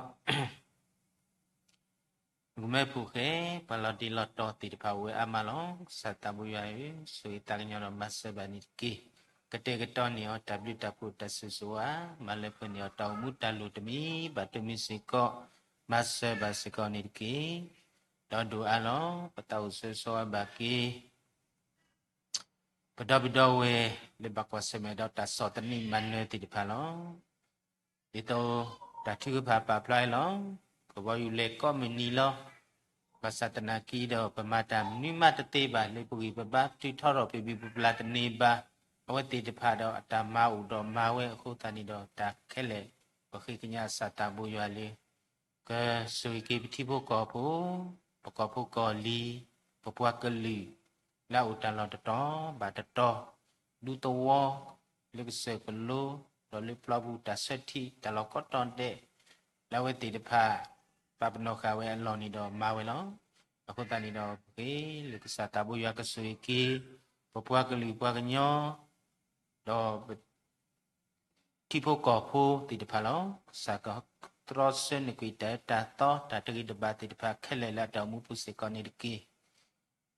မုၣ်ကမဲဖိဃဲ ပှၤလီၤတံၢ်လီၤတီၤသ့ၣ်တဖၣ်အိၣ်ဝဲအါမးလီၤ. ကစၢ်သးဘိယွၤဧၢ, ဆိၣ်ဂ့ၤသးကညီၤဒီးမၤစၢၤဘၣ်န့ၣ်တက့ၢ်. ကတဲာ်ကတီၤန့ၢ်အီၤတၢ်ဘျုးတၢ်ဖှိၣ်တၢ်ဆိၣ်ဂ့ၤဆိၣ်ဝါ, မၤလၢပှဲၤန့ၢ်အီၤတၢ်အိၣ်မူတၢ်လိၣ်တမံၤဘၣ်တမံၤစ့ၢ်ကီး, မၤစၢၤဘၣ်စ့ၢ်ကီးန့ၣ်တက့ၢ်. ဒီးဒိၣ်အါလီၤ ပသးအိၣ်ဆၢဂ့ၤဆၢဝါဘၣ်က့ၤ ပဒီပုၢ်ဒီဝဲၢ်လၢဘၣ်ကွၢ်ဆၢၣ်မဲာ်ဒီးတၢ်ဆီၣ်သနံးမၤနၢၤသ့ၣ်တဖၣ်လီၤ. ဒ်သိးတၢ်ထုကဖၣ်ပာ်ဖျါအံၤလီၤ. ကဘီယူၤလဲၤကိးမုၢ်နံၤလီၤ. ဘၣ်ဆၣ်သနာ်က့ဒီး ပမၤတၢ်မနုၤမးတသ့ဘၣ်, လၢပဂံၢ်ပဘါ ပထုးထီၣ်ထီၣ် ပဘံၣ်ပပျၢ်တန့ၢ်ဘၣ်. အဝဲသ့ၣ်တဖၣ်ဒီးအတၢ်မၤအိၣ်ဒီးမၤဝဲအဃိသတးန့ၣ်ဒီး တၢ်ခဲလၢာ် ပဃ့ကညးစၢ်သးဘိယွၤလၢ ကဆိၣ်ဂ့ၤက့ၤပထံဖိကီၢ်ဖိ, ပကီၢ်ဖိကီၢ်လံၤ, ပပှၤကလုာ် လၢအအိၣ်တၢ်လီၢ်တတီၤဘၣ်တတီၤ, ဒူသဝီ, လၢကစၢၢ်ကလိ, ဒီးလၢပျီပူၤတၢ်ဆၢထံၣ် တၢ်လီၢ်ကိးတီၤဒဲး, လၢအဝဲသ့ၣ်တဖၣ် ပာ်ပနီၣ်ဃာ်ဝဲအလီၢ်န့ၣ်ဒီးမၤဝဲလီၤ. အဃိသတးန့ၣ်ဒီး ပဃ့လၢကစၢ်သးဘိယွၤကဆိၣ်ဂ့ၤက့ၤ ပပှၤကလုာ်ပှၤကညီ ဒီးပ ထံဖိကီၢ်ဖိသ့ၣ်တဖၣ်လီၤ. ကစၢ်ကတြီဆၢန့ၢ်ကွံာ်တၢ်အၢတၢ်သီ တၢ်တဂ့ၤတဘၣ်သ့ၣ်တဖၣ်ခဲလၢာ်လၢအတၢ်အိၣ်မူပူၤစ့ၢ်ကီးန့ၣ်တက့ၢ်.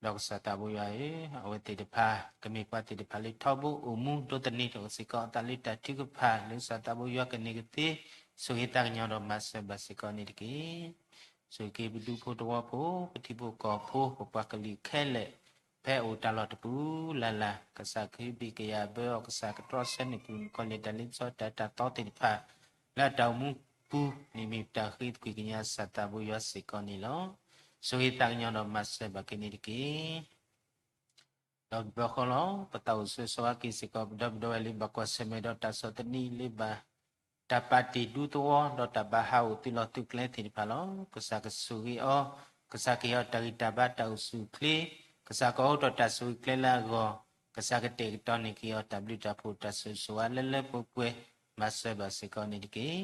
ဒီးကစၢ်သးဘိယွၤဧၢ, အဝဲသ့ၣ်တဖၣ် ကမ့ၢ်ပှၤသ့ၣ်တဖၣ်လၢထီဘိအိၣ်မူဒိးသန့ၤထီၣ်စ့ၢ်ကီးအသးလၢတၢ်ထုကဖၣ် လၢကစၢ်သးဘိယွၤကန့ၢ်ကသ့ ဆိၣ်ဂ့ၤသးကညီၤဒီးမၤစၢၤဘၣ်စ့ၢ်ကီးန့ၣ်တက့ၢ်. ဆိၣ်ဂ့ၤက့ၤပဒူဖိသဝီဖိ, ပထံဖိကီၢ်ဖိ, ပပှၤကလုာ်ခဲလၢာ် ဖဲအိၣ်တၢ်လီၢ်တပူၤလၢ်လၢ်, ကစၢ်ကဟုဘံၣ်ကယာ်ဘၢအီၤ, ကစၢ်ကတြီဆၢန့ၢ်ကွံာ်မုၣ်ကီၤလံၢ်တၢ်လ့ပစီတၢ်တၢ်သီသ့ၣ်တဖၣ် လၢအတၢ်အိၣ်မူပူၤန့ၣ် မ့ၢ်တၢ်ဃ့သကွံာ်ကညးစၢ်သးဘိယွၤစ့ၢ်ကီးန့ၣ်လီၤ. ဆိၣ်ဂ့ၤသးကညီၤဒီးမၤစၢၤဘၣ်က့ၤန့ၣ်တက့ၢ်. ဒီးတဘျီဃီလီၤ, ပသးအိၣ်ဆၢဂ့ၤဆၢဝါက့ၤစ့ၢ်ကီး ပဒီပုၢ်ဒီဝဲၢ်လၢဘၣ်ကွၢ်ဆၢၣ်မဲာ်ဒီးတၢ်ဆီၣ်သနံးလၢဘၣ် တၢ်ပာ်တ့ၢ်ဒူသဝီ ဒီးတၢ်ဘၣ်ဟးအိၣ်သုးလီၢ်သုးကျဲသ့ၣ်တဖၣ်လီၤ. ကစၢ်ကဆိၣ်ဂ့ၤအီၤ, ကစၢ်ကဟ့ၣ်အီၤတၢ်ဂံၢ်တၢ်ဘါတၢ်အိၣ်ဆူၣ်အိၣ်ချ့, ကစၢ်ကအိးထီၣ်တၢ်ဆိၣ်ဂ့ၤကျဲလၢအဂီၢ်, ကစၢ်ကတဲာ်ကတီၤန့ၢ်က့ၤအီၤတၢ်ဘျုးတၢ်ဖှိၣ်တၢ်ဆိၣ်ဂ့ၤဆိၣ်ဝါလၢလၢပှဲၤပှဲၤ မၤစၢၤဘၣ်စ့ၢ်ကီးန့ၣ်တက့ၢ်.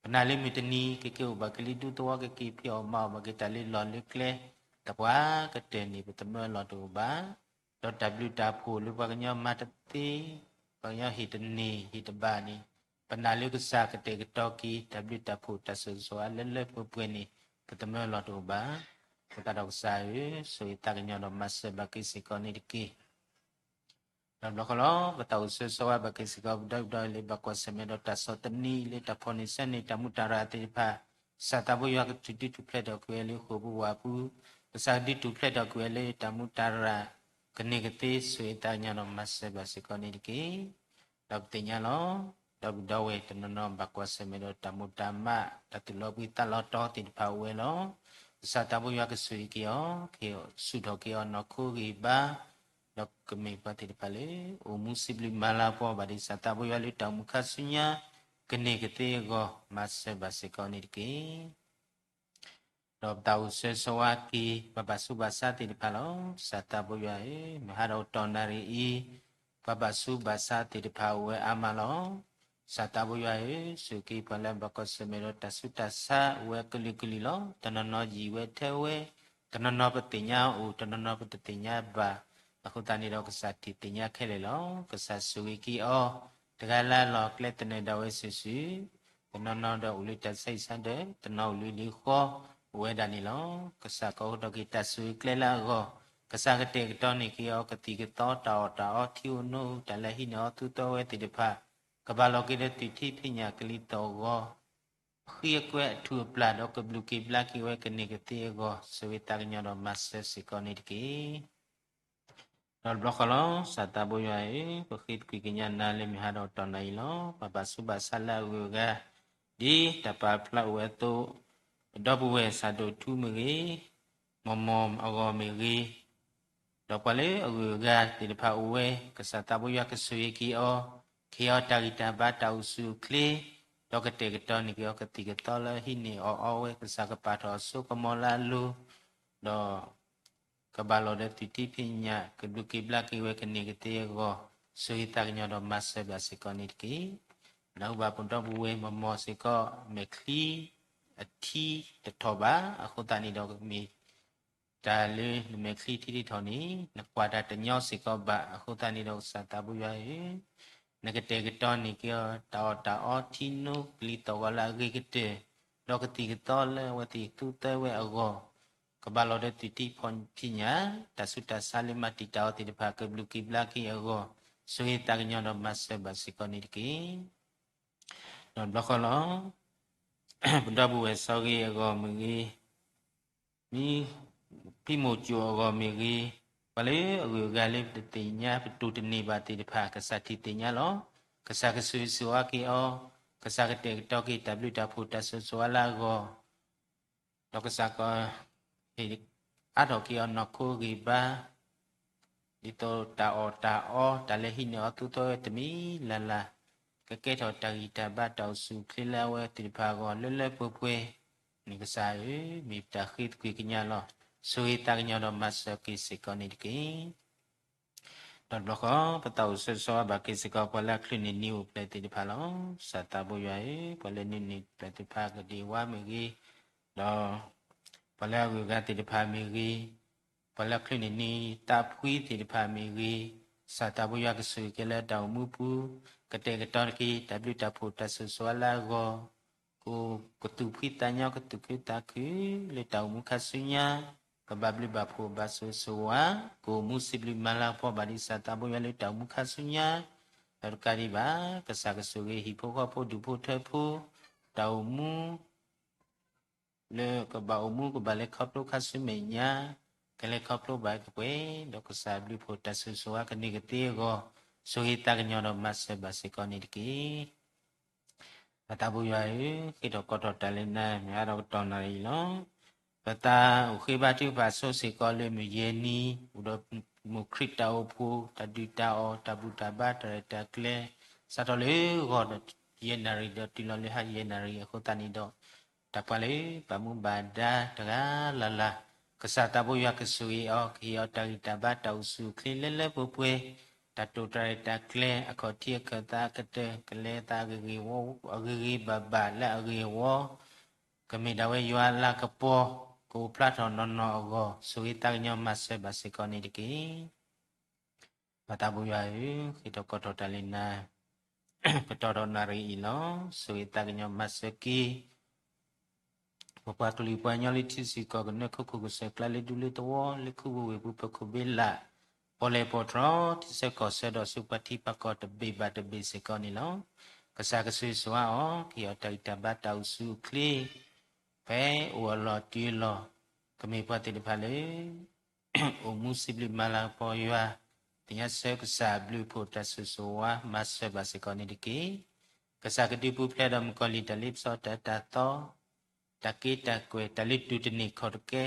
ပနာ်လၢမုၢ်တနံၤ ကက့ၤအိၣ်ဘၣ်က့ၤလၢဒူသဝီ ကက့ၤဖံးအီၣ်မၤအီၣ်ဘၣ်က့ၤတၢ်လၢလီၢ်လၢကျဲ သပှၢ်ကတၢၢ်န့ၣ် ပသမၢလီၤတအိၣ်ဘၣ်. ဒီးတၢ်ဘျုးတၢ်ဖှိၣ်လၢပှၤကညီမၤတသ့, ပှၤကညီဟ့ၣ်တန့ၢ်ဟ့ၣ်တဘၣ်န့ၣ်, ပနာ်လၢကစၢ်ကတဲာ်ကတီၤက့ၤ တၢ်ဘျုးတၢ်ဖှိၣ်တၢ်ဆိၣ်ဂ့ၤဆိၣ်ဝါလၢလၢပှဲၤပှဲၤန့ၣ် ပသမၢလီၤတအိၣ်ဘၣ်. အဃိသတးဒီးကစၢ်ဧၢ, ဆိၣ်ဂ့ၤသးကညီၤဒီးမၤစၢၤဘၣ်က့ၤစ့ၢ်ကီးန့ၣ်တက့ၢ်. ဒီးတဘျီဃီလီၤ, ပသးအိၣ်ဆၢဂ့ၤဆၢဝါဘၣ်က့ၤစ့ၢ်ကီး ပဒီပုၢ်ဒီဝဲၢ်လၢဘၣ်ကွၢ်ဆၢၣ်မဲာ်ဒီးတၢ်ဆီၣ်သနံးလၢတၢ်ဖီၣ်န့ၢ်ဆၢန့ၢ်တၢ်မူးတၢ်ရၢ်သ့ၣ်တဖၣ်, ကစၢ်သးဘိယွၤကထုးဒုးထူၣ်ဖျဲးထီၣ်ကွံာ်ဝဲလၢဃိာ်ပူၤဝၣ်ပူၤ, ကစၢ်ကဒုးထူၣ်ဖျဲးထီၣ်ကွံာ်ဝဲလၢတၢ်မူးတၢ်ရၢ် ကန့ၢ်ကသ့ ဆိၣ်ဂ့ၤသးကညီၤဒီးမၤစၢၤဘၣ်စ့ၢ်ကီးန့ၣ်တက့ၢ်. ဒီးပသ့ၣ်ညါလီၤ, ဒီပုၢ်ဒီဝဲၢ်တနီၤနီၤဘၣ်ကွၢ်ဆၢၣ်မဲာ်ဒီးတၢ်မူးတၢ်မး တၢ်သူၣ်လီၤဘှံးသးလီၤတီၤသ့ၣ်တဖၣ်အိၣ်ဝဲလီၤ. ကစၢ်သးဘိယွၤကဆိၣ်ဂ့ၤက့ၤအီၤ, ကဟ့ၣ်ဆူၣ်ထီၣ်က့ၤအီၤနီၢ်ခိဂံၢ်ဘါ, ဒီးကမ့ၢ်ပှၤသ့ၣ်တဖၣ်လၢ အိၣ်မူစံးဘျုးမၤလၤကပီၤဘၣ်ဒ်ကစၢ်သးဘိယွၤလၢတၢ်အိၣ်မူခါဆူညါ ကန့ၢ်ကသ့အဂီၢ် မၤစၢၤဘၣ်စ့ၢ်ကီးန့ၣ်တက့ၢ်. ဒီးပသးအိၣ်ဆၢဂ့ၤဆၢဝါက့ၤ ပှၤဘၣ်ဆူးဘၣ်ဆါသ့ၣ်တဖၣ်လီၤ. ကစၢ်သးဘိယွၤဧၢ, မုၢ်ဟါဒီးတီၢ်နၣ်ရံၣ်အံၤ ပှၤဘၣ်ဆူးဘၣ်ဆါသ့ၣ်တဖၣ်အိၣ်ဝဲအါမးလီၤ. ကစၢ်သးဘိယွၤဧၢ, ဆိၣ်ဂ့ၤက့ၤပှၤလၢဘၣ်ကွၢ်ဆၢၣ်မဲာ်ဒီးတၢ်ဆူးတၢ်ဆါအိၣ်ဝဲကလုာ်ကလုာ်လီၤ. တနီၤနီၤယံာ်ဝဲထဲဝဲ, တနီၤနီၤပသ့ၣ်ညါအိၣ်, တနီၤနီၤပတသ့ၣ်ညါဘၣ်. အဃိသတးန့ၣ်ဒီးကစၢ်ထံၣ်သ့ၣ်ညါခဲလၢာ်လီၤ. ကစၢ်ဆိၣ်ဂ့ၤက့ၤအီၤ တဂၤလၢ်လၢ် ကျဲသနၢၣ်ဒၣ်ဝဲစုာ်စုာ်, တနီၤနီၤဒီးအိၣ်လၢတၢ်ဆါဟံၣ်ဆါဒၢး, တနီၤအိၣ်လၢလံၤဃီ အိၣ်ဝဲဒၣ်န့ၣ်လီၤ. ကစၢ်ကအိးထီၣ်က့ၤတၢ်ဆိၣ်ဂ့ၤကျဲလၢအဂီၢ်, ကစၢ်ကတဲာ်ကတီၤန့ၢ်က့ၤအီၤကသံၣ်ကသီ တၢ်အီၣ်တၢ်အီထံအိၣ်နိအူ တၢ်လၢဟံးန့ၢ်အီၤသူသီဝဲသ့ၣ်တဖၣ်, ကဘၣ်လီၤက့ၤဒီးသုးထံဖံးညၣ်ကလံၤသီၣ်ဂီၤ ဃံအကွဲအထူၣ်အပျၢ် ဒီးကဘျုးက့ၤဘျါက့ၤဝဲကန့ၢ်ကသ့အဂီၢ်, ဆိၣ်ဂ့ၤသးကညီၤဒီးမၤစၢၤစ့ၢ်ကီးန့ၣ်တက့ၢ်. ဒီးတဘျီဃီလီၤ, ကစၢ်သးဘိယွၤဧၢ, ပဃ့သကွံၢ်ကညးနၤလၢမုၢ်ဟါဒီးတီၢ်နၣ်ရံၣ်လီၤ. ပဘၣ်ဆူးဘၣ်ဆါလၢအဂုၤအဂၤ, ဒ်တၢ်ပာ်ဖျါအိၣ်ဝဲအသိး, ပဒီပုၢ်ဝဲၢ်စၢ်ဒိၣ်ထူမ့ၢ်ဂ့ၤ, မီၢ်မီၢ်အဂီၢ်မ့ၢ်ဂ့ၤ, ဒီးပှၤလၢအဂုၤအဂၤသ့ၣ်တဖၣ်အိၣ်ဝဲ, ကစၢ်သးဘိယွၤကဆိၣ်ဂ့ၤက့ၤအီၤ, ကဟ့ၣ်အီၤတၢ်ဂံၢ်တၢ်ဘါတၢ်အိၣ်ဆူၣ်အိၣ်ချ့, ဒီးကတဲာ်ကတီၤန့ၢ်က့ၤအီၤကသံၣ်ကသီလၢဟံးန့ၢ်အီၣ်အီဝဲ ကစၢ်ကပာ်ထီၣ်အစိကမီၤလၢအလိၤ, ဒီး ကဘၣ်လီၤဒီးသုးထံဖံးညၣ် ကဘျုးက့ၤဘျါက့ၤဝဲကန့ၢ်ကသ့အဂီၢ်, ဆိၣ်ဂ့ၤသးကညီၤဒီးမၤစၢၤဘၣ်စ့ၢ်ကီးန့ၣ်တက့ၢ်. နၢ်ဟူဘၣ်ပဒီပုၢ်ဝဲၢ်မီၢ်မီၢ်စ့ၢ်ကီး မဲာ်ချံအထံတထီၣ်ဘၣ်, အဃိသတးန့ၣ်ဒီးမ့ၢ် တၢ်လၢနမဲာ်ချံထံတထီၣ်န့ၣ် နကွၢ်တၢ်တညီစ့ၢ်ကီးဘၣ်, အဃိသတးန့ၣ်ဒီးကစၢ်သးဘိယွၤဧၢ, နကတဲာ်ကတီၤန့ၢ်က့ၤအီၤ တၢ်အီၣ်တၢ်အီထံနိကလံၤသီၣ်ဂီၤလၢအဂ့ၤကတၢၢ်, ဒီးကသံၣ်ကသီလၢအဝဲသ့ၣ်သူသၢဝဲအဂီၢ်, ကဘၣ်လီၤဒီးသုးထံဖံးညၣ်, တၢ်ဆူးတၢ်ဆါလၢမၤတံာ်တာ်အီၤသ့ၣ်တဖၣ် ကဘျုးက့ၤဘျါက့ၤအဂီၢ်, ဆိၣ်ဂ့ၤသးကညီၤဒီးမၤစၢၤဘၣ်စ့ၢ်ကီးန့ၣ်တက့ၢ်. ဒီးတဘျီဃီလီၤ, ပဒီပုၢ်ဝဲၢ်စီၤဂ့ၤအဂီၢ်မ့ၢ်ဂ့ၤ, မ့ၢ်ဖံမိၢ်ကၠိၣ်အဂီၢ်မ့ၢ်ဂ့ၤ, ပှၤလၢအဂုၤအဂၤလၢပတသ့ၣ်ညါပတိၢ်တန့ၢ်ဘၣ်သ့ၣ်တဖၣ် ကစၢ်ထံၣ်သ့ၣ်ညါလီၤ. ကစၢ်ကဆိၣ်ဂ့ၤဆိၣ်ဝါက့ၤအီၤ, ကစၢ်ကတဲာ်ကတီၤက့ၤတၢ်ဘျုးတၢ်ဖှိၣ်တၢ်ဆိၣ်ဂ့ၤဆိၣ်ဝါလၢအဂီၢ်, ဒီးကစၢ်က ဟ့ၣ်အါထီၣ်က့ၤအီၤနီၢ်ခိဂံၢ်ဘါ ဒ်သိးတၢ်အီၣ်တၢ်အီ တၢ်လဲၤဟံးန့ၢ်အီၤသူသီတမံၤလၢ်လၢ် ကကဲထီၣ်တၢ်ဂံၢ်တၢ်ဘါတၢ်အိၣ်ဆူၣ်အိၣ်ချ့လၢအဝဲသ့ၣ်တဖၣ်အဂီၢ်လၢလၢပှဲၤပှဲၤန့ၣ် ကစၢ်ဧၢ, မ့ၢ်ပတၢ်ဃ့သကွံာ်ကညးလီၤ. ဆိၣ်ဂ့ၤသးကညီၤဒီးမၤစၢၤက့ၤစ့ၢ်ကီးန့ၣ်တက့ၢ်. ဒီးတဘျီဃီ ပသးအိၣ်ဆၢဂ့ၤဆၢဝါဘၣ်က့ၤစ့ၢ်ကီး ပှၤလၢအချုးန့ၢ်နံၤအိၣ်ဖျဲၣ်သ့ၣ်တဖၣ်လီၤ. ကစၢ်သးဘိယွၤဧၢ, ပှၤလၢနုၢ်နံၤအိၣ်ဖျဲၣ်သ့ၣ်တဖၣ် ကဒံးဝါမ့ၢ်ဂ့ၤ, ဒီး ပှၤလၢအဂုၤအဂၤသ့ၣ်တဖၣ်မ့ၢ်ဂ့ၤ, ပှၤလၢအချုးန့ၢ်နံၤသးဖှံသ့ၣ်တဖၣ်မ့ၢ်ဂ့ၤ, ကစၢ်သးဘိယွၤကဆိၣ်ဂ့ၤက့ၤလၢတၢ်အိၣ်မူပူၤ, ကတဲာ်ကတီၤတက့ၢ် တၢ်ဘျုးတၢ်ဖှိၣ်တၢ်ဆိၣ်ဂ့ၤဆိၣ်ဝါလၢအဂီၢ် ကအိၣ်ကသူၣ်ဖှံသးညီ ကသူၣ်ခုသးခု လၢတၢ်အိၣ်မူခါဆူညါ, ကဘၣ်ဘျုးဘၣ်ဖှိၣ်ဘၣ်ဆိၣ်ဂ့ၤဆိၣ်ဝါ, ကအိၣ်မူစံးဘျုးမၤလၤကပီၤဘၣ်ဒ်ကစၢ်သးဘိယွၤလၢတၢ်အိၣ်မူခါဆူညါ, ဒီးတကးဒံးဘၣ် ကစၢ်ကဆိၣ်ဂ့ၤဟံၣ်ဖိဃီဖိဒူၣ်ဖိထၢဖိ, တၢ်အိၣ်မူ လၢကဘၣ်အိၣ်မူကဘၣ်လဲၤခီဖျိခါဆူမဲာ်ညါ, ကလဲၤခီဖျိဘၣ်ကပှဲၤ, ဒီးကစၢ်ဘျုးဖှိၣ်တၢ်ဆိၣ်ဂ့ၤဆိၣ်ဝါကန့ၢ်ကသ့အဂီၢ်, ဆိၣ်ဂ့ၤသးကညီၤဒီးမၤစၢၤဘၣ်စ့ၢ်ကီးန့ၣ်တက့ၢ်. ပသးဘိယွၤဧၢ, ဃ့ထီၣ်ကီထီၣ်တၢ်လၢနၤ မ့ၢ်အါထီၣ်ကတီၢ်နၣ်ရံၣ်အံၤလီၤ. ပသးအိၣ်ဃ့ဘါထုကဖၣ်ဆိစ့ၢ်ကီးလၢမုၢ်ယဲၢ်နံၤ အိၣ်ဒီးမုၢ်ခရံာ်တၢ်အိၣ်ဖှိၣ် တၢ်ဒုၣ်တၢ်အီၣ် တၢ်ဘူၣ်တၢ်ဘါ တၢ်ရဲၣ်တၢ်ကျဲၤ စးထီၣ်လၢဂီၤဒီးယဲၢ်နၣ်ရံၣ်ဒီးတုၤလီၤလၢဟါယဲၢ်နၣ်ရံၣ်အဃိသတးန့ၣ်ဒီး တၢ်ပှၤလၢပာ်မူဘၣ်ဒါတဂၤလၢ်လၢ်, ကစၢ်သးဘိယွၤကဆိၣ်ဂ့ၤအီၤ ကဟ့ၣ်အီၤတၢ်ဂံၢ်တၢ်ဘါတၢ်အိၣ်ဆူၣ်အိၣ်ချ့လၢလၢပှဲၤပှဲၤ, တၢ်တိာ်တၢ်ရဲၣ်တၢ်ကျဲၤ အခီၣ်ထံးအခၢၣ်သးအကတၢၢ် ကလဲၤသးအဂ့ၤဂ့ၤဘၣ်ဘၣ်လၢအဂ့ၤအဝီ ကမ့ၢ်ဒၣ်ဝဲယွၤအလၤကပီၤ ကအိၣ်ဖျါထီၣ်နီၢ်နီၢ်အဂီၢ် ဆိၣ်ဂ့ၤသးကညီၤမၤစၢၤဘၣ်စ့ၢ်ကီးန့ၣ်တက့ၢ်. ပသးဘိယွၤဧၢ, ဃ့ထီၣ်ကီထီၣ်တၢ်လၢနၤ ကတီၢ်ထီၣ်နၣ်ရံၣ်အံၤလီၤ. ဆိၣ်ဂ့ၤသးကညီၤမၤစၢၤက့ၤ ပပှၤကလုာ်ပှၤကညီလၢထံဆၢကီၢ်ကနၢ ခိခိၣ်ကစၢၢ်ကျါလၢဒူလၢသဝီ လၢခူပူၤဝ့ၢ်ပူၤ ပခိၣ်ဘ့လး ပီၣ်လဲၣ်ပီၣ်တြီ ထံဆၢကီၢ်ဆၢဒီးဆူပှၤထံပှၤကီၢ်တဘ့ၣ်ဘၣ်တဘ့ၣ်စ့ၢ်ကီးန့ၣ်လီၤ. ကစၢ်ကဆိၣ်ဂ့ၤဆိၣ်ဝါအီၤ ကဟ့ၣ်အီၤတၢ်ဂံၢ်တၢ်ဘါတၢ်အိၣ်ဆူၣ်အိၣ်ချ့ ဖဲအိၣ်အလီၢ်တံၢ်အလီၢ် ကမ့ၢ်ပှၤသ့ၣ်တဖၣ်လၢ အိၣ်မူစံးဘျုးမၤလၤကပီၤယွၤ သ့ၣ်ညါဆၢကစၢ်ဘျုးဖှိၣ်တၢ်ဆိၣ်ဂ့ၤဆိၣ်ဝါမၤစၢၤဘၣ်စ့ၢ်ကီးန့ၣ်တက့ၢ်. ကစၢ်ကဒုးပူၤဖျဲးဒီးမုၣ်ကီၤလံၢ်တၢ်လ့ပစီတၢ်တၢ်သီ တၢ်က့တၢ်ကွဲၢ် တၢ်လၢတူၢ်တန့ၢ်ခီၣ်တကဲ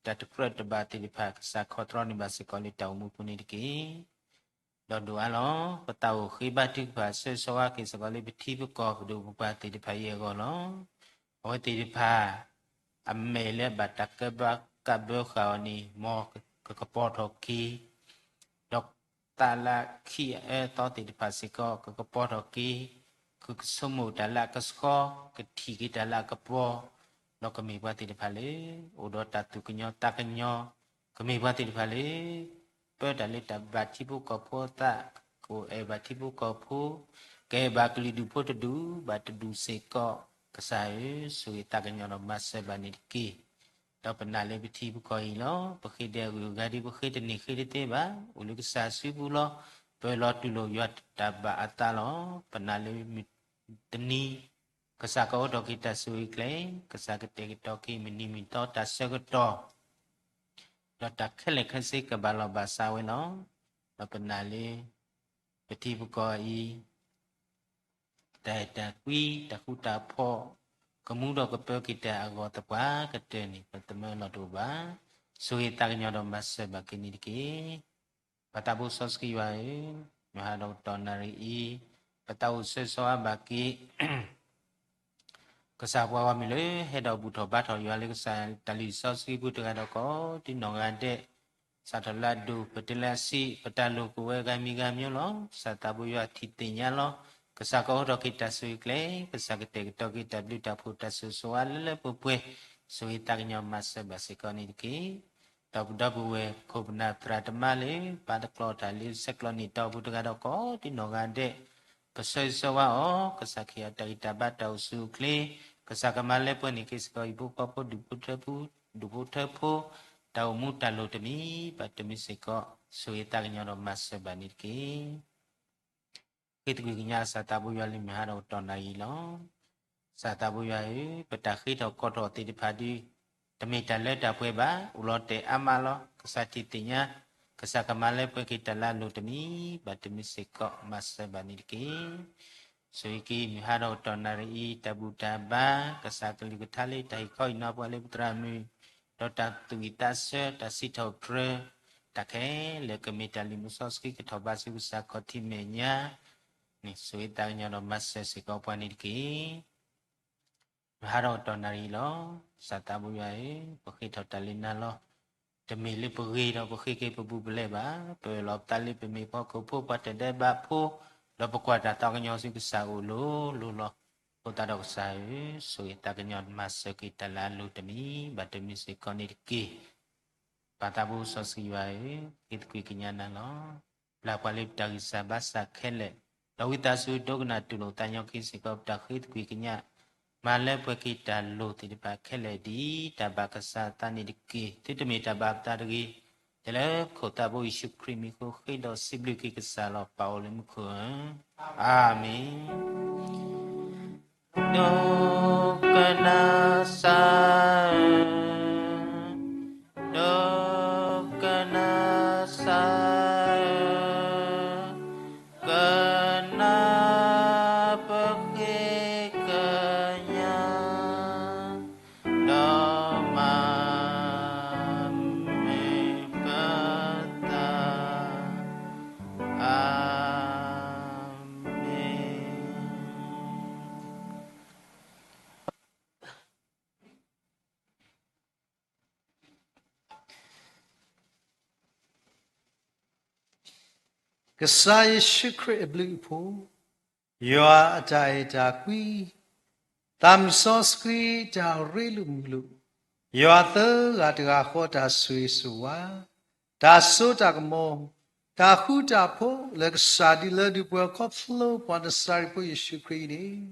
တၢ်တကြၢးတဘၣ်သ့ၣ်တဖၣ် ကစၢ်ခီတြီန့ၢ်ဘၣ်စ့ၢ်ကီးလၢတၢ်အိၣ်မူပူၤန့ၣ်တက့ၢ်. ဒီးဒိၣ်အါလီၤ ပသးအိၣ်ဃ့ဘါထုကဖၣ်ဆၢဂ့ၤဆၢဝါက့ၤစ့ၢ်ကီးလၢပထံပကီၢ်ပဒိၣ်ပပှၢ်သ့ၣ်တဖၣ်အံၤအဂီၢ်လီၤ. အဝဲသ့ၣ်တဖၣ် အမဲာ်လၢအဘၣ်တၢ်ကဲဘၣ်ကးဘၢဃာ်အီၤန့ၣ် မ်ကကပီၤထီၣ်က့ၤ ဒီးသးလၢခံအအၢအသီသ့ၣ်တဖၣ်စ့ၢ်ကီး ကကပီၤထီၣ်က့ၤ, ကကဆိကမိၣ်တၢ်လၢအကဆှီ, ကထံၣ်က့ၤတၢ်လၢအကပီၤ, ဒီးကမ့ၢ်ပှၤသ့ၣ်တဖၣ်လၢ အိၣ်ဒီးတၢ်သူၣ်ကညီၤသးကညီၤ, ကမ့ၢ်ပှၤသ့ၣ်တဖၣ်လၢ ပၢတၢ်လၢတၢ်ဘၣ်ထံဖိကီၢ်ဖိအသး, ကအိၣ်အဲၣ်ဘၣ်ထံဖိကီၢ်ဖိ, ကအဲၣ်ဘၣ်ကလုာ်ဒူၣ်ဖိတဒူၣ်ဘၣ်တဒူၣ်စ့ၢ်ကီး, ကစၢ်ဧၢ, ဆိၣ်ဂ့ၤသးကညီၤဒီးမၤစၢၤဘၣ်န့ၣ်တက့ၢ်. ဒီးပနာ်လၢပထံပကီၢ်အံၤလီၤ. ပဃ့ဒဲးအဂုၤအဂၤဒီး ပဃ့တန့ၢ်ဃ့တသ့ဘၣ်. အိၣ်လၢကစၢ်စုပူၤလီၤ. ပၢလီၤတူၢ်လိာ်ယွၤတၢ်ဘၣ်အသးလီၤ. ပနာ်လၢမုၢ်တနံၤ ကစၢ်ကအိးထီၣ်က့ၤတၢ်ဆိၣ်ဂ့ၤကျဲ, ကစၢ်ကတဲာ်ကတီၤက့ၤမုၢ်နံၤမုၢ်သီတၢ်ဆၢကတီၢ်, ဒီးတၢ်ခဲလၢာ်ခဲဆ့ကဘၣ်လီၢ်ဘၣ်စးဝဲလီၤ. ဒီးပနာ်လၢ ပထံပကီၢ်အံၤ တၢ်အဲၣ်တၢ်ကွံ တၢ်ဃူတၢ်ဖိး ကမူဒီးကပၢက့ၤတၢ်အဂီၢ်သပှၢ်ကတၢၢ်န့ၣ် ပသမၢလီၤတအိၣ်ဘၣ်. ဆိၣ်ဂ့ၤသးကညီၤဒီးမၤစၢၤဘၣ်က့ၤန့ၣ်တက့ၢ်. ပသးဘိစီဆှံယွၤဧၢ, မုၢ်ဟါဒီးကတီၢ်နၣ်ရံၣ်အံၤ ပသးအိၣ်ဆၢဂ့ၤဆၢဝါဘၣ်က့ၤ ကစၢ်ပှၤဂီၢ်မုၢ်လၢ ဟဲဒီးဘူၣ်ထီၣ်ဘါထီၣ်ယွၤလၢကစၢ်တၢ်လုၢ်စီဆှံပူၤတဂၤဒီးကိးဒံနီၢ်ဂၤဒဲး, စးထီၣ်လၢအဒိၣ် ပတုၤလၢအဆံး, ပတၢ်လိၣ်ကအိၣ်ဝဲဂၤမံၤဂၤမံၤလီၤ. ကစၢ်သးဘိယွၤထံၣ်သ့ၣ်ညါလီၤ. ကစၢ်ကအိးထီၣ်က့ၤတၢ်ဆိၣ်ဂ့ၤကျဲ, ကစၢ်ကတဲာ်ကတီၤက့ၤတၢ်ဘျုးတၢ်ဖှိၣ်တၢ်ဆိၣ်ဂ့ၤဆိၣ်ဝါလၢလၢပှဲၤပှဲၤ, ဆိၣ်ဂ့ၤသးကညီၤမၤစၢၤဘၣ်စ့ၢ်ကီးန့ၣ်တက့ၢ်. ဒီးပဒီပုၢ်ဝဲၢ် ခိၣ်ပနၢ်သရၣ်သမါလၢ ပာ်သကျီၤတၢ်လၢဆဲးကျိးနံၣ်တီအပူၤတဂၤဒီးကိးဒံနီၢ်ဂၤဒဲး, ပဆၢဂ့ၤဆၢဝါအီၤ, ကစၢ်ကဟ့ၣ်အီၤတၢ်ဂံၢ်တၢ်ဘါတၢ်အိၣ်ဆူၣ်အိၣ်ချ့, ကစၢ်ကမၤလၢပှဲၤန့ၢ်က့ၤစ့ၢ်ကီးဟံၣ်ဖိဃီဖိဒူၣ်ဖိထၢဖိ, ဒူၣ်ဖိထၢဖိ, တၢ်အိၣ်မူတၢ်လိၣ်တမံၤဘၣ်တမံၤစ့ၢ်ကီး, ဆိၣ်ဂ့ၤသးကညီၤဒီးမၤစၢၤဘၣ်န့ၣ်တက့ၢ်. ဃ့သကွံၢ်ကညးကစၢ်သးဘိယွၤလၢမုၢ်ဟါဒီးကတီၢ်နၣ်ရံၣ်လီၤ. ကစၢ်သးဘိယွၤဧၢ, ပတၢ်ဃ့ထီၣ်ကီထီၣ်သ့ၣ်တဖၣ်ဒီး တမ့ၢ်တၢ်လၢတၢ်ပှဲၤဘၣ်, အိၣ်လီၤတဲာ်အါမးလီၤ. ကစၢ်ထံၣ်သ့ၣ်ညါ, ကစၢ်ကမၤလၢပှဲၤက့ၤတၢ်လၢအလိၣ်တမံၤဘၣ်တမံၤစ့ၢ်ကီး, မၤစၢၤဘၣ်န့ၣ်တက့ၢ်. ဆိၣ်ဂ့ၤက့ၤမုၢ်ဟါဒီးကတီၢ်နၣ်ရံၣ်အံၤ တၢ်ဘူၣ်တၢ်ဘါ ကစၢ်ကလုၢ်ကထါလၢတၢ်ဟ့ၣ်ခီဟ့ၣ်နီၤပှၤလၢပသရၣ်မုၣ်, ဒီးတၢ်သူၣ်ဝံၣ်သးဆၢ တၢ်စံးထီၣ်ပတြၢၤ တၢ်ခဲလၢာ်ကမ့ၢ်တၢ်လံၤမုၢ်စီဆှံကထီၣ်ဘးဆူကစၢ်ခီၣ်ထံးမဲာ်ညါန့ၣ် ဆိၣ်ဂ့ၤသးကညီၤဒီးမၤစၢၤစ့ၢ်ကီးပှၤန့ၣ်တက့ၢ်. မုၢ်ဟါဒီးကတီၢ်နၣ်ရံၣ်လီၤ. ကစၢ်သးဘိယွၤဧၢ, ပဃ့ထီၣ်တၢ်လၢနၤလီၤ. တမ့ၢ်လၢပဂ့ၤဒီးပဃ့က့ၤပဘူၣ်ပလဲၤဘၣ်. ပအၢၣ်လီၤပသးလၢပမ့ၢ်ပှၤဟီၣ်ခိၣ်ဖိ ပှၤတဒဲးဘးဖိ, ဒီးပကွၢ်တၢ်သးကညီၤဆူကစၢ်အအိၣ်လိၤလိၤလီၤ. အဃိသတးဒီးကစၢ်ဧၢ, ဆိၣ်ဂ့ၤသးကညီၤမၤစၢၤက့ၤတၢ်လၢအလိၤတမံၤဘၣ်တမံၤစ့ၢ်ကီးန့ၣ်တက့ၢ်. ပၢ်သးဘိစီဆှံယွၤဧၢ, ဃ့သကွံၢ်ကညးနၤလီၤ. ပျၢ်ပှၤလၢပတၢ်ဂံၢ်စၢ်ဘါစၢ်ခဲလၢာ်, ဒီးဝံသးစူၤဒိကနၣ်တူၢ်လိာ်သးညီက့ၤစ့ၢ်ကီး ပတၢ်ဃ့သကွံၢ်ကညး, မၤလၢပှဲၤက့ၤတၢ်လိၣ်သ့ၣ်တဖၣ်ခဲလၢာ် ဒ်တၢ်ဘၣ်ကစၢ်အသးန့ၣ်တက့ၢ်. သုတမ့ၢ်တၢ်ဘၣ်ပသးတဂ့ၤ, တၢ်လၢပခိၣ်သးဘိယ့ၣ်ၡူးခရံာ်မံၤအဃိ ဃ့ဒီးစံးဘျုးက့ၤကစၢ်လီၤ. ပၢ်အိၣ်လၢမူခိၣ်ဧၢ, အၤမ့ၣ်. ဒိကနၣ်စၢ်ဧၢ, ဒိကနၣ်စၢ်ဧၢ, ကနၣ်ပဃ့ကညး, ဒီးမၤမုာ်ပသး, အၤမ့ၣ်. ကစၢ်ယ့ၣ်ၡူးခရံာ်အဘျုးအဖှိၣ်, ယွၤအတၢ်အဲၣ်တၢ်ကွံ, သးမုၢ်စီဆှံတၢ်ရ့လိာ်မုာ်လိာ်, ယွၤသၢဂၤတဂၤဃီတၢ်ဆိၣ်ဂ့ၤဆိၣ်ဝါ, တၢ်စိတၢ်ကမီၤ, တၢ်ဃူတၢ်ဖိး လၢကစၢ်ဒုးလၢဒုးပှဲၤခီဖျိပှၤနစၤရ့းဖိယ့ၣ်ၡူးခရံာ်အံၤန့ၣ်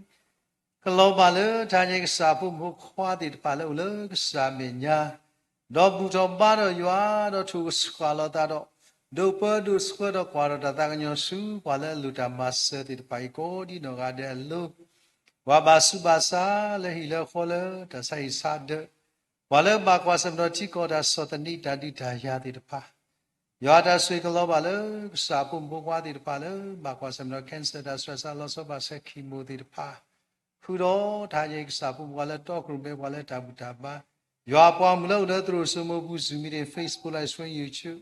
ကလီၤဘၣ်လၢတၢ်ဟါညါအံၤ ကစၢ်ဖိမုၣ်ဖိခွါသ့ၣ်တဖၣ်လၢအိၣ်လၢကစၢ်မဲာ်ညါ, ဒီးဘူၣ်ထီၣ်ဘါထီၣ်ယွၤ, ဒီးထိၣ်ကဆှၣ်လီၤသးဒီး ဒိးပၢဒိးဆှၢဒီးကွၢ်ထီၣ်တၢ်သးကညီၤဆူ ပှၤလၢအလိၣ်တၢ်မၤစၢၤသ့ၣ်တဖၣ်အံၤ ကိးဒ်နီၢ်ဂၤဒဲးအလိၤ, ပှၤဘၣ်ဆူးဘၣ်ဆါလၢဟံၣ်လၢဃီလၢတၢ်ဆါဟံၣ်ဆါဒၢး, ပှၤလၢဘၣ်ကွၢ်ဆၢၣ်မဲာ်ထီၣ်ထံကီၢ်တၢ်ဆီၣ်သနံးတၢ်ဒုးတၢ်ယၤသ့ၣ်တဖၣ် ယွၤတၢ်ဆိၣ်ဂ့ၤကလီၤဘၣ်လၢ ကစၢ်ဖိမုၣ်ဖိခွါသ့ၣ်တဖၣ်လၢ ဘၣ်ကွၢ်ဆၢၣ်မဲာ်ထီၣ် cancer တၢ်ဆှၢဆါ လီၤဆီဘၣ်ဆၢ chemo သ့ၣ်တဖၣ်, ဃုာ်ဒီးတဟါညါအံၤ ကစၢ်ဖိမုၣ်ဖိခွါလၢတီကရူၢ်မဲ ပှၤလၢတၢ်ဘူၣ်တၢ်ဘါ, ယွၤပှၤမုၣ်လၢအိၣ်လၢသရိာ်စိမိၤပူၤ Zoom meeting, Facebook Live Stream, YouTube,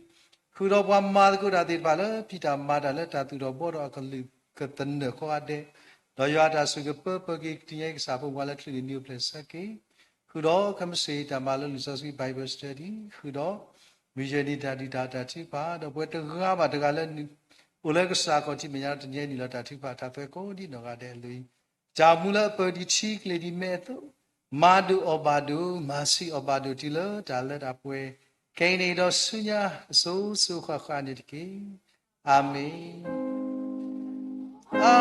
ဃုာ်ဒီးပှၤမၤသကိးတၢ်သ့ၣ်တဖၣ်လၢ ဖံးတၢ်မၤတၢ်လၢတၢ်သူၣ်ထီၣ်ဘှီထီၣ်အကလုာ်ကသနၢၣ်ကိးဂၤဒဲး, ဒီးယွၤတၢ်ဆိၣ်ဂ့ၤကပၢပၢက့ၤ တနံၤညါအံၤ ကစၢ်ဖိမုၣ်ဖိခွါလၢ ချ့ၣ်န့ၣ် နံၤအိၣ်ဖျဲၣ်ဆၢက့ၤ ဃုာ်ဒီးခဲမုၢ်ဆ့ၣ်တၢ်မၤလိလံာ်စီဆှံ Bible study, ဃုာ်ဒီး မုၢ်ယဲၢ်နံၤတၢ်ဒုၣ်တၢ်အီၣ်တၢ်ထုကဖၣ်, ဒီးပဝဲတဂၤဘၣ်တဂၤလၢ အိၣ်လၢကစၢ်ခီၣ်ထံးမဲာ်ညါ တနံၤညါအံၤ နုာ်လီၤတၢ်ထုကဖၣ် တၢ်သွဲကိးဒ်နီၢ်ဂၤဒဲးအလိၤအံၤ, တၢ်မူလၢအပၢၢ်ဒံးထံကျဲဒံးမဲအသိး, မၤဒိၣ်အီၣ်ဘၣ်ဒိၣ်, မၤဆံးအီၣ်ဘၣ်ဒိၣ်တုၤလၢတၢ်လၢတၢ်ပှဲၤ, ခဲအံၤန့ၣ်ဒီးဆူညါ အစိၤစိၤဃၣ်ဃၣ်န့ၣ်တက့ၢ်. အၤမ့ၣ်.